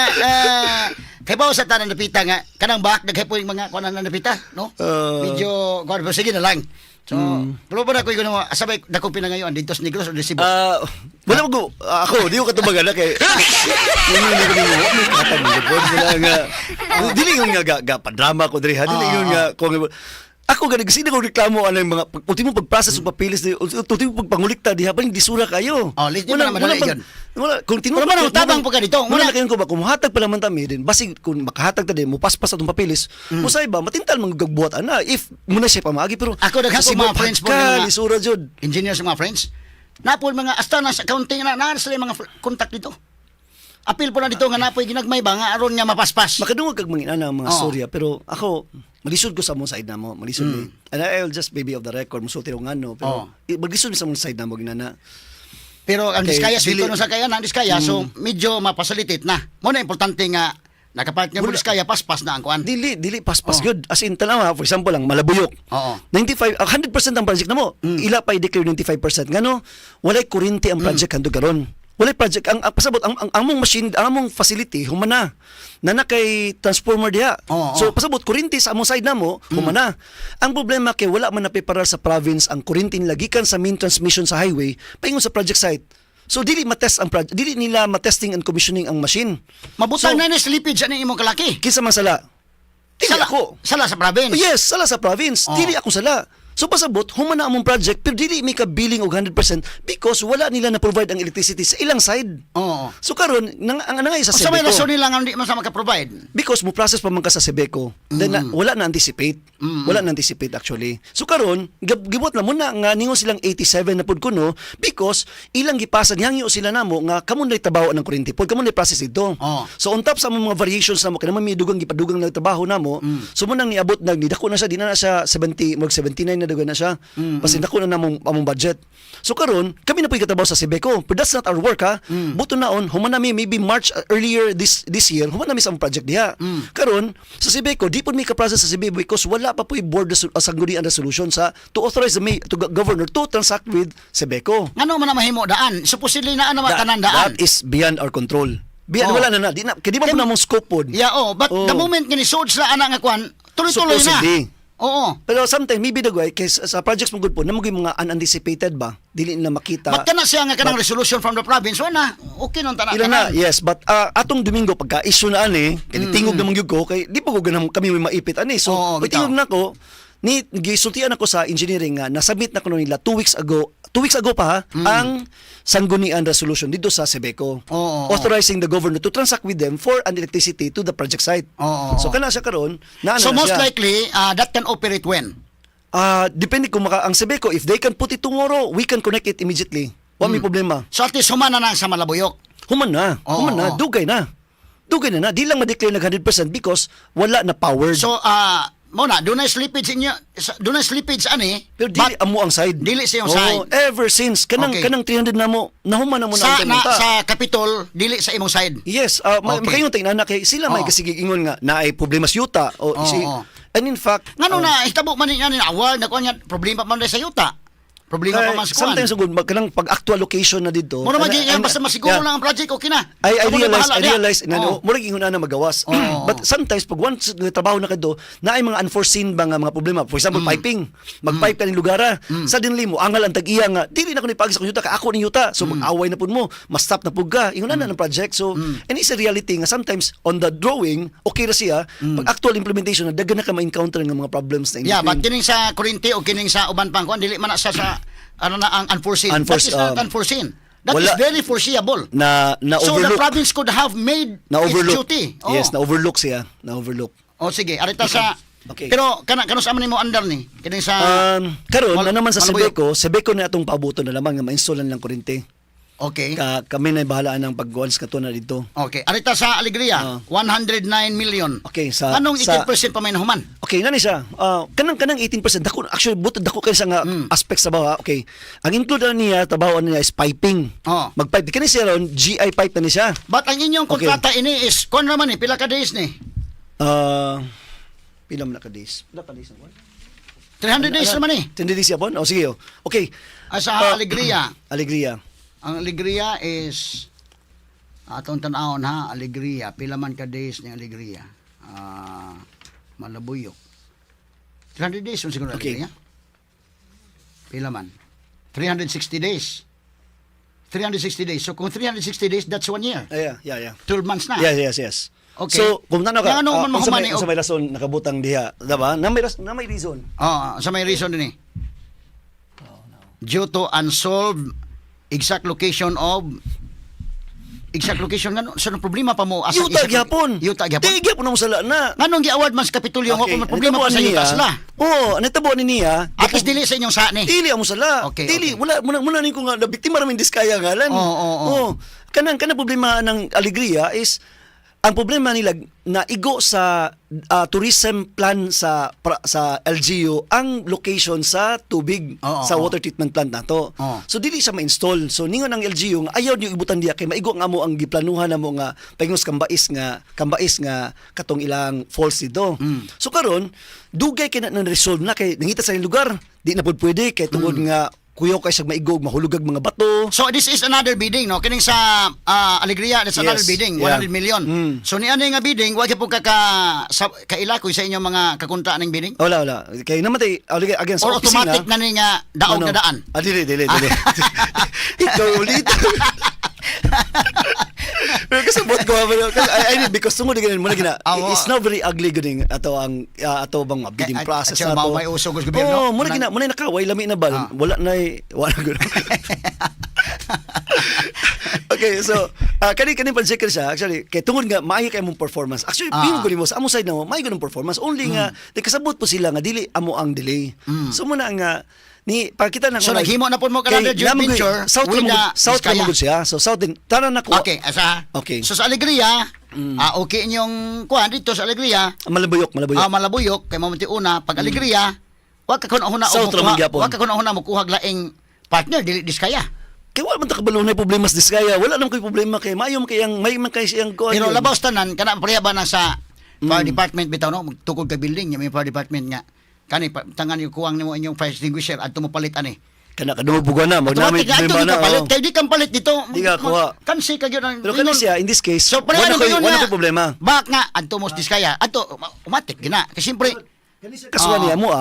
[SPEAKER 2] kay bawo sa tanan napita nga kanang back naghay po yung mga kuan na napita no. Medyo kuan pero sige na lang. So, pero pa na ko yung asabay dako pinangayoan dito sa Negros o di Cebu.
[SPEAKER 3] Wala mo ko, ako, di ko katubagan na kay yun yung ko nimo, may katag mo gud wala nga. Dili yung nga ga padrama ko diri ha, dili yung nga kung ako gani kasi ko reklamo anang mga ultimo pag-process ug papilis di ultimo pagpangulikta diha pa disura kayo.
[SPEAKER 2] Oh, di mo na madali yun.
[SPEAKER 3] Wala kung tinuod
[SPEAKER 2] Pero man, tabang po ka dito.
[SPEAKER 3] Wala na kayo ko ba kung muhatag pa naman ta mi din basig kung makahatag ta din mupaspas atong papilis, usay ba matintal man gagbuhat ana if muna siya pamaagi pero
[SPEAKER 2] Ako, daghan
[SPEAKER 3] sa
[SPEAKER 2] ko
[SPEAKER 3] Cebu,
[SPEAKER 2] mga friends po
[SPEAKER 3] pagka,
[SPEAKER 2] nga mga-
[SPEAKER 3] lisura jud.
[SPEAKER 2] Engineer sa mga friends. Napol mga hasta na sa accounting na naa sila yung mga contact dito. Apil po na dito nga napoy ginagmay ba nga aron nga mapaspas.
[SPEAKER 3] Makadungog kag mga inana ang mga storya pero ako malisod ko sa mong side namo, malisod mi. And I'll just be of the record musulti og ngano pero maglisod mi sa mong side namo ginana.
[SPEAKER 2] Pero ang
[SPEAKER 3] Okay,
[SPEAKER 2] Diskaya,
[SPEAKER 3] dili-
[SPEAKER 2] dili, no sa kaya na ang Diskaya, so medyo mapasalitit na. Mo na importante nga nakapartner mo
[SPEAKER 3] Wala-
[SPEAKER 2] Diskaya, paspas na ang kuan.
[SPEAKER 3] Dili dili paspas good. As in tanaw ha, for example ang Malabuyok. 95 ah, 100% ang project namo. Ila pa i-declare 95% ngano walay kuryente ang project hantod karon. Walay project ang pasabot ang among machine ang among facility humana. Na kay transformer diha. So pasabot kuryente sa among side namo humana. Ang problema kay wala man napiparal sa province ang kuryente nilagikan sa main transmission sa highway paingon sa project site. So dili matest ang project, dili nila matesting and commissioning ang machine.
[SPEAKER 2] Mabutang
[SPEAKER 3] So,
[SPEAKER 2] na ni slippage ani imong kalaki.
[SPEAKER 3] kinsa man sala? Dili
[SPEAKER 2] Sala,
[SPEAKER 3] ako.
[SPEAKER 2] sala sa province.
[SPEAKER 3] Yes, sala sa province. Dili ako sala. So pasabot, human na among project pero dili mi ka-billing og 100% because wala nila na provide ang electricity sa ilang side. So karon nang ang nangay sa
[SPEAKER 2] Sa may
[SPEAKER 3] Cebeco.
[SPEAKER 2] rason nila nga hindi man sa maka-provide.
[SPEAKER 3] Because mo process pa man ka sa Cebeco. Then na, wala na anticipate. Wala na anticipate actually. So karon gibot lang muna nga ningon silang 87 na pud kuno because ilang gipasa nihangyo sila namo nga kamo na trabaho ng kuryente pod, kamo na process dito. So on top sa among mga variations namo kay naman may dugang gipadugang na trabaho namo. So mo nang niabot nag nidako na siya, di na na siya 70, mag 79 na dugang na siya. Basin dako na namong among budget. So karon kami na po'y katrabaho sa Cebeco. But that's not our work ha. Buto naon human nami maybe March, earlier this this year, human nami sa among project diha. Karon sa Cebeco di pud mi ka-process sa Cebeco because wala pa po'y board sanggunian resolution sa to authorize the may, to governor to transact with Cebeco.
[SPEAKER 2] Ngano man na mahimo daan? Supposedly naa naman tanan daan.
[SPEAKER 3] That is beyond our control. Beyond, wala na na. Di na kay di ba po namong scope pod.
[SPEAKER 2] Yeah, oh, but the moment nga ni sila ana nga kwan, tuloy-tuloy na.
[SPEAKER 3] Supposedly. Pero sometimes maybe dagway kay sa projects mo gud po na mo mga unanticipated ba, dili na makita.
[SPEAKER 2] But kana siya nga kanang resolution from the province, wala na. Okay nang tanan.
[SPEAKER 3] Ila na, yes, but atong Domingo pagka issue na ani, kay tingog naman gyud ko kay di pa ko ganang kami may maipit ani. So, pag
[SPEAKER 2] bitaw.
[SPEAKER 3] tingog nako ni gisultian ako sa engineering nga nasubmit na kuno nila 2 weeks ago, 2 weeks ago pa ha, ang Sanggunian resolution dito sa Cebeco
[SPEAKER 2] Oo, oo.
[SPEAKER 3] authorizing the governor to transact with them for an electricity to the project site.
[SPEAKER 2] Oo,
[SPEAKER 3] So
[SPEAKER 2] oo.
[SPEAKER 3] kana siya karon na
[SPEAKER 2] So
[SPEAKER 3] na
[SPEAKER 2] most
[SPEAKER 3] siya.
[SPEAKER 2] likely, that can operate when?
[SPEAKER 3] Ah, depende kung maka ang Cebeco, if they can put it tomorrow, we can connect it immediately. Wa may problema.
[SPEAKER 2] So at least human na na sa Malabuyok.
[SPEAKER 3] Human na. Human na. Dugay na. Dugay na na. Di lang ma-declare nag 100% because wala na powered.
[SPEAKER 2] So mo na dunay slippage inyo, dunay slippage ani.
[SPEAKER 3] Pero dili
[SPEAKER 2] but
[SPEAKER 3] amo ang side.
[SPEAKER 2] dili sa iyong
[SPEAKER 3] Oo,
[SPEAKER 2] side.
[SPEAKER 3] ever since kanang kanang 300 na mo nahuman na mo na
[SPEAKER 2] sa
[SPEAKER 3] ang
[SPEAKER 2] na,
[SPEAKER 3] munta.
[SPEAKER 2] sa Capitol dili sa imong side.
[SPEAKER 3] Yes, makaingon tayo na kay sila may kasigig ingon nga naay problema sa yuta o si and in fact
[SPEAKER 2] Ngano na hitabo man ni na award na kuan nga problema pa man sa yuta. Problema pa
[SPEAKER 3] kay
[SPEAKER 2] man sa kuan.
[SPEAKER 3] sometimes gud kanang pag actual location na dito.
[SPEAKER 2] Mura magi basta masiguro lang ang project, okay na.
[SPEAKER 3] I
[SPEAKER 2] Amo na
[SPEAKER 3] realize,
[SPEAKER 2] bahala
[SPEAKER 3] I
[SPEAKER 2] diha.
[SPEAKER 3] realize na no, murag ingon na magawas. But sometimes pag once trabaho na kadto, naay mga unforeseen ba nga mga problema. For example, piping. Mag-pipe ka ning lugar ah. Suddenly mo angal ang tag-iya nga dili na ko ni pag sa yuta kay ako ni yuta. So mag-away na pud mo, ma-stop na pud ka. Ingon na ng project. So and it's a reality nga sometimes on the drawing okay ra siya, pag actual implementation na daghan na ka ma-encounter nga mga problems na in
[SPEAKER 2] Yeah, but
[SPEAKER 3] between.
[SPEAKER 2] kining sa kuryente o kining sa uban pang kuan dili man na siya sa ano na ang unforeseen.
[SPEAKER 3] Unforeseen,
[SPEAKER 2] That is not unforeseen. That is
[SPEAKER 3] wala.
[SPEAKER 2] very foreseeable.
[SPEAKER 3] Na
[SPEAKER 2] So the
[SPEAKER 3] overlook.
[SPEAKER 2] province could have made
[SPEAKER 3] Na
[SPEAKER 2] its
[SPEAKER 3] overlook.
[SPEAKER 2] duty. Oo.
[SPEAKER 3] Yes, na overlook siya, na overlook.
[SPEAKER 2] O sige, arita sa. Pero kana kanus man nimo andar ni? Kining sa
[SPEAKER 3] Karon na naman sa
[SPEAKER 2] Malabuyok.
[SPEAKER 3] Cebeco, Cebeco na atong paabuton na lamang nga ma-install lang kuryente. Ka, kami na bahalaan ng pagkuan sa kato na dito.
[SPEAKER 2] Okay. Arita sa Alegria, 109 million.
[SPEAKER 3] Okay,
[SPEAKER 2] Anong 18% pa may nahuman?
[SPEAKER 3] Okay, nani siya. Kanang kanang 18% dako actually buto dako kay sa nga aspect sa bawa. Okay. Ang include na niya trabaho niya is piping. Mag-pipe kani siya ron GI pipe na ni siya.
[SPEAKER 2] But ang inyong kontrata ini is kuan naman ni pila ka days ni?
[SPEAKER 3] Pila man na ka days? Pila ka days na kuan?
[SPEAKER 2] 300 days naman eh.
[SPEAKER 3] 300 days yapon? Oh, sige. Oh. Okay.
[SPEAKER 2] Sa Alegria.
[SPEAKER 3] Alegria.
[SPEAKER 2] Ang Alegria is atong tan-awon ha, Alegria. Pila man ka days ni Alegria? Malabuyok. 300 days man siguro Alegria. Pila man? 360 days. 360 days. So kung 360 days, that's one year.
[SPEAKER 3] Yeah.
[SPEAKER 2] 12 months na.
[SPEAKER 3] Yes.
[SPEAKER 2] Okay.
[SPEAKER 3] So, kung tanaw ka,
[SPEAKER 2] Nga ano man
[SPEAKER 3] unsa
[SPEAKER 2] mahuman
[SPEAKER 3] may,
[SPEAKER 2] ni
[SPEAKER 3] unsa may rason nakabutang diha, diba? Na may reason.
[SPEAKER 2] Oh, sa may reason din eh. Due to unsolved exact location of exact location ngano sa problema pa mo asa
[SPEAKER 3] Yuta gyapon.
[SPEAKER 2] Yuta gyapon.
[SPEAKER 3] Di gyapon ang sala na.
[SPEAKER 2] Nganong gi-award man sa Kapitolyo okay. Nga problema pa sa yuta sila.
[SPEAKER 3] Oo, natabo ni niya.
[SPEAKER 2] At least dili sa inyong sa ni.
[SPEAKER 3] Dili amo sala. Dili wala muna muna ni ko nga nabiktima ra min diskaya ngalan.
[SPEAKER 2] Oo.
[SPEAKER 3] Kanang kanang problema ng Alegria is ang problema nila na igo sa tourism plan sa LGU ang location sa tubig sa water treatment plant nato. So dili siya ma-install. So ningon ang LGU nga ayaw niyo ibutan diya kay maigo ang amo ang giplanuhan namo nga paingos kambais nga katong ilang falls dito. So karon dugay kay na resolve na kay nangita sa ilang lugar di na pud pwede kay tungod nga kuyaw kay siya maigog mahulugag mga bato.
[SPEAKER 2] So this is another bidding no kining sa Alegria, that's another bidding, 100 million. So ni ani nga bidding wa gyud po ka, ka sa, kailakoy sa inyong mga kakunta ning bidding?
[SPEAKER 3] Wala wala. Kay namatay again sa
[SPEAKER 2] Or
[SPEAKER 3] opisina.
[SPEAKER 2] automatic na ni nga daog
[SPEAKER 3] No, no.
[SPEAKER 2] na daan?
[SPEAKER 3] Ah, dili, dili, dili. Ikaw ulit. Pero Kasabot ko ba I because tungod ganun mo na gina.
[SPEAKER 2] Ah, oo.
[SPEAKER 3] It's not very ugly guning ato ang ato bang mga bidding
[SPEAKER 2] At-
[SPEAKER 3] process
[SPEAKER 2] at siya,
[SPEAKER 3] na to.
[SPEAKER 2] mao may usog sa gobyerno.
[SPEAKER 3] Oh, mo na gina, mo na nakaway lami na ba? Wala na wala gud. Okay, so kani pa checker siya actually kay tungod nga maayo kay mong performance. Actually, mm. Ko nimo sa amo side na mo, maayo gud ang performance. Only nga di kasabot po sila nga dili amo ang delay. So mo na nga ni pagkita na
[SPEAKER 2] So, naghimo na po mo kanang joint venture
[SPEAKER 3] South
[SPEAKER 2] with
[SPEAKER 3] with
[SPEAKER 2] the
[SPEAKER 3] South
[SPEAKER 2] Vizcaya.
[SPEAKER 3] ra mo gud siya. So South din tanan na ko.
[SPEAKER 2] Okay, asa?
[SPEAKER 3] Okay.
[SPEAKER 2] So sa Alegria, okay inyong kuan dito sa Alegria,
[SPEAKER 3] Malabuyok, Malabuyok.
[SPEAKER 2] Malabuyok kay mo una pag Alegria, wa ka kun huna
[SPEAKER 3] South ra man gyapon.
[SPEAKER 2] wa ka kun huna mokuha laing partner dili Diskaya.
[SPEAKER 3] Kay wala man ta kabalo na problema sa Diskaya. Wala naman koy problema kay maayo man kay ang may man kay siyang kuan.
[SPEAKER 2] Pero
[SPEAKER 3] yun.
[SPEAKER 2] labaw sa tanan kana pareha ba na sa fire department bitaw, no, tukod kay building nya may fire department nga kani tangan yung kuwang nimo inyong fire extinguisher adto mo palit ani.
[SPEAKER 3] Kana kadumubugan na, magna may
[SPEAKER 2] Automatic na adto
[SPEAKER 3] problema
[SPEAKER 2] di
[SPEAKER 3] na.
[SPEAKER 2] ka palit
[SPEAKER 3] Oh.
[SPEAKER 2] kay di kang palit dito.
[SPEAKER 3] Di ka kuha.
[SPEAKER 2] Kansi ka gyud ang
[SPEAKER 3] Pero kani siya in this case,
[SPEAKER 2] So pareha
[SPEAKER 3] wala
[SPEAKER 2] na
[SPEAKER 3] koy
[SPEAKER 2] yun
[SPEAKER 3] wala
[SPEAKER 2] nga.
[SPEAKER 3] koy problema.
[SPEAKER 2] Bak nga adto mo sa Diskaya, adto umatik gina. Kay siyempre
[SPEAKER 3] Kasuhan
[SPEAKER 2] Oo.
[SPEAKER 3] niya mo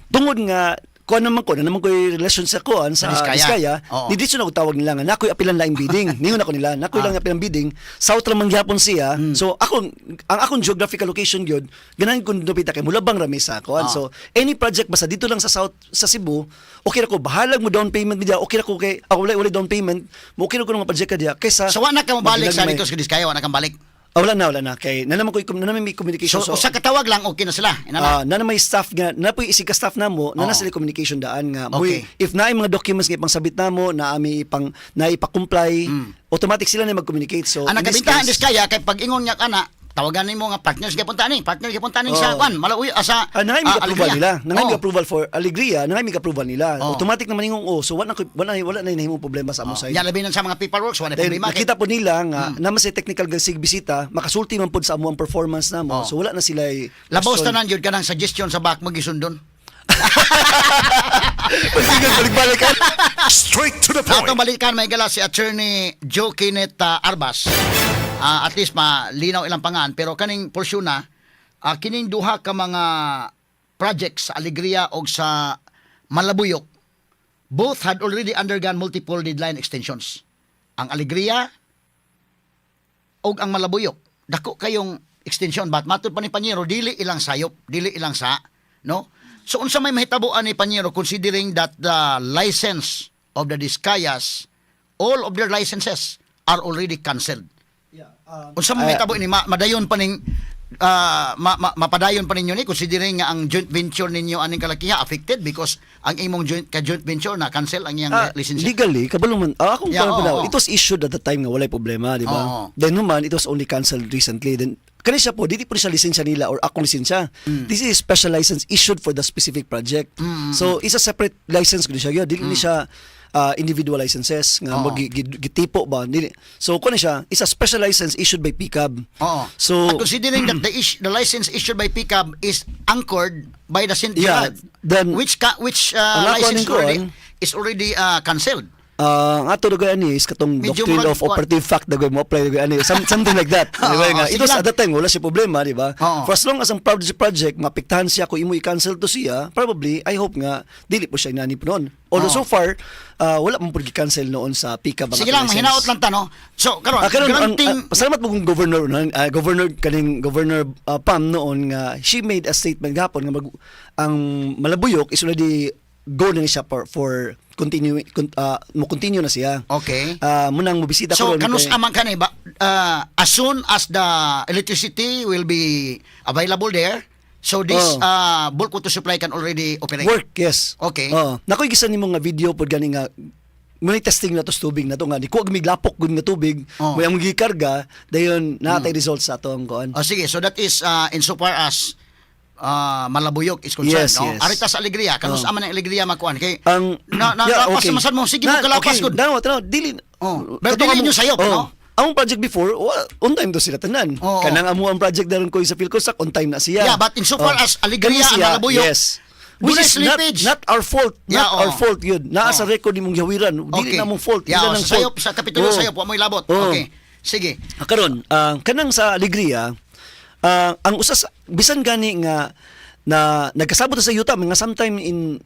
[SPEAKER 3] tungod nga kuan naman ko na naman ko'y relasyon sa kuan sa
[SPEAKER 2] Sa Diskaya.
[SPEAKER 3] Diskaya,
[SPEAKER 2] Oo.
[SPEAKER 3] ni dito na ko tawag nila nga nakoy apilan laing bidding. Ningon ako nila, nakoy lang apilan bidding. South ra man gyapon siya. So ako ang akong geographical location gyud ganahan ko dupita kay mulabang ra mi sa kuan. So any project basta dito lang sa South sa Cebu, okay ra ko bahalag mo down payment mi diya, okay ra ko kay ako wala down payment, mo okay ra ko nga project ka diya kaysa
[SPEAKER 2] So wa na ka mobalik sa
[SPEAKER 3] maghinagmay.
[SPEAKER 2] dito sa Diskaya, wa na kang balik.
[SPEAKER 3] Ah, wala na, wala na. Kay na naman ko na naman may communication.
[SPEAKER 2] So, usa ka tawag lang okay na sila. Ina na.
[SPEAKER 3] Na na may staff nga na po isig ka staff namo na
[SPEAKER 2] Oo.
[SPEAKER 3] na sila communication daan nga
[SPEAKER 2] Okay.
[SPEAKER 3] moy if naay mga documents nga ipangsabit namo na ami ipang na ipa-comply, automatic sila na mag-communicate. So
[SPEAKER 2] Ang
[SPEAKER 3] in this
[SPEAKER 2] nagkabintahan
[SPEAKER 3] case-
[SPEAKER 2] Diskaya kay pag ingon nga kana tawagan nimo nga partners gyapon ta ni, partner gyapon ta ni sa
[SPEAKER 3] Oo.
[SPEAKER 2] kwan, Malauyo asa
[SPEAKER 3] Nangay may approval
[SPEAKER 2] Alegria.
[SPEAKER 3] nila. Nangay may
[SPEAKER 2] Oo.
[SPEAKER 3] approval for Alegria, nangay may approval nila.
[SPEAKER 2] Oo.
[SPEAKER 3] Automatic naman ingong oh, so wala na nahimong problema sa amo side.
[SPEAKER 2] Nya labi na sa mga paperworks wala
[SPEAKER 3] Then,
[SPEAKER 2] problema.
[SPEAKER 3] nakita po nila nga naman sa technical nga sig bisita, makasulti man pod sa amo ang performance namo.
[SPEAKER 2] Oo.
[SPEAKER 3] So wala na sila
[SPEAKER 2] Labaw sa tanan jud kanang suggestion sa back magisundon.
[SPEAKER 3] Balik-balikan.
[SPEAKER 1] Straight to the point.
[SPEAKER 2] Atong balikan may gala si Attorney Joe Kenneth Arbas. At least malinaw ilang pangan pero kaning porsyon na kining duha ka mga projects sa Alegria og sa Malabuyok, both had already undergone multiple deadline extensions. Ang Alegria og ang Malabuyok, dako kayong extension but matud pa ni Panyero dili ilang sayop, dili ilang sa, no? So unsa may mahitabuan ni Panyero considering that the license of the Discayas, all of their licenses are already cancelled? Unsa may mahitabo ini madayon pa ning mapadayon pa ninyo ni considering nga ang joint venture ninyo aning kalakiha affected because ang imong joint ka joint venture na cancel ang iyang lisensya?
[SPEAKER 3] Legally, kabalo man. Akong
[SPEAKER 2] Yeah,
[SPEAKER 3] yeah,
[SPEAKER 2] oo, oo.
[SPEAKER 3] it was issued at the time nga walay problema, di ba?
[SPEAKER 2] Oo.
[SPEAKER 3] Then naman, it was only cancelled recently. Then, kani siya po, dili po siya lisensya nila or akong lisensya. This is special license issued for the specific project. So, it's a separate license kuno siya. Gyud. Dili ni siya individual licenses nga
[SPEAKER 2] Oo.
[SPEAKER 3] gitipo ba dili. So kuno siya, it's a special license issued by PCAB.
[SPEAKER 2] Oo.
[SPEAKER 3] So
[SPEAKER 2] At considering that the license issued by PCAB is anchored by the St.
[SPEAKER 3] Yeah,
[SPEAKER 2] Gerard,
[SPEAKER 3] then-
[SPEAKER 2] which
[SPEAKER 3] Ang ako
[SPEAKER 2] license
[SPEAKER 3] aning kuan,
[SPEAKER 2] already, is already cancelled.
[SPEAKER 3] Ang ato dagay ani is katong
[SPEAKER 2] Medyo
[SPEAKER 3] doctrine
[SPEAKER 2] murag
[SPEAKER 3] of operative fact dagay mo apply dagay ani something like that. Di ba
[SPEAKER 2] Oo,
[SPEAKER 3] nga? It
[SPEAKER 2] sige
[SPEAKER 3] was
[SPEAKER 2] lang.
[SPEAKER 3] at that time wala siya problema, di ba?
[SPEAKER 2] Oo.
[SPEAKER 3] For as long as ang project mapiktahan siya kung imo i-cancel to siya, probably I hope nga dili po siya inani po noon. Although
[SPEAKER 2] Oo.
[SPEAKER 3] so far wala man po gi-cancel noon sa PCAB ang
[SPEAKER 2] Sige
[SPEAKER 3] atong
[SPEAKER 2] lang,
[SPEAKER 3] license.
[SPEAKER 2] mahinaot lang ta, no? So, karon,
[SPEAKER 3] Karon ang,
[SPEAKER 2] granting
[SPEAKER 3] pasalamat mo kung governor noon, governor kaning Governor Pam noon nga she made a statement gapon nga ang Malabuyok is already go na ni siya for continue mo continue na siya.
[SPEAKER 2] Okay.
[SPEAKER 3] Munang mobisita
[SPEAKER 2] So,
[SPEAKER 3] ko ron
[SPEAKER 2] kanus
[SPEAKER 3] kay-
[SPEAKER 2] amang kani ba as soon as the electricity will be available there, so this
[SPEAKER 3] Oh.
[SPEAKER 2] bulk water supply can already operate.
[SPEAKER 3] Work, yes.
[SPEAKER 2] Okay.
[SPEAKER 3] Oh, nakoy gisan nimo nga video pod gani nga muna testing na to sa tubig na to nga di ko miglapok gud nga tubig,
[SPEAKER 2] Oh.
[SPEAKER 3] mo ang gikarga dayon natay results sa atong kuan.
[SPEAKER 2] Oh, sige, so that is insofar as Malabuyok is concerned,
[SPEAKER 3] Yes,
[SPEAKER 2] no?
[SPEAKER 3] yes.
[SPEAKER 2] Arita sa Alegria, kanus
[SPEAKER 3] Oh.
[SPEAKER 2] aman ang Alegria makuan kay
[SPEAKER 3] Ang
[SPEAKER 2] na na
[SPEAKER 3] yeah,
[SPEAKER 2] lapas
[SPEAKER 3] okay.
[SPEAKER 2] masan mo sige mo
[SPEAKER 3] Na,
[SPEAKER 2] kalapas
[SPEAKER 3] okay.
[SPEAKER 2] gud.
[SPEAKER 3] Tanaw, tanaw, dili.
[SPEAKER 2] Oh, pero
[SPEAKER 3] Kato
[SPEAKER 2] dili
[SPEAKER 3] among-
[SPEAKER 2] nyo sayop,
[SPEAKER 3] oh.
[SPEAKER 2] no?
[SPEAKER 3] Among project before, on time to sila tanan.
[SPEAKER 2] Oo.
[SPEAKER 3] Kanang amo ang project daron ko sa Philcosac, on time na siya.
[SPEAKER 2] Yeah, but insofar as Alegria
[SPEAKER 3] Kani
[SPEAKER 2] ang
[SPEAKER 3] siya,
[SPEAKER 2] Malabuyok,
[SPEAKER 3] yes. Which
[SPEAKER 2] dunay
[SPEAKER 3] is not,
[SPEAKER 2] slippage.
[SPEAKER 3] not our fault. Not
[SPEAKER 2] Yeah, oo.
[SPEAKER 3] our fault yun. Naa sa
[SPEAKER 2] Oo.
[SPEAKER 3] record nimong gihawiran. Dili na mong fault.
[SPEAKER 2] Yeah,
[SPEAKER 3] Ila
[SPEAKER 2] oh,
[SPEAKER 3] nang
[SPEAKER 2] sa sayop,
[SPEAKER 3] fault.
[SPEAKER 2] sa Kapitulo
[SPEAKER 3] Oo.
[SPEAKER 2] sayop, wa mo'y labot.
[SPEAKER 3] Oo.
[SPEAKER 2] Okay. Sige.
[SPEAKER 3] Karon, kanang sa Alegria, ang usas bisan gani nga Na nagkasabot na sa yuta mga sometime in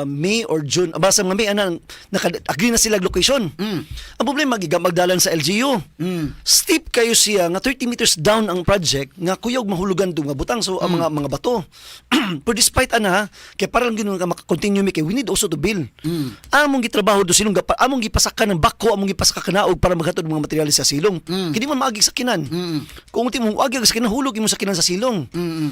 [SPEAKER 3] May or June, basta mga May ana, naka-agree na sila og location. Ang problema, giga magdalan sa LGU. Steep kayo siya nga 30 meters down ang project nga kuyog mahulugan do nga butang, so ang mga bato. Pero despite ana, kay para lang gyud nga maka-continue mi, kay we need also to build. Among gitrabaho do silong, among gipasaka ng bako, among gipasaka kanaog para maghatod mga materyales sa silong. Kay di man maagi sa kinan. Kung uti mo agi sa kinan, hulog imo sa kinan sa silong.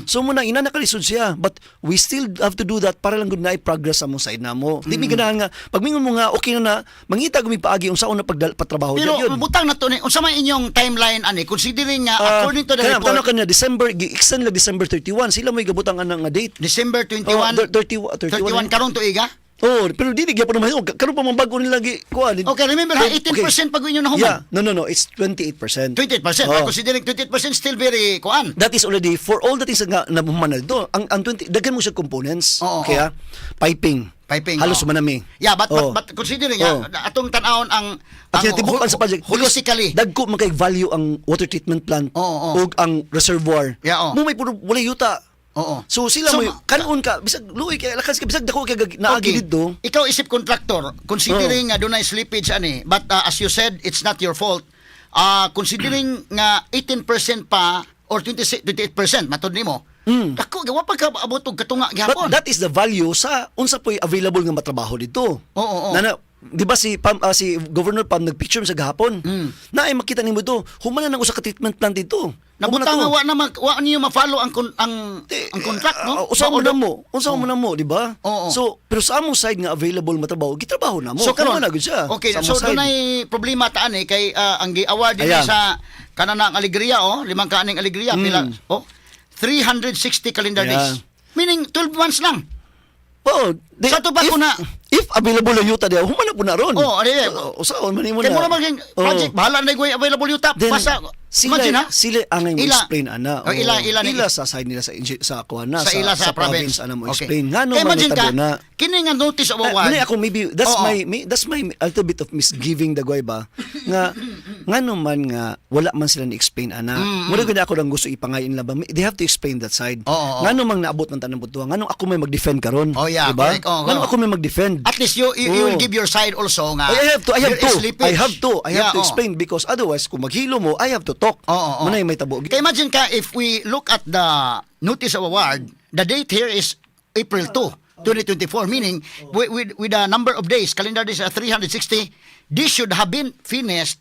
[SPEAKER 3] So mo na ina nakalisod siya, but we still have to do that para lang gud naay progress sa among side namo. Di mi ganahan nga pag mingon mo nga okay na na mangita gumi paagi unsaon na pagdal patrabaho.
[SPEAKER 2] Pero
[SPEAKER 3] yun.
[SPEAKER 2] butang na to ni, unsa man inyong timeline ani, considering nga according to the
[SPEAKER 3] Kanang,
[SPEAKER 2] report
[SPEAKER 3] tanaw kanya December, gi-extend lang December 31, sila mo'y gabutang ana nga date.
[SPEAKER 2] December 21.
[SPEAKER 3] Oh, 31,
[SPEAKER 2] 31 karon tuiga.
[SPEAKER 3] Oh, pero dili gyapon naman karon pa man bago nila gi kuan.
[SPEAKER 2] Okay, remember ha, 18% pag inyo nahuman.
[SPEAKER 3] Yeah, no, it's 28%.
[SPEAKER 2] 28%.
[SPEAKER 3] Oh.
[SPEAKER 2] Considering 28% still very kuan.
[SPEAKER 3] That is already for all the things nga nahuman na dito. Ang 20, daghan mo siya components.
[SPEAKER 2] Oo,
[SPEAKER 3] Kaya piping.
[SPEAKER 2] Piping.
[SPEAKER 3] Halos
[SPEAKER 2] oh.
[SPEAKER 3] manami.
[SPEAKER 2] Yeah, but but considering atong tan-awon ang
[SPEAKER 3] Ang kinatibukan sa project.
[SPEAKER 2] Holistically.
[SPEAKER 3] Dagko man kay value ang water treatment plant
[SPEAKER 2] Oo, oo.
[SPEAKER 3] ug ang reservoir.
[SPEAKER 2] Yeah, oo.
[SPEAKER 3] Mo may puro wala yuta.
[SPEAKER 2] Oo.
[SPEAKER 3] So sila
[SPEAKER 2] So,
[SPEAKER 3] mo kanon ka bisag luoy kay lakas ka, bisag dako kay naagi didto.
[SPEAKER 2] Ikaw isip contractor, considering nga dunay slippage ani, but as you said, it's not your fault. Considering nga 18% pa or 26 28% matod nimo. Dako gawa pa ka abot og katunga gihapon.
[SPEAKER 3] But that is the value sa unsa po'y available nga matrabaho dito.
[SPEAKER 2] Oo.
[SPEAKER 3] Na, di ba si Pam, si Governor Pam nagpicture sa gahapon. Na ay makita nimo do, human na ng usa ka treatment plant dito. Human
[SPEAKER 2] Nabutang
[SPEAKER 3] to.
[SPEAKER 2] nga wa na mag, wa niyo ma-follow ang
[SPEAKER 3] Di,
[SPEAKER 2] ang contract, no?
[SPEAKER 3] Usa mo
[SPEAKER 2] Ba,
[SPEAKER 3] na mo. Unsa mo na mo, di ba?
[SPEAKER 2] Oo.
[SPEAKER 3] So, pero sa among side nga available matrabaho, gitrabaho na mo.
[SPEAKER 2] So karon
[SPEAKER 3] Human na gud siya.
[SPEAKER 2] Okay,
[SPEAKER 3] sa
[SPEAKER 2] so
[SPEAKER 3] among side.
[SPEAKER 2] dunay problema ta ani kay ang gi-award din
[SPEAKER 3] Ayan.
[SPEAKER 2] sa kanana ang Alegria, oh, limang kaaning Alegria pila, oh, 360 calendar days. Meaning 12 months lang.
[SPEAKER 3] Oo,
[SPEAKER 2] Sa to pa
[SPEAKER 3] if,
[SPEAKER 2] ko na-
[SPEAKER 3] if available ang yuta diya, human na po na ron.
[SPEAKER 2] Oo, ano yun?
[SPEAKER 3] Oo, usaon man nimo
[SPEAKER 2] Kay
[SPEAKER 3] na.
[SPEAKER 2] mo naman yung project, bahala na yung available yuta.
[SPEAKER 3] Then,
[SPEAKER 2] Basta,
[SPEAKER 3] sila,
[SPEAKER 2] imagine ha?
[SPEAKER 3] sila ang mo
[SPEAKER 2] Ila-
[SPEAKER 3] explain ana.
[SPEAKER 2] Oh, ila,
[SPEAKER 3] ila sa side nila sa kuan na
[SPEAKER 2] sa ila sa province.
[SPEAKER 3] ana mo explain. Ngano
[SPEAKER 2] Kay
[SPEAKER 3] man
[SPEAKER 2] imagine ka,
[SPEAKER 3] natabo na.
[SPEAKER 2] kini nga notice of award.
[SPEAKER 3] Muna ako maybe that's that's my a little bit of misgiving dagway ba nga ngano man nga wala man sila ni explain ana. Mura gyud ako lang gusto ipangayin nila ba, they have to explain that side.
[SPEAKER 2] Oo, oo.
[SPEAKER 3] Ngano mang naabot man tanang butuan, ngano ako may mag-defend karon,
[SPEAKER 2] Oh, yeah,
[SPEAKER 3] diba?
[SPEAKER 2] correct. Oo,
[SPEAKER 3] Ngano
[SPEAKER 2] oo.
[SPEAKER 3] ako may mag-defend?
[SPEAKER 2] At least you will
[SPEAKER 3] Oo.
[SPEAKER 2] give your side also nga.
[SPEAKER 3] I have
[SPEAKER 2] there is
[SPEAKER 3] to.
[SPEAKER 2] slippage.
[SPEAKER 3] I have
[SPEAKER 2] Yeah,
[SPEAKER 3] to
[SPEAKER 2] oo.
[SPEAKER 3] explain because otherwise kung maghilo mo, I have to talk.
[SPEAKER 2] Oo.
[SPEAKER 3] Muna yung may tabo.
[SPEAKER 2] Kaya imagine ka, if we look at the notice of award, the date here is April 2, 2024, meaning with the number of days, calendar days are 360, this should have been finished,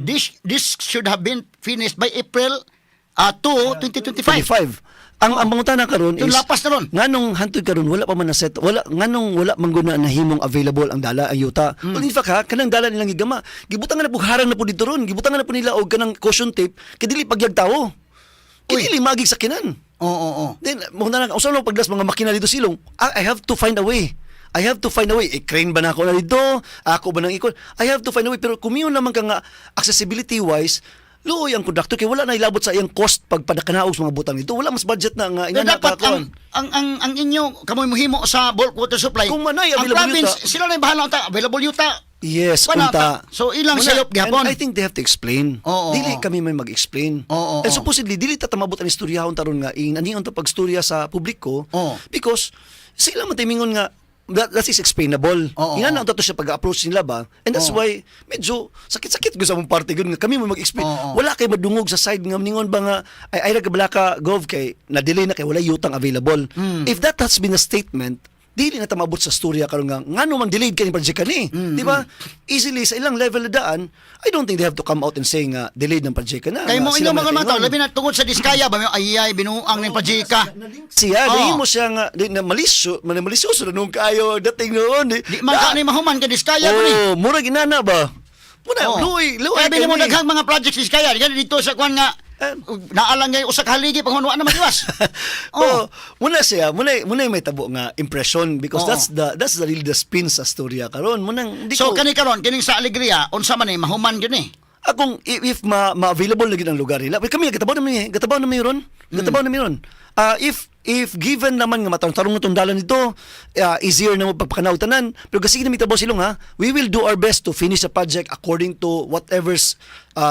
[SPEAKER 2] this should have been finished by April 2, 2025.
[SPEAKER 3] 25. Ang pangutana karon
[SPEAKER 2] Yung
[SPEAKER 3] is
[SPEAKER 2] lapas na ron.
[SPEAKER 3] Nganong hantod karon wala pa man na set, wala nganong wala man guna nahimong available ang dala, ang yuta. Well, in fact ha, kanang dala nilang gigama, gibutangan na po harang na po dito ron, gibutangan na po nila og kanang caution tape kay dili pagyag tawo. Kay
[SPEAKER 2] Uy.
[SPEAKER 3] dili magig sakinan.
[SPEAKER 2] Oo.
[SPEAKER 3] Then mo na lang usa lang paglas mga makina dito silong. I have to find a way. I have to find a way. I-crane ba na ako na dito? Ako ba nang ikon? I have to find a way. Pero kumiyon naman ka nga accessibility wise, luoy ang conductor kay wala na ilabot sa iyang cost pagpadakanaog sa mga butang nito. Wala mas budget na nga
[SPEAKER 2] Pero
[SPEAKER 3] ingana
[SPEAKER 2] dapat
[SPEAKER 3] ka kuan.
[SPEAKER 2] ang inyo kamoy mohimo sa bulk water supply.
[SPEAKER 3] Kung manay,
[SPEAKER 2] ang
[SPEAKER 3] available
[SPEAKER 2] province
[SPEAKER 3] yuta.
[SPEAKER 2] sila na yung bahala unta, available yuta.
[SPEAKER 3] Yes,
[SPEAKER 2] Wala
[SPEAKER 3] unta.
[SPEAKER 2] ta. So ilang
[SPEAKER 3] Wala.
[SPEAKER 2] sayop gihapon.
[SPEAKER 3] And I think they have to explain.
[SPEAKER 2] Oo,
[SPEAKER 3] dili
[SPEAKER 2] oo.
[SPEAKER 3] kami may mag-explain.
[SPEAKER 2] Oo,
[SPEAKER 3] And
[SPEAKER 2] oo.
[SPEAKER 3] supposedly dili ta tamabot ang istoryahon taron nga ing ani unta pagstorya sa publiko
[SPEAKER 2] Oo.
[SPEAKER 3] because sila man timingon nga that is explainable.
[SPEAKER 2] Oo,
[SPEAKER 3] Ingana
[SPEAKER 2] oo.
[SPEAKER 3] unta to siya pag-approach nila ba? And that's
[SPEAKER 2] Oo.
[SPEAKER 3] why medyo sakit-sakit ko sa among party gud nga kami may mag-explain.
[SPEAKER 2] Oo, oo.
[SPEAKER 3] Wala kay madungog sa side nga ningon ba nga ay ra ka ka gov kay na-delay na kay wala yutang available. If that has been a statement, dili na tamabot sa storya karon nga ngano man delayed kani project kani, di ba? Easily sa ilang level na daan, I don't think they have to come out and say nga delayed ng project ka na.
[SPEAKER 2] Kay
[SPEAKER 3] nga
[SPEAKER 2] mo
[SPEAKER 3] sila
[SPEAKER 2] inyo
[SPEAKER 3] man
[SPEAKER 2] mga mga tao,
[SPEAKER 3] nataingon.
[SPEAKER 2] labi na tungod sa Diskaya ba ay ay binuang ning pajika.
[SPEAKER 3] Siya,
[SPEAKER 2] Oo.
[SPEAKER 3] oh. mo siya nga di, na malisyo, man malisyoso na nung kayo dating noon.
[SPEAKER 2] Di man ka ni mahuman kay Diskaya ko ni.
[SPEAKER 3] Oh, mura ginana ba? Muna,
[SPEAKER 2] Oo.
[SPEAKER 3] luoy, luoy.
[SPEAKER 2] Kaya bili mo
[SPEAKER 3] kami.
[SPEAKER 2] daghang mga projects Diskaya, di dito sa kwan nga naalang ngay usa ka haligi pag wa na magiwas.
[SPEAKER 3] Oh, muna siya, muna may tabo nga impression because
[SPEAKER 2] Oo.
[SPEAKER 3] that's the really the spin sa storya karon. Munang di
[SPEAKER 2] So
[SPEAKER 3] ko
[SPEAKER 2] kani karon kining sa Alegria unsa man ni mahuman gyud ni.
[SPEAKER 3] akong if ma-available na gyud ang lugar nila. Pero kami gatabaw na mi ron. Gatabaw na mi ron. Ah, if given naman nga matarong-tarong itong dalan nito, easier na mo pagpakanaw tanan. Pero kasi na mitabaw silong ha, we will do our best to finish the project according to whatever's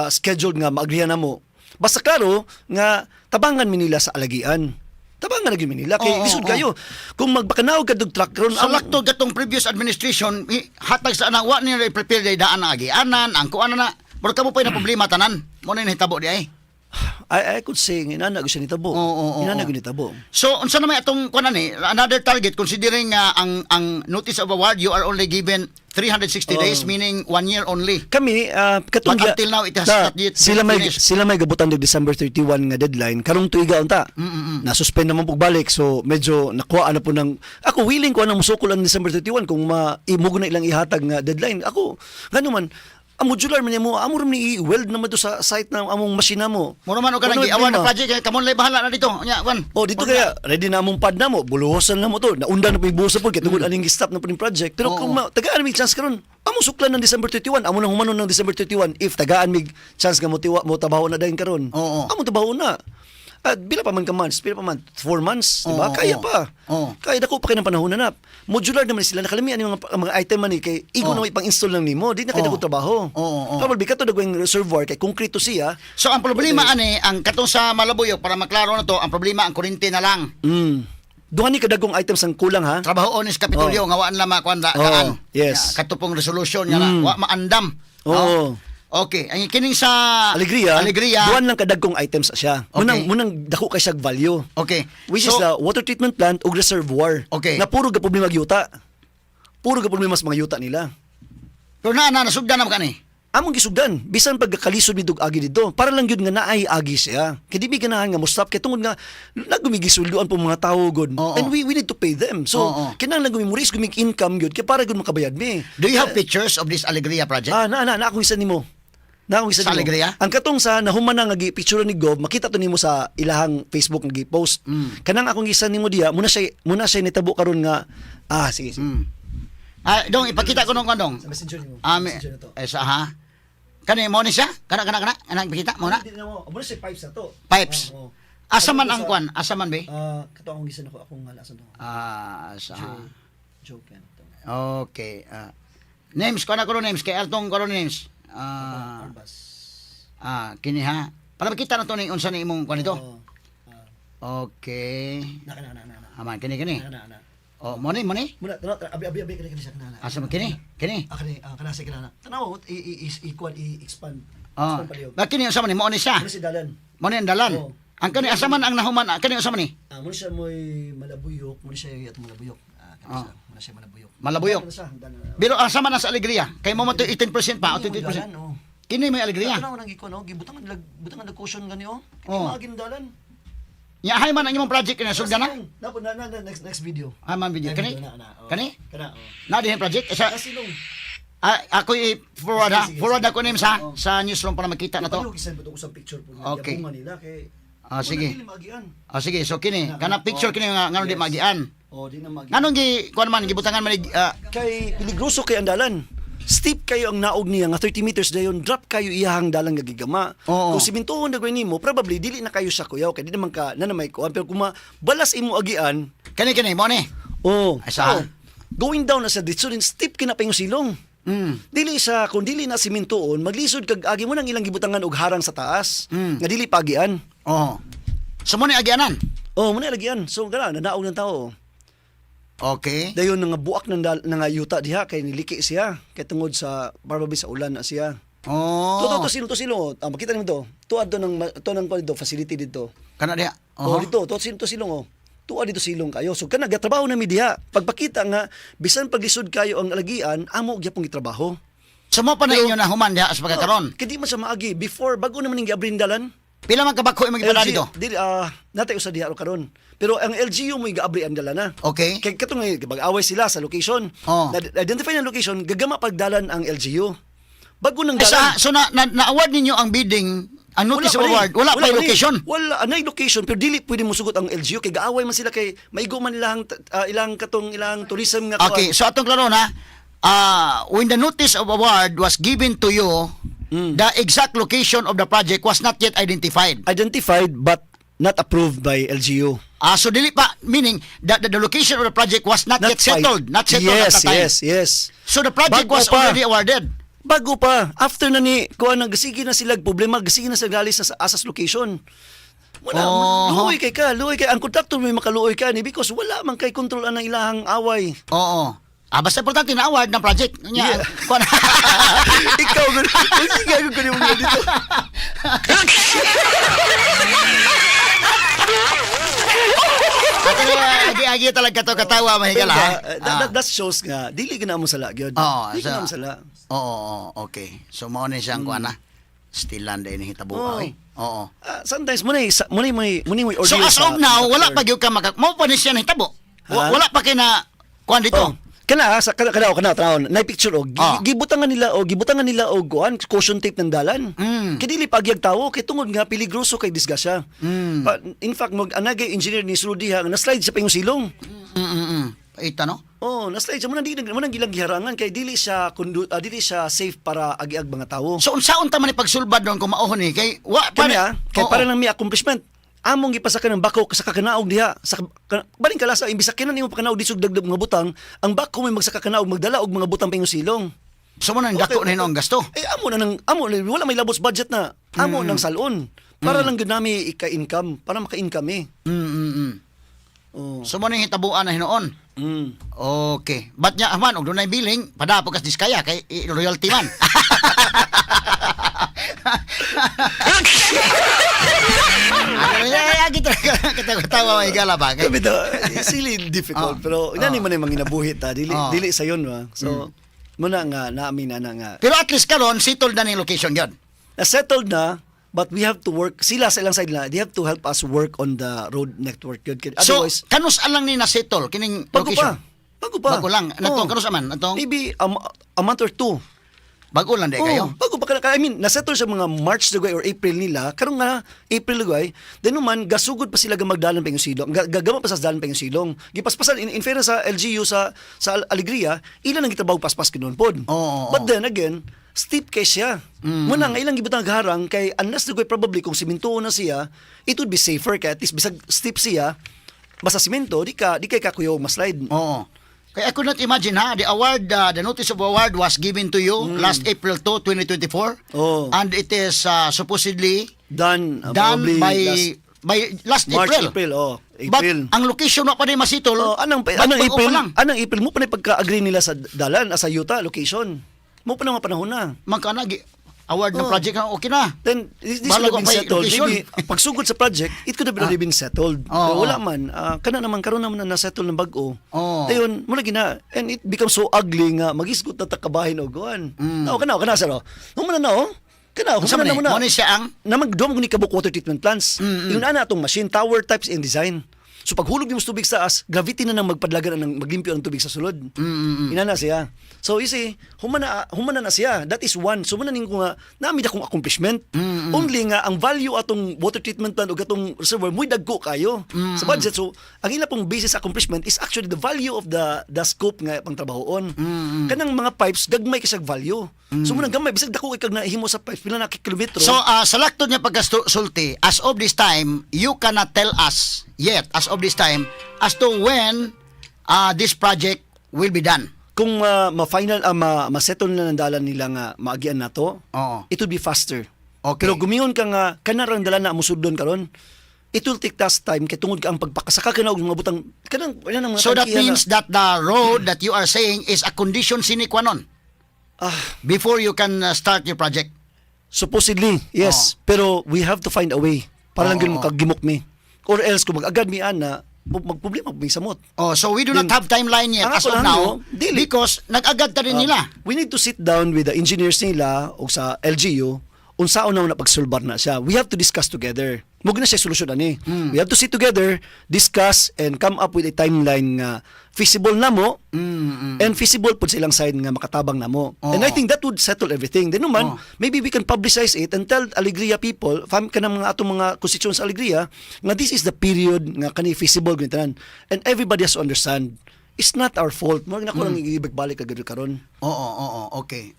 [SPEAKER 3] scheduled nga maagrihan na mo. Basta klaro nga tabangan mi nila sa alagian. Tabangan na gyud mi nila kay lisod kayo. Kung magbakanaw ka dug truck ron
[SPEAKER 2] Sa laktod katong previous administration, hatag sa anang wa nila i-prepare day daan ang agianan, ang kuan na. Pero kamo pa na problema tanan. Mo na nahitabo di ay.
[SPEAKER 3] I could say nga inana gyud siya nitabo.
[SPEAKER 2] Oo,
[SPEAKER 3] Inana
[SPEAKER 2] oo.
[SPEAKER 3] gyud nitabo.
[SPEAKER 2] So unsa na may atong kuan ni another target, considering nga ang notice of award, you are only given 360 days, meaning one year only.
[SPEAKER 3] Kami katong
[SPEAKER 2] But until now, it has not yet
[SPEAKER 3] sila
[SPEAKER 2] been
[SPEAKER 3] may
[SPEAKER 2] finished.
[SPEAKER 3] sila may gabutan og December 31 nga deadline karong tuiga unta. Na suspend naman pug balik, so medyo nakuha na po ng ako willing ko anang musukol ang December 31 kung ma imugo na ilang ihatag nga deadline. Ako ngano man ang modular man mo amo ra ni i-weld naman to sa site ng among masina mo.
[SPEAKER 2] Mura man og kanang
[SPEAKER 3] Wala may
[SPEAKER 2] giaward na
[SPEAKER 3] problema.
[SPEAKER 2] project kay kamon lay bahala na dito. Nya kwan.
[SPEAKER 3] Oh, dito kaya ready na among pad na mo, buluhosan na mo to. Naundan na po yung buhos na po, kaya tungod aning gi-stop na po yung project. Pero kung tagaan may chance karon, amo suklan ng December 31, amo nang humanon ng December 31 if tagaan may chance nga mo tiwa mo trabaho na dayon karon. Amo trabaho na. At pila pa man ka months, pila pa man, 4 months, di ba? Kaya pa. Kaya dako pa kay ng panahon na na. Modular naman sila, nakalamian yung mga item man ni kay igo na ipang-install lang nimo, di na kay dako trabaho.
[SPEAKER 2] Oo, oo.
[SPEAKER 3] Probably kato dagweng reservoir kay konkreto siya.
[SPEAKER 2] So ang problema ani ang katong sa Malabuyo, para maklaro na to, ang problema ang kuryente na lang.
[SPEAKER 3] Duha ni kadagong items ang kulang ha.
[SPEAKER 2] Trabaho onis Kapitolyo nga waan lama kuan da kaan.
[SPEAKER 3] Yes.
[SPEAKER 2] Ya, katupong resolution nga na, wa maandam.
[SPEAKER 3] Oo.
[SPEAKER 2] No? Okay, ang kining sa
[SPEAKER 3] Alegria,
[SPEAKER 2] Alegria.
[SPEAKER 3] duwan lang kadagkong items siya. Munang dako kay siyag value. Which is the water treatment plant ug reservoir. Na puro ga problema og yuta. Puro ga problema sa mga yuta nila.
[SPEAKER 2] Pero na na nasugdan na kani.
[SPEAKER 3] Among gisugdan, bisan pagkalisod mi dug agi didto, para lang gyud nga naay agi siya. Kay di mi ganahan nga mo stop kay tungod nga nagumigisueldoan po mga tawo gud. And we need to pay them. So kinahanglan gumi mo gumig income gyud kay para gyud makabayad mi.
[SPEAKER 2] Do you have pictures of this Alegria project?
[SPEAKER 3] Ah, na na na akong isa nimo. Na akong isa
[SPEAKER 2] Sa
[SPEAKER 3] nimo.
[SPEAKER 2] Alegria?
[SPEAKER 3] Ang katong sa nahuman na nga gi-picture ni Gov, makita to nimo sa ilahang Facebook nga gi-post. Kanang akong isa nimo diya, muna siya nitabo karon nga sige, sige.
[SPEAKER 2] Ah, dong ipakita ko nung kandong.
[SPEAKER 3] Sa Messenger nimo.
[SPEAKER 2] Ah,
[SPEAKER 3] Messenger na to.
[SPEAKER 2] eh, sa ha. Kani mo ni siya? Kana kana kana kanang ipakita mo na.
[SPEAKER 3] Hindi na mo. Muna siya pipes na to.
[SPEAKER 2] Pipes.
[SPEAKER 3] Oo.
[SPEAKER 2] Asa man ang kwan? Asa man be?
[SPEAKER 3] Ah, kato akong gisan ako akong ngalasan to.
[SPEAKER 2] Ah, sa
[SPEAKER 3] Joke yan.
[SPEAKER 2] Okay. Names ko na ko names kay Artong ko names. Ah,
[SPEAKER 3] Arbas.
[SPEAKER 2] kini ha. Para makita na to ni unsa ni imong kwan ito.
[SPEAKER 3] Oo. Ah,
[SPEAKER 2] Okay.
[SPEAKER 3] na na na na. na.
[SPEAKER 2] Aman kini kini.
[SPEAKER 3] Na na na.
[SPEAKER 2] Oh, mo ni mo ni.
[SPEAKER 3] Muna, tanaw, tanaw, abi abi abi kani kani siya kana.
[SPEAKER 2] Asa man kini? Kini.
[SPEAKER 3] Ah, kani, kana siya kana. Tanaw, i i i i i-expand.
[SPEAKER 2] Oh.
[SPEAKER 3] Expand pa liog.
[SPEAKER 2] Ba kini unsa man ni mo ni siya?
[SPEAKER 3] Muna si dalan.
[SPEAKER 2] Mo ni ang dalan.
[SPEAKER 3] Oo.
[SPEAKER 2] Ang kani asa man ang nahuman? Kani unsa man ni?
[SPEAKER 3] Ah, muna siya mo'y malabuyok, muna siya atong malabuyok. Ah, kana siya, muna siya malabuyok.
[SPEAKER 2] Malabuyok.
[SPEAKER 3] Kana siya, dalan.
[SPEAKER 2] Pero asa man ang sa Alegria? Kay mo man to 18% pa o
[SPEAKER 3] Kini mo'y
[SPEAKER 2] 20%.
[SPEAKER 3] dalan, oh.
[SPEAKER 2] Kini may Alegria.
[SPEAKER 3] Tanaw nang gikuan oh, gibutang lag butang lag cushion gani oh. Kini maagin dalan.
[SPEAKER 2] Nya hay man ang imong project kini sugdan na.
[SPEAKER 3] Na po na na na- next next video.
[SPEAKER 2] Ah, man video.
[SPEAKER 3] Next
[SPEAKER 2] Kani?
[SPEAKER 3] video, na, na, oh.
[SPEAKER 2] Kani?
[SPEAKER 3] Kana oh.
[SPEAKER 2] Na dihin project sa
[SPEAKER 3] Kasilong.
[SPEAKER 2] ah, ako i-forward ha.
[SPEAKER 3] Sige, sige,
[SPEAKER 2] Forward
[SPEAKER 3] sige.
[SPEAKER 2] ako names ha
[SPEAKER 3] Oo.
[SPEAKER 2] sa newsroom para makita na to.
[SPEAKER 3] Palihog isend po sa picture po.
[SPEAKER 2] Okay.
[SPEAKER 3] Yabungan nila kay
[SPEAKER 2] Ah, sige.
[SPEAKER 3] Wala, dili maagian.
[SPEAKER 2] Ah, sige, so kini kana picture
[SPEAKER 3] Oh.
[SPEAKER 2] kini nga ngano di magian.
[SPEAKER 3] Oh, di na maagian.
[SPEAKER 2] Nganong gi kuan man gibutangan man ni
[SPEAKER 3] Kay peligroso kay ang dalan. Steep kayo ang naog niya nga 30 meters dayon drop kayo iyahang dalan nga gigama.
[SPEAKER 2] Oo.
[SPEAKER 3] Kung simintuhon na nimo, probably dili na kayo sa kuyaw kay di naman ka na may kuan pero kung balas imo agian,
[SPEAKER 2] kani kini mo ni.
[SPEAKER 3] oh,
[SPEAKER 2] Ay, saan?
[SPEAKER 3] oh, going down na sa ditso rin steep kina pa yung silong. Dili sa kung dili na simintuon, maglisod kag agi mo nang ilang gibutangan og harang sa taas nga dili pagian.
[SPEAKER 2] Oo. So mo ni agianan.
[SPEAKER 3] Oh, mo na lagian. So kana nanaog ng tao.
[SPEAKER 2] Okay.
[SPEAKER 3] Dayon nga buak ng nga yuta diha kay niliki siya kay tungod sa probably sa ulan na siya.
[SPEAKER 2] Oh.
[SPEAKER 3] To to silo to silo. Ah, makita nimo to. Tuad to ng to ng kuan dito facility dito.
[SPEAKER 2] Kana diha.
[SPEAKER 3] Oh, dito to silo to silong oh. Tuad dito silong kayo. So kana gatrabaho na mi diha. Pagpakita nga bisan paglisod kayo ang alagian, amo gyapon gitrabaho.
[SPEAKER 2] So mo pa na inyo na human diha sa pagkakaron.
[SPEAKER 3] Kay di man siya maagi before bago naman ning giabrin dalan.
[SPEAKER 2] Pila man kabako imong gipada dito?
[SPEAKER 3] Dili natay usa diha ro karon. Pero ang LGU mo gaabri ang dala na.
[SPEAKER 2] Okay.
[SPEAKER 3] Kay katong mag-away sila sa location.
[SPEAKER 2] Oh.
[SPEAKER 3] Na-identify ng location, gagama pagdalan ang LGU. Bago nang
[SPEAKER 2] Ay,
[SPEAKER 3] dalan.
[SPEAKER 2] so na award ninyo ang bidding, ang notice of
[SPEAKER 3] pa rin.
[SPEAKER 2] award, wala pa
[SPEAKER 3] pa
[SPEAKER 2] yung
[SPEAKER 3] rin.
[SPEAKER 2] location.
[SPEAKER 3] Wala anay location pero dili pwede mosugot ang LGU kay gaaway man sila kay maigo man ilang ilang katong ilang tourism nga
[SPEAKER 2] Okay, so atong klaro na, when the notice of award was given to you, the exact location of the project was not yet identified.
[SPEAKER 3] Identified but not approved by LGU.
[SPEAKER 2] Ah, so dili pa, meaning the location of the project was not yet settled, not settled at the time.
[SPEAKER 3] Yes.
[SPEAKER 2] So the project
[SPEAKER 3] Bago
[SPEAKER 2] was
[SPEAKER 3] pa.
[SPEAKER 2] already awarded.
[SPEAKER 3] Bago pa, after na ni kuan nang gasige na sila problema, gasige na sila galis na sa asas location. Wala, luoy kay ka, luoy kay ang kontraktor may makaluoy ka ni because wala man kay kontrol ang ilahang away.
[SPEAKER 2] Oo. Ah, basta importante na award ng project. Nya.
[SPEAKER 3] Yeah.
[SPEAKER 2] Kuan.
[SPEAKER 3] Ikaw gud, sige gud kuno mo dito.
[SPEAKER 2] Pero agi-agi talaga to katawa, mahigala, ha.
[SPEAKER 3] That shows nga dili gina mo sala gyud.
[SPEAKER 2] Oo,
[SPEAKER 3] Dili gina mo sala.
[SPEAKER 2] Oo, okay. So mao ni siyang kuan na. Still land din hitabo eh. Oo.
[SPEAKER 3] Ah, sometimes mo na mo na mo na
[SPEAKER 2] So as of now, wala pa gyud ka maka mao pa ni siya nahitabo. Wala pa kay na kuan dito.
[SPEAKER 3] Oh. Kana sa kana kana kana taon na picture og gibutangan nila og kuan caution tape ng dalan. Kay dili pagyag tawo kay tungod nga peligroso kay disgrasya. In fact mag anagay engineer ni sulod diha nga na-slide sa payong silong.
[SPEAKER 2] Ita no?
[SPEAKER 3] Oh, na-slide siya mo nang mo nang gilang giharangan kay dili siya safe para agiag mga tawo.
[SPEAKER 2] So unsaon ta man ni pagsulbad doon kung mao ni kay wa pa
[SPEAKER 3] Kami kay
[SPEAKER 2] Oo.
[SPEAKER 3] para lang may accomplishment. Among gipasaka ng bako sa kakanaog diha sa baling kalasa imbis sakyanan nimo pakanaog disug dagdag mga butang, ang bako may magsaka kanaog magdala og mga butang payong silong.
[SPEAKER 2] So mo nang dako na hinuong gasto.
[SPEAKER 3] Eh amo na nang amo na- wala may labos budget na. Amo nang salon. Para lang gyud nami ika-income, para maka-income eh. Oh.
[SPEAKER 2] So mo nang hitabuan na hinuon. Okay. But nya man og dunay billing, pada pagkas diskaya kay royalty man. Ay, agi talaga katawa may gala ba? Kay,
[SPEAKER 3] Kami to, it's really difficult pero inani man yung mga ginabuhit ta, dili dili sayon ba. So muna nga namin ana nga
[SPEAKER 2] Pero at least karon settled na ni location gyud.
[SPEAKER 3] Na settled na, but we have to work sila sa ilang side na they have to help us work on the road network yun.
[SPEAKER 2] So
[SPEAKER 3] Otherwise
[SPEAKER 2] kanus alang ni na settle kining
[SPEAKER 3] bago
[SPEAKER 2] location?
[SPEAKER 3] pa, bago pa.
[SPEAKER 2] Bago lang. Natong
[SPEAKER 3] Oh.
[SPEAKER 2] kanus aman atong
[SPEAKER 3] Maybe a month or two.
[SPEAKER 2] Bago lang di kayo.
[SPEAKER 3] Oh, bago pa I mean, nasettle sa mga March lugay or April nila, karon nga April lugay, then naman gasugod pa sila gamagdalan pa yung silong. Gagama pa sa dalan pa yung silong. Gipaspasan in fairness sa LGU sa Alegria, ilan ang gitrabaho paspas kinon pod. But then again, steep kay siya. Muna nga ilang gibutang harang kay unless lugay probably kung simento na siya, it would be safer kay at least bisag steep siya, basta simento di kay kakuyaw maslide.
[SPEAKER 2] Oo. Kaya I could not imagine ha, the award, the notice of award was given to you last April 2, 2024.
[SPEAKER 3] Oh.
[SPEAKER 2] And it is supposedly
[SPEAKER 3] Done,
[SPEAKER 2] done
[SPEAKER 3] probably
[SPEAKER 2] by
[SPEAKER 3] last
[SPEAKER 2] by last
[SPEAKER 3] March,
[SPEAKER 2] April.
[SPEAKER 3] April, oh,
[SPEAKER 2] But
[SPEAKER 3] April.
[SPEAKER 2] ang location wa pa ni masitol.
[SPEAKER 3] Oh, anang
[SPEAKER 2] but
[SPEAKER 3] anang
[SPEAKER 2] bago
[SPEAKER 3] April,
[SPEAKER 2] pa lang.
[SPEAKER 3] anang April mo pa na pagka-agree nila sa dalan sa yuta location. Mo pa na mga panahon na.
[SPEAKER 2] Magkana award ng
[SPEAKER 3] Oh.
[SPEAKER 2] project na okay na.
[SPEAKER 3] Then this
[SPEAKER 2] Balag
[SPEAKER 3] could have been
[SPEAKER 2] pa yung
[SPEAKER 3] settled.
[SPEAKER 2] location.
[SPEAKER 3] Maybe pagsugod sa project, it could have already been settled.
[SPEAKER 2] Oo,
[SPEAKER 3] Pero wala
[SPEAKER 2] oo.
[SPEAKER 3] man, kana naman karon naman na nasettle ng bag-o.
[SPEAKER 2] Oo.
[SPEAKER 3] Dayon mo lagi na and it becomes so ugly nga magisgot na ta kabahin og kuan. Nao kana kana sir. Oh. Humana na oh. Kana
[SPEAKER 2] Unsa
[SPEAKER 3] humana
[SPEAKER 2] man
[SPEAKER 3] na
[SPEAKER 2] ni?
[SPEAKER 3] mo na.
[SPEAKER 2] Mo ni siya ang
[SPEAKER 3] Na magduwa mo ni kabuk water treatment plants. Yun ana atong machine tower types in design. So paghulog nimo sa tubig sa taas, gravity na nang magpadlagan ang maglimpyo ang tubig sa sulod. Inana siya. So you see, humana na siya. That is one. So muna ning ko nga nami na kong accomplishment. Only nga ang value atong water treatment plant ug atong reservoir muy dagko kayo sa budget. So ang ila pong basis accomplishment is actually the value of the scope nga pangtrabahoon. Kanang mga pipes gagmay kay siyag value. So muna gamay bisag dako kay kag nahimo sa pipes pila na ka kilometro.
[SPEAKER 2] So, sa laktod niya pagkasulti, as of this time, you cannot tell us yet, as of this time, as to when this project will be done.
[SPEAKER 3] Kung ma-final ma-settle na ng dalan nila nga maagian na to, it would be faster. Pero gumingon ka nga kanarang dalan na musudlon karon, it will take us time kay tungod ka ang pagpakasaka ka na og mga butang kanang wala nang mga
[SPEAKER 2] So that
[SPEAKER 3] tangkihan
[SPEAKER 2] means that the road that you are saying is a condition sine qua non before you can start your project.
[SPEAKER 3] Supposedly, yes. Pero we have to find a way para lang
[SPEAKER 2] Oo,
[SPEAKER 3] gyud
[SPEAKER 2] oo.
[SPEAKER 3] makagimok mi. Or else kung mag-agad mi ana, magproblema mi samot.
[SPEAKER 2] Oh, so we do not
[SPEAKER 3] Then,
[SPEAKER 2] have timeline yet
[SPEAKER 3] ang
[SPEAKER 2] as
[SPEAKER 3] ako
[SPEAKER 2] of
[SPEAKER 3] lang,
[SPEAKER 2] now
[SPEAKER 3] no, dili.
[SPEAKER 2] because nag-agad ta rin nila.
[SPEAKER 3] We need to sit down with the engineers nila o sa LGU unsaon na na pagsulbar na siya. We have to discuss together. Mo na siya solusyon ani. We have to sit together, discuss and come up with a timeline nga feasible namo and feasible pud sa ilang side nga makatabang namo. And I think that would settle everything. Then naman, maybe we can publicize it and tell Alegria people, fam kanang mga atong mga constituents sa Alegria, nga this is the period nga kani feasible gyud tanan. And everybody has to understand. It's not our fault. Mo na ko lang ibig-balik agad karon.
[SPEAKER 2] Oo, okay.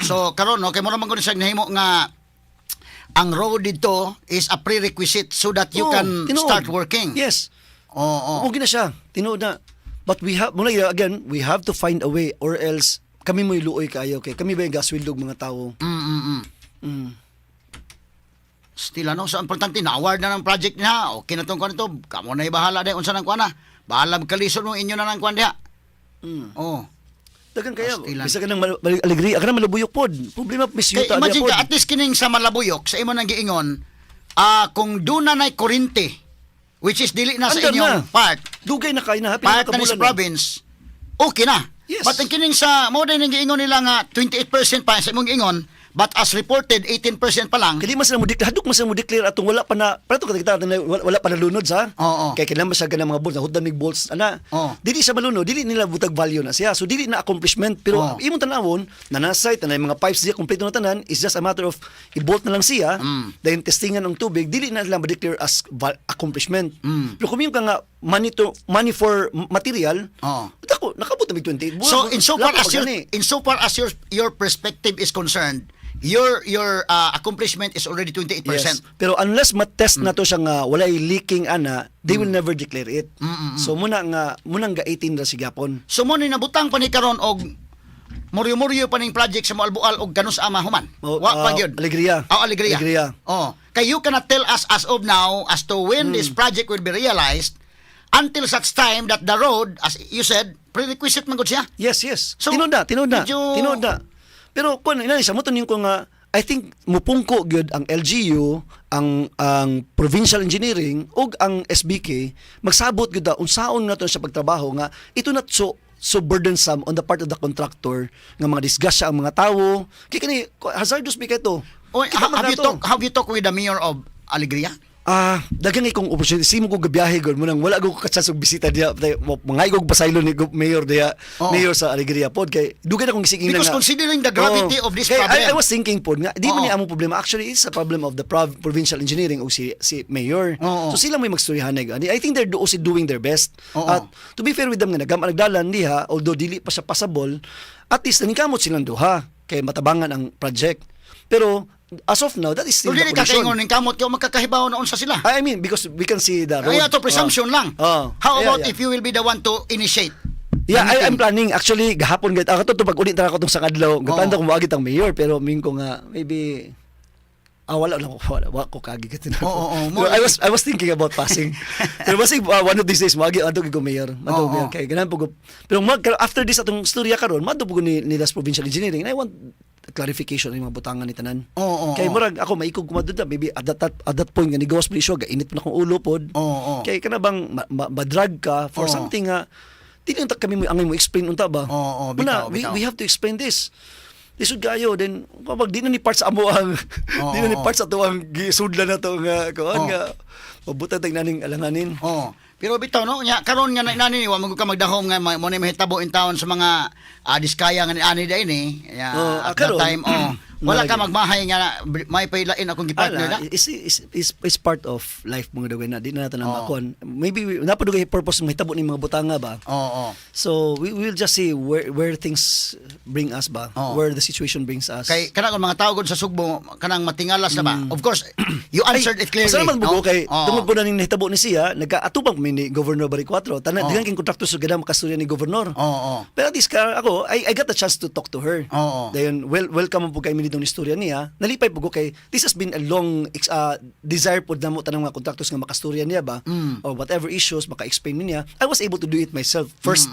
[SPEAKER 2] So karon okay mo naman gud siya nahimo nga ang road dito is a prerequisite so that you
[SPEAKER 3] Oo,
[SPEAKER 2] can
[SPEAKER 3] tinuod.
[SPEAKER 2] start working.
[SPEAKER 3] Yes.
[SPEAKER 2] Oo.
[SPEAKER 3] Okay na siya. Tinuod na. But we have, muna, again, we have to find a way or else kami mo'y luoy kayo. Okay? Kami ba yung gaswildog mga tao?
[SPEAKER 2] Still ano, so importante na-award na ng project niya. Okay na tong kuan ito. Kamo na bahala dai unsa nang kuan na. Bahala kalisod mo inyo na ng kuan diha. Oh.
[SPEAKER 3] Dagan kaya,
[SPEAKER 2] Pastilan.
[SPEAKER 3] bisa ka nang alegria, ka nang Malabuyok pod. Problema Miss
[SPEAKER 2] Kay
[SPEAKER 3] Yuta
[SPEAKER 2] imagine
[SPEAKER 3] pod.
[SPEAKER 2] ka, at least kining sa Malabuyok, sa imo nang giingon, kung doon na na'y kurente, which is dili na sa
[SPEAKER 3] Andar
[SPEAKER 2] inyong
[SPEAKER 3] na.
[SPEAKER 2] part,
[SPEAKER 3] Dugay na kay na happy
[SPEAKER 2] part na ni sa province, okay na.
[SPEAKER 3] Yes.
[SPEAKER 2] But ang kining sa, mo din ang giingon nila nga 28% pa sa imong giingon, but as reported, 18% pa lang.
[SPEAKER 3] Kaya di man sila mo declare, hadok man sila mo declare atong wala pa na, prato ka kita wala pa nalunod sa.
[SPEAKER 2] Oo.
[SPEAKER 3] Kay kailangan man siya ganang mga bolts, nahuddan mig bolts ana.
[SPEAKER 2] Oo.
[SPEAKER 3] Dili siya malunod, dili nila butag value na siya. So dili na accomplishment pero
[SPEAKER 2] Oo.
[SPEAKER 3] imong tanawon na nasa site na mga pipes diya kompleto na tanan, is just a matter of i-bolt na lang siya, then testingan ang tubig, dili na sila ma-declare as accomplishment. Pero kung ka nga money for material,
[SPEAKER 2] Oo.
[SPEAKER 3] dako nakabot na mig 28.
[SPEAKER 2] So
[SPEAKER 3] Lapo
[SPEAKER 2] insofar as
[SPEAKER 3] pa
[SPEAKER 2] your
[SPEAKER 3] gani.
[SPEAKER 2] insofar as your perspective is concerned, your accomplishment is already 28%.
[SPEAKER 3] Yes. Pero unless matest na to siya nga walay leaking ana, they will never declare it. So muna nga munang ga 18 ra si gapon.
[SPEAKER 2] So mo ni nabutang pa ni karon og muryo-muryo pa ning project sa Moalboal og kanus ama human.
[SPEAKER 3] Oh,
[SPEAKER 2] Wa pa gyud.
[SPEAKER 3] Alegria.
[SPEAKER 2] Oh, Alegria.
[SPEAKER 3] Alegria.
[SPEAKER 2] Oh, kay you cannot tell us as of now as to when this project will be realized until such time that the road, as you said, prerequisite man gud siya.
[SPEAKER 3] Yes.
[SPEAKER 2] So,
[SPEAKER 3] Tinuod na, tinuod na.
[SPEAKER 2] medyo-
[SPEAKER 3] Tinuod na. Pero kun ina siya mo ko nga I think mupungko gyud ang LGU, ang Provincial Engineering ug ang SBK magsabot gyud da unsaon nga to sa pagtrabaho nga ito not so so burdensome on the part of the contractor nga mga disgrasya ang mga tawo kay kani hazardous bi kay to.
[SPEAKER 2] Oy,
[SPEAKER 3] Kita man
[SPEAKER 2] have you
[SPEAKER 3] na to.
[SPEAKER 2] talk with the mayor of Alegria?
[SPEAKER 3] Ah, daghan kay kong opportunity. Simo ko gabiyahe gud mo nang wala ko ka-chance og bisita diya. Mangay ko pasaylo ni mayor diya, mayor sa Alegria pod kay dugay na kong gisiging
[SPEAKER 2] Because
[SPEAKER 3] nga.
[SPEAKER 2] considering the gravity
[SPEAKER 3] Oo.
[SPEAKER 2] of this
[SPEAKER 3] Kay
[SPEAKER 2] problem.
[SPEAKER 3] I was thinking pod nga di man
[SPEAKER 2] Oo.
[SPEAKER 3] ni among problema. Actually, it's a problem of the provincial engineering o si mayor.
[SPEAKER 2] Oo.
[SPEAKER 3] So sila may magstoryahan ani. I think they're also doing their best.
[SPEAKER 2] Oo.
[SPEAKER 3] At to be fair with them nga nagam nagdalan diha, although dili pa siya passable, at least naningkamot silang duha kay matabangan ang project. Pero as of now, that is still
[SPEAKER 2] Kung
[SPEAKER 3] the
[SPEAKER 2] dili ka
[SPEAKER 3] condition.
[SPEAKER 2] kaingon ning kamot kay makakahibaw na unsa sila.
[SPEAKER 3] I mean, because we can see the road.
[SPEAKER 2] Ay, ato presumption lang. How about if you will be the one to initiate?
[SPEAKER 3] Yeah,
[SPEAKER 2] the
[SPEAKER 3] I'm
[SPEAKER 2] meeting?
[SPEAKER 3] planning. Actually, gahapon gid ako to pag ulit ra ako tong sa kadlaw. Gapanda ko moagi tang mayor pero ming ko nga maybe wala lang ko wala ko kagi ka.
[SPEAKER 2] Oo, oo,
[SPEAKER 3] Pero I was thinking about passing. Pero basig one of these days moagi adto ko mayor. Adto
[SPEAKER 2] Oo,
[SPEAKER 3] mayor
[SPEAKER 2] oo.
[SPEAKER 3] kay ganahan po ko. Pero mag, after this atong storya karon, madto po ko ni nila sa provincial engineering and I want clarification ng mga butangan ni tanan.
[SPEAKER 2] Oo, oo,
[SPEAKER 3] Kay
[SPEAKER 2] oo.
[SPEAKER 3] murag ako maikog ko madto maybe at that point nga nigawas pa ni siya, gainit pa na akong ulo pod.
[SPEAKER 2] Oo, oo.
[SPEAKER 3] Kay kana bang ma-drag ka for
[SPEAKER 2] Oo.
[SPEAKER 3] something nga dili unta kami mo angay mo explain unta ba?
[SPEAKER 2] Oo, oo,
[SPEAKER 3] Muna,
[SPEAKER 2] bitaw,
[SPEAKER 3] we,
[SPEAKER 2] bitaw.
[SPEAKER 3] we have to explain this. Lisod kayo then kapag di na ni parts amo ang di na ni
[SPEAKER 2] oo.
[SPEAKER 3] parts ato ang gisudlan na to nga kuan nga mabuta tag naning alanganin.
[SPEAKER 2] Oo. Pero bitaw no, nya karon nga na nani wa man gud ka magdahom nga mo ni mahitabo in town sa mga diskaya nga ni ani dai ni. Ya,
[SPEAKER 3] Oo,
[SPEAKER 2] at that
[SPEAKER 3] karon,
[SPEAKER 2] time, oh, wala ka
[SPEAKER 3] lagi.
[SPEAKER 2] magmahay nga may pailain akong gipartner
[SPEAKER 3] Ala,
[SPEAKER 2] na.
[SPEAKER 3] is part of life mga dugay na di na natin ang
[SPEAKER 2] Oo.
[SPEAKER 3] makuan. Maybe napadugay purpose mahitabo ni mga butanga ba.
[SPEAKER 2] Oo, oo.
[SPEAKER 3] So we will just see where things bring us ba,
[SPEAKER 2] Oo.
[SPEAKER 3] where the situation brings us.
[SPEAKER 2] Kay kanang kung mga tao gud sa Sugbo kanang matingalas na ba? Of course, you answered it clearly.
[SPEAKER 3] Pasalamat mo
[SPEAKER 2] no?
[SPEAKER 3] ko kay
[SPEAKER 2] Oo.
[SPEAKER 3] tungod po na ning nahitabo ni siya, nagkaatubang mi ni Governor Baricuatro. Tanan
[SPEAKER 2] Oo.
[SPEAKER 3] daghan king kontraktor sa ganang makastorya ni Governor.
[SPEAKER 2] Oo, oo.
[SPEAKER 3] Pero at least ka, ako, I got a chance to talk to her.
[SPEAKER 2] Oo.
[SPEAKER 3] Dayon welcome po kay mi nitong istorya niya. Nalipay po ko kay this has been a long desire po namo tanang mga kontraktos nga makastorya niya ba or whatever issues maka-explain niya. I was able to do it myself first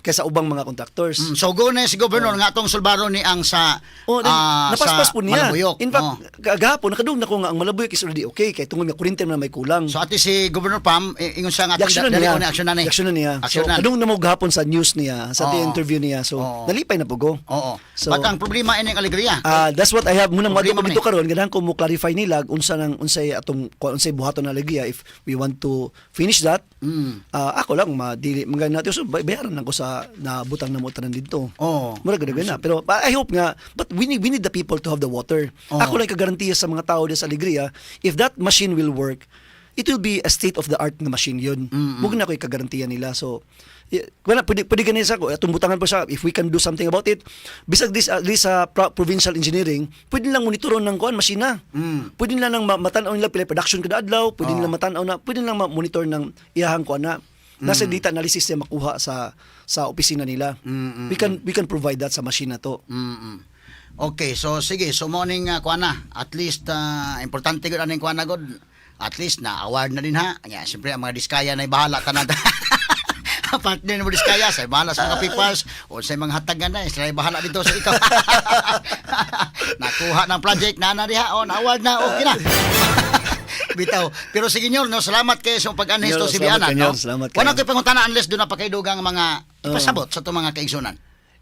[SPEAKER 3] kaysa ubang mga contractors.
[SPEAKER 2] So go na si Governor nga atong sulbaro ni ang sa
[SPEAKER 3] Oh, then, napaspas
[SPEAKER 2] sa
[SPEAKER 3] po niya.
[SPEAKER 2] Malabuyok.
[SPEAKER 3] In fact,
[SPEAKER 2] Oo.
[SPEAKER 3] kagahapon nakadung na ko nga ang Malabuyok is already okay kay tungod nga kuryente man na may kulang.
[SPEAKER 2] So ati si Governor Pam ingon siya nga atong
[SPEAKER 3] Action na
[SPEAKER 2] dali
[SPEAKER 3] niya.
[SPEAKER 2] ko ni action na ni.
[SPEAKER 3] Action na niya. So,
[SPEAKER 2] Action na.
[SPEAKER 3] kadung na mo gahapon sa news niya, sa
[SPEAKER 2] Oo.
[SPEAKER 3] interview niya. So,
[SPEAKER 2] Oo.
[SPEAKER 3] nalipay na po ko.
[SPEAKER 2] Oo.
[SPEAKER 3] So,
[SPEAKER 2] But ang problema ining Alegria.
[SPEAKER 3] That's what I have munang
[SPEAKER 2] Problema
[SPEAKER 3] madto ko dito
[SPEAKER 2] man eh.
[SPEAKER 3] karon ganahan ko mo clarify nila unsa nang unsay atong unsay buhaton na alegria if we want to finish that. Ako lang madili mga natin so bayaran lang ko sa nabutang na mo tanan didto.
[SPEAKER 2] Oo.
[SPEAKER 3] Mura gud na pero I hope nga but we need the people to have the water.
[SPEAKER 2] Oo.
[SPEAKER 3] Ako lang kagarantiya sa mga tao diya sa Alegria if that machine will work, it will be a state of the art nga machine yun. Mug na ko ikagarantiya nila. So, wala, pwede ganun sa ako. Atong butangan pa siya, if we can do something about it. Bisag this sa provincial engineering, pwede lang monitoron ng kuan masina. Pwede lang nang matan-aw nila pila production kada adlaw, pwede nila matan-aw na, pwede lang ma-monitor ng iyahang kuan na. Nasa data analysis niya makuha sa opisina nila. We can provide that sa machine na to.
[SPEAKER 2] Okay, so sige, so morning kuan na. At least importante gud aning kuan na gud. At least na award na din ha. Nya, siyempre ang mga Diskaya na bahala tanan. Partner mo Diskaya, sa bahala sa mga papers o sa mga hatagan na, sila bahala dito sa ikaw. Nakuha ng project na na diha, o na award na, okay na. Bitaw. Pero sige nyor, no, salamat kayo sa pag-anhis
[SPEAKER 3] Nyor,
[SPEAKER 2] to si
[SPEAKER 3] salamat
[SPEAKER 2] Bianan,
[SPEAKER 3] ka, nyor.
[SPEAKER 2] no?
[SPEAKER 3] Salamat
[SPEAKER 2] Wala
[SPEAKER 3] kayo.
[SPEAKER 2] ko'y pangutana unless doon na pakaidugang mga ipasabot sa itong mga kaigsunan.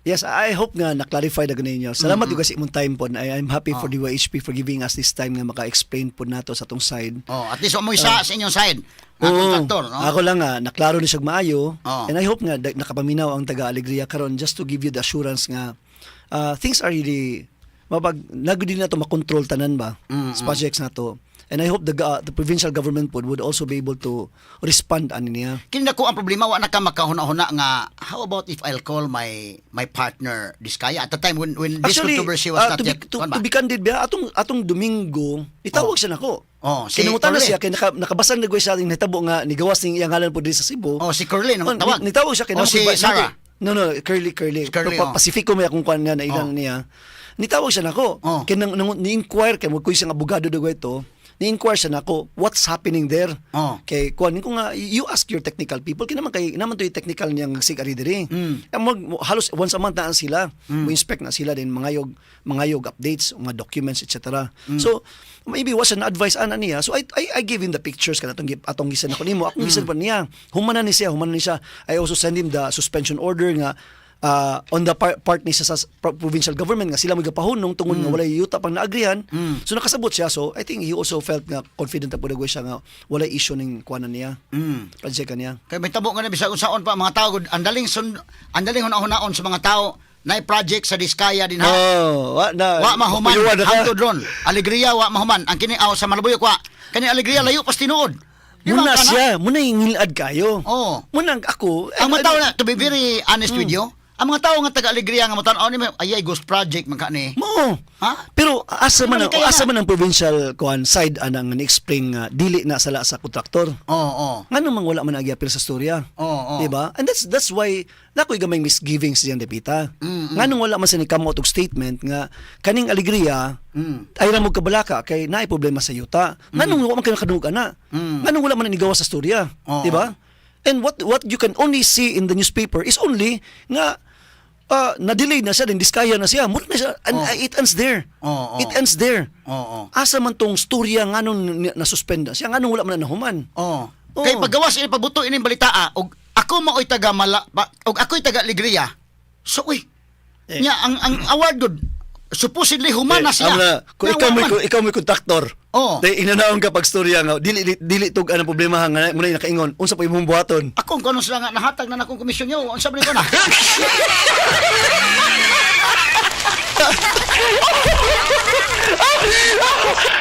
[SPEAKER 3] Yes, I hope nga na-clarify na ganun ninyo. Salamat mm-hmm. sa imong time po. I'm happy for DYHP for giving us this time nga maka-explain po nato sa atong side.
[SPEAKER 2] Oh, at least mo isa sa inyong side. Nga
[SPEAKER 3] Oo.
[SPEAKER 2] kontraktor, no?
[SPEAKER 3] Ako lang nga, naklaro ni siya maayo.
[SPEAKER 2] Oo.
[SPEAKER 3] And I hope nga nakapaminaw ang taga Alegria karon just to give you the assurance nga things are really mabag nagud din nato makontrol tanan ba sa projects nato. And I hope the provincial government po would also be able to respond ani niya.
[SPEAKER 2] Kini nako ang problema, wa na ka makahuna-huna nga how about if I'll call my my partner Diskaya at the time when this controversy was not
[SPEAKER 3] to be,
[SPEAKER 2] yet
[SPEAKER 3] to,
[SPEAKER 2] kuwan ba?
[SPEAKER 3] to be candid ba, atong Domingo, itawag siya nako.
[SPEAKER 2] Oh, si
[SPEAKER 3] Kinangutana
[SPEAKER 2] Curly.
[SPEAKER 3] siya kay nakabasa na siya ating nahitabo nga nigawas ning iyang ngalan po diri sa Cebu.
[SPEAKER 2] Oh, si Curly no
[SPEAKER 3] Oh,
[SPEAKER 2] tawag.
[SPEAKER 3] Nitawag siya kay
[SPEAKER 2] Oh, si Sarah.
[SPEAKER 3] No, Curly, Curly.
[SPEAKER 2] Si Curly,
[SPEAKER 3] Pero
[SPEAKER 2] oh.
[SPEAKER 3] Pacifico may akong kuan nga na ilan
[SPEAKER 2] Oh.
[SPEAKER 3] niya. Nitawag siya nako.
[SPEAKER 2] Oh.
[SPEAKER 3] Kay nang, nang ni-inquire kay mo kuy siyang abogado daw ito. Ni-inquire siya nako, what's happening there?
[SPEAKER 2] Oh.
[SPEAKER 3] Kay kuan ko nga you ask your technical people kay naman kay naman to yung technical niyang sig ari diri. Eh, halos once a month na sila. Mo inspect na sila din mangayog updates, mga documents, etc. So maybe was an advice ana niya. So I gave him the pictures kana atong gisan ako nimo. Akong gisan pa niya. Humana ni siya, humana ni siya. I also send him the suspension order nga on the part ni siya sa provincial government nga sila magapahunong tungod nga walay yuta pang naagrihan. So nakasabot siya. So I think he also felt nga confident na pud siya nga walay issue ning kuanan niya. Project niya.
[SPEAKER 2] Kay may tabo nga na bisag unsaon pa mga tao gud, ang daling huna-hunaon sa mga tao na project sa Diskaya din ha.
[SPEAKER 3] Oh, wa na.
[SPEAKER 2] Wa mahuman
[SPEAKER 3] Mapuyuan na ka.
[SPEAKER 2] hangtod ron. Alegria wa mahuman. Ang kini aw sa Malabuyok wa. Kani Alegria layo pas tinuod. Di ba,
[SPEAKER 3] Muna
[SPEAKER 2] kana?
[SPEAKER 3] siya, muna yung ngilad kayo.
[SPEAKER 2] Oo.
[SPEAKER 3] Muna ako.
[SPEAKER 2] Ang mga tao na, to be very honest with you, ang mga tao nga taga Alegria nga matan-aw ni ay ay ghost project man ka ni.
[SPEAKER 3] Mo.
[SPEAKER 2] Ha?
[SPEAKER 3] Pero asa man
[SPEAKER 2] Ano
[SPEAKER 3] ang,
[SPEAKER 2] kaya
[SPEAKER 3] asa
[SPEAKER 2] na?
[SPEAKER 3] man ang provincial kuan side anang ni-explain nga dili na sala sa kontraktor.
[SPEAKER 2] Oo, oo.
[SPEAKER 3] Ngano mang wala man nagyapil sa storya.
[SPEAKER 2] Oo, oo.
[SPEAKER 3] Di ba? And that's why nakoy gamay misgivings diyan depita. Nganong wala man sa ni come out og statement nga kaning Alegria ay ra mo kabalaka kay naay problema sa yuta. Nganong wala man kayo nakadungog ana. Nganong wala man nigawas sa storya,
[SPEAKER 2] Oo.
[SPEAKER 3] di ba? And what you can only see in the newspaper is only nga na-delay na siya, then Diskaya na siya. Mura na siya, and it ends there.
[SPEAKER 2] Oo, oo.
[SPEAKER 3] It ends there.
[SPEAKER 2] Oo.
[SPEAKER 3] Asa man tong storya nganong na-suspend na siya, nganong wala man na nahuman.
[SPEAKER 2] Oo.
[SPEAKER 3] Oo.
[SPEAKER 2] Kay paggawas ini pabuto ini balita og ako maoy taga mala ba, og ako'y taga Alegria. So uy.
[SPEAKER 3] Eh.
[SPEAKER 2] Nya ang award gud supposedly human na siya.
[SPEAKER 3] Amo na, kung
[SPEAKER 2] Nya,
[SPEAKER 3] ikaw
[SPEAKER 2] wa
[SPEAKER 3] mo
[SPEAKER 2] man.
[SPEAKER 3] ikaw mo kontraktor.
[SPEAKER 2] Oo.
[SPEAKER 3] Day inanaon ka pag storya nga dili tug anang problema nga muna yung nakaingon unsa pa imong buhaton.
[SPEAKER 2] Ako kung ano sila nga nahatag na nakong komisyon nyo, unsa ba ni ko na?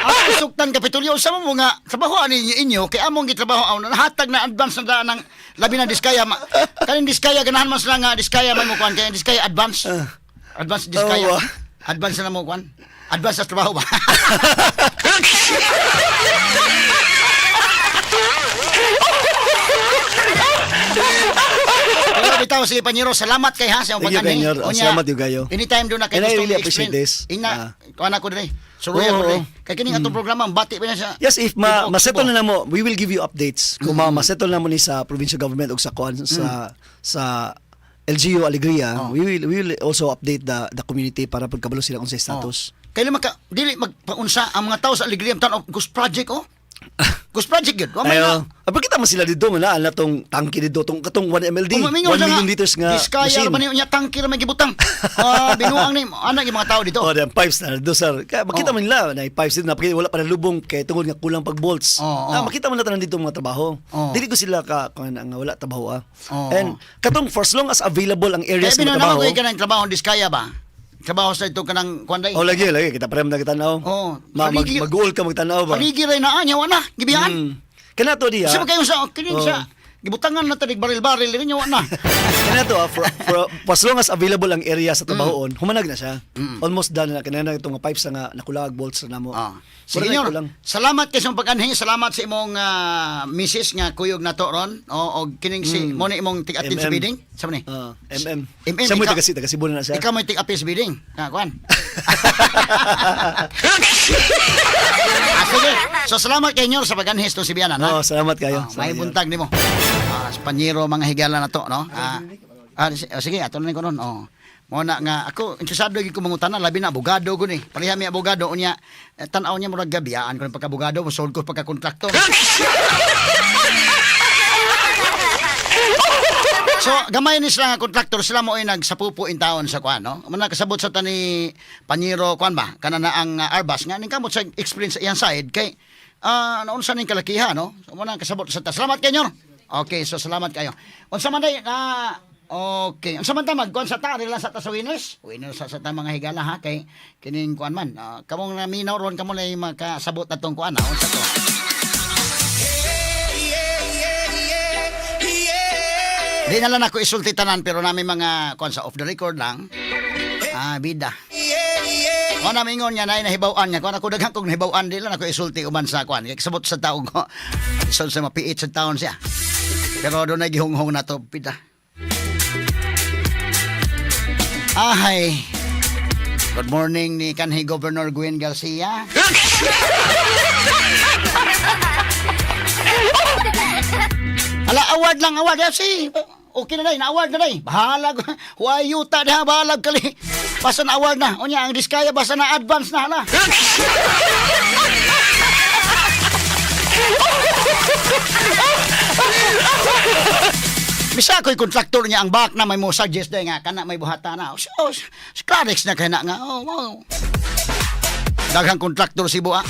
[SPEAKER 2] Ako suktan Kapitulyo, unsa mo nga trabaho ani inyo, inyo kay among gitrabaho aw nahatag na advance na daan ng labi na Diskaya. Kaning Diskaya ganahan man sila nga Diskaya man mo kuan kay Diskaya advance. Advance Diskaya.
[SPEAKER 3] Oo.
[SPEAKER 2] Advance na mo kuan. Advance sa trabaho ba? Pero bitaw sige Panyero, salamat kay ha sa imong
[SPEAKER 3] Thank you,
[SPEAKER 2] pag-anhi.
[SPEAKER 3] Panyo.
[SPEAKER 2] Unya,
[SPEAKER 3] Salamat yung kayo.
[SPEAKER 2] Anytime do na kay
[SPEAKER 3] And I
[SPEAKER 2] gustong
[SPEAKER 3] really appreciate
[SPEAKER 2] i-explain.
[SPEAKER 3] this.
[SPEAKER 2] Ina, kuan ako dire. Suruya
[SPEAKER 3] Oo,
[SPEAKER 2] ko dire.
[SPEAKER 3] oo.
[SPEAKER 2] Kay kining atong programa bati pa na siya.
[SPEAKER 3] Yes, if ma
[SPEAKER 2] Tibuok,
[SPEAKER 3] masettle
[SPEAKER 2] tibuok.
[SPEAKER 3] na namo, we will give you updates. Kung masettle na mo ni sa provincial government o sa kuan sa LGU Alegria, we will also update the community para pagkabalo sila kung sa status.
[SPEAKER 2] Oh. Kailan maka dili magpaunsa ang mga tao sa Alegria tan ghost project oh. Ghost project gyud. Wa man na.
[SPEAKER 3] Ayo. Ah, kita man sila dito nga naa na tong tangke dito tong katong 1 MLD,
[SPEAKER 2] Kung
[SPEAKER 3] 1
[SPEAKER 2] mamingaw siya
[SPEAKER 3] million
[SPEAKER 2] nga,
[SPEAKER 3] liters nga
[SPEAKER 2] Diskaya
[SPEAKER 3] machine.
[SPEAKER 2] ra man niya tangke ra may gibutang. Ah, binuang ni ana yung mga tao dito.
[SPEAKER 3] Oh, the pipes na do sir. Kaya makita
[SPEAKER 2] Oh.
[SPEAKER 3] man nila na pipes dito na wala pa nalubong kay tungod nga kulang pag bolts.
[SPEAKER 2] Oh, oh.
[SPEAKER 3] Ah, makita man na tanan dito mga trabaho.
[SPEAKER 2] Oh.
[SPEAKER 3] Dili ko sila ka kuan nga wala trabaho ah.
[SPEAKER 2] Oh,
[SPEAKER 3] And katong for as long as available ang
[SPEAKER 2] Kaya
[SPEAKER 3] areas nga
[SPEAKER 2] binuang
[SPEAKER 3] trabaho.
[SPEAKER 2] ko kanang trabaho ang Diskaya ba? Trabaho sa ito kanang kuan day.
[SPEAKER 3] Oh, lagi lagi kita pareho na tanaw.
[SPEAKER 2] Oh.
[SPEAKER 3] Ma, mag-uol ka magtanaw ba?
[SPEAKER 2] Paligi ray na anya wa na gibiyaan.
[SPEAKER 3] Kana to diya.
[SPEAKER 2] Sa kayo sa kining
[SPEAKER 3] Oh.
[SPEAKER 2] sa Gibutangan na tanig baril-baril din niya na.
[SPEAKER 3] Kana to ah, for as long as available ang area sa trabahoon, humanag na siya. Almost done na kanina itong mga pipes na nga nakulag bolts na namo.
[SPEAKER 2] Ah. Sige,
[SPEAKER 3] Mura na
[SPEAKER 2] Nyor.
[SPEAKER 3] kulang.
[SPEAKER 2] Salamat kay sa imong pag-anhi, salamat sa imong misis nga kuyog na to ron. O og kining si mo ni imong tig-atin sa
[SPEAKER 3] MM.
[SPEAKER 2] bidding. Sa ni?
[SPEAKER 3] Ah, MM.
[SPEAKER 2] MM,
[SPEAKER 3] Siya mo taga Cebu na siya.
[SPEAKER 2] Ikaw may tig-apis bidding. Nga kuan. Sige. So salamat kay Nyor sa pag-anhi sa Sibiana, ha?
[SPEAKER 3] Oo, salamat kayo.
[SPEAKER 2] Oh, may
[SPEAKER 3] Salamat.
[SPEAKER 2] buntag nimo. Spanyero mga higala na to, no? Oh, sige, ato na ni ko nun. Oh. Mo na nga ako interesado gyud ko mangutana labi na abogado ko ni. Pareha mi abogado unya tan-aw niya murag gabiyaan ko ng pagka-abogado, mosold ko pagka-kontraktor. So, gamay ni sila nga kontraktor, sila mo ay nagsapupo in taon sa kuan, no? Mo na kasabot sa tani Panyero kuan ba? Kana na ang Arbas nga ning kamot sa explain sa iyang side kay naunsa ning kalakiha, no? So mo na kasabot sa ta. Salamat kay nyor. Okay, so salamat kayo. Unsa man day na okay. Unsa man ta magkuan sa ta, lang sa ta sa winners? Winners sa ta mga higala ha kay kining kuan man. Kamong naminaw ron kamo lay makasabot atong kuan ha. Unsa to? Di na lang ako isulti tanan pero nami mga kuan sa off the record lang. Bida. O namingon nga nay nahibaw-an nga kuan ako daghan kog nahibaw-an di lang ako isulti uban sa kuan. Kay kasabot sa taog ko. Isol sa mapiit sa taon siya. Pero doon ay gihunghong na to bida. Ahay. Good morning ni kanhi Governor Gwen Garcia. Ala, award lang, award. Ya, si, okay na day, na-award na day. Bahalag, huwayuta na, bahalag kali. Basta na award na. Unya, ang diskaya, basta na advance na, hala. Bisa ko'y kontraktor niya ang back na may mo suggest day nga, kana may buhata na. So, oh, si Clarix na kaya na nga. Oh, wow. Daghang kontraktor si Buha.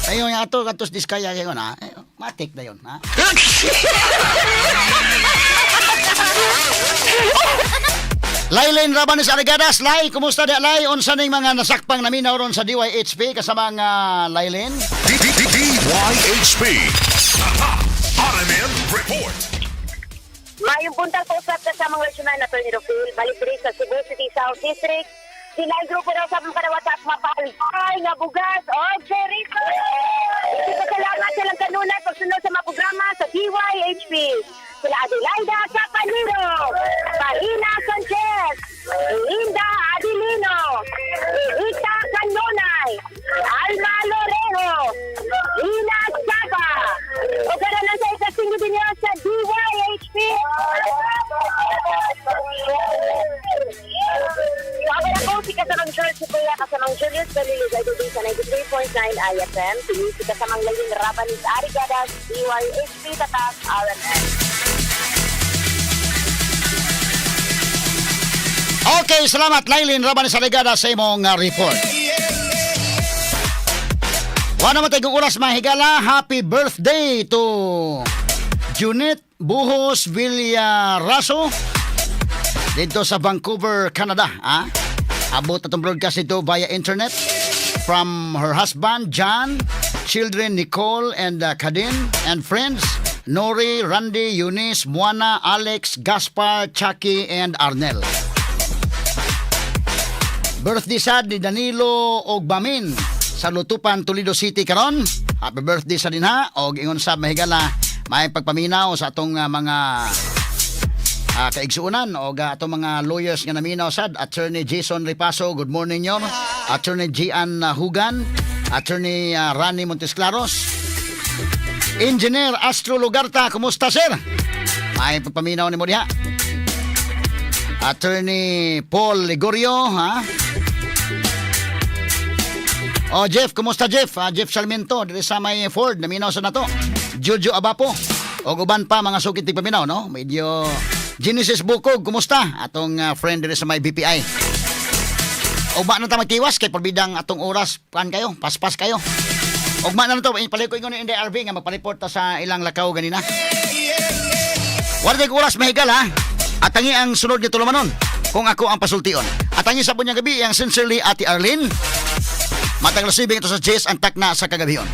[SPEAKER 2] Ayun nga ato, atos diskaya kayo na. Eh, matik na yun, ha? Laylin Rabanes Arigadas, Lay, kumusta di Lay? Unsa ning mga nasakpang naminaw ron sa DYHP kasama nga Laylin?
[SPEAKER 1] D D D DYHP. RMN Report.
[SPEAKER 4] Mayong buntag po usap kasamang regional na Attorney Rufil, balik diri sa Cebu City South District. Sila ang grupo daw sa mga kadawata at mapalpay nga bugas o Jericho. Ipasalamat silang kanunay pagsunod sa mga programa sa DYHP. Sila Adelaida Capanero, Paina Sanchez, Linda Adelino, Rita Canonay, Alma Lorejo, Lina Saba. O karoon sa ikasinggo din niya sa DYHP. Kawal ako si kasamang George Sipuya, kasamang Julius Galileo, din sa 93.9 IFM. Sini si kasamang Lalin Rabanis Arigadas, DYHP Tatas, RMN.
[SPEAKER 2] Okay, salamat Laylin Rabanes Arigadas sa imong report. Wala naman tayong oras mga higala. Happy birthday to Junette Buhos Villaraso dito sa Vancouver, Canada. Ah? Abot atong broadcast ito via internet from her husband, John, children Nicole and Kadin, and friends Nori, Randy, Eunice, Moana, Alex, Gaspar, Chucky, and Arnel. Birthday sad ni Danilo Ogbamin sa Lutupan, Toledo City karon. Happy birthday sa dinha og ingon sa mahigala may pagpaminaw sa atong mga kaigsuonan og atong mga lawyers nga naminaw sad Attorney Jason Ripaso, good morning nyo. Attorney Gian Hugan, Attorney Rani Montesclaros, Engineer Astro Lugarta, kumusta sir? May pagpaminaw nimo diha. Attorney Paul Ligorio, ha? Oh, Jeff, kumusta Jeff? Jeff Sarmiento, diri sa may Ford, naminaw sa nato. Jojo Abapo. Og uban pa mga sukit tigpaminaw, no? Medyo Genesis Bukog, kumusta? Atong friend diri sa may BPI. Ugma na ta magtiwas kay porbidang atong oras kan kayo, paspas kayo. Ugma na to, palit ko ingon ni NDRB nga magpareport ta sa ilang lakaw ganina. Wala tayong oras mahigal ha. At tangi ang sunod nga tulumanon kung ako ang pasultion. At tangi sa bunyang gabi ang sincerely Ate Arlene. Matang lasibing ito sa Jess ang takna sa kagabion.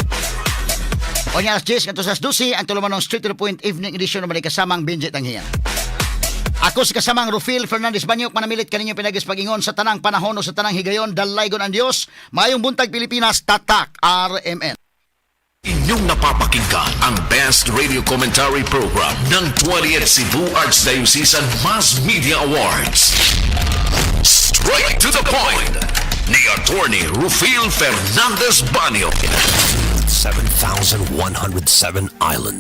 [SPEAKER 2] O alas 10 ngadto sa 12, ang tulumanong Straight to the Point Evening Edition naman kasamang Benji Tanghiyan. Ako si kasamang Rufil Fernandez Banyok, manamilit kaninyo pinagis pag-ingon sa tanang panahon o sa tanang higayon, dalaygon ang Dios. Maayong buntag, Pilipinas, Tatak RMN.
[SPEAKER 1] Inyong napapakinggan ang Best Radio Commentary Program ng 20th Cebu Archdiocesan Mass Media Awards. Straight to the Point ni Attorney Rufil Fernandez Banyo.
[SPEAKER 5] 7,107 islands.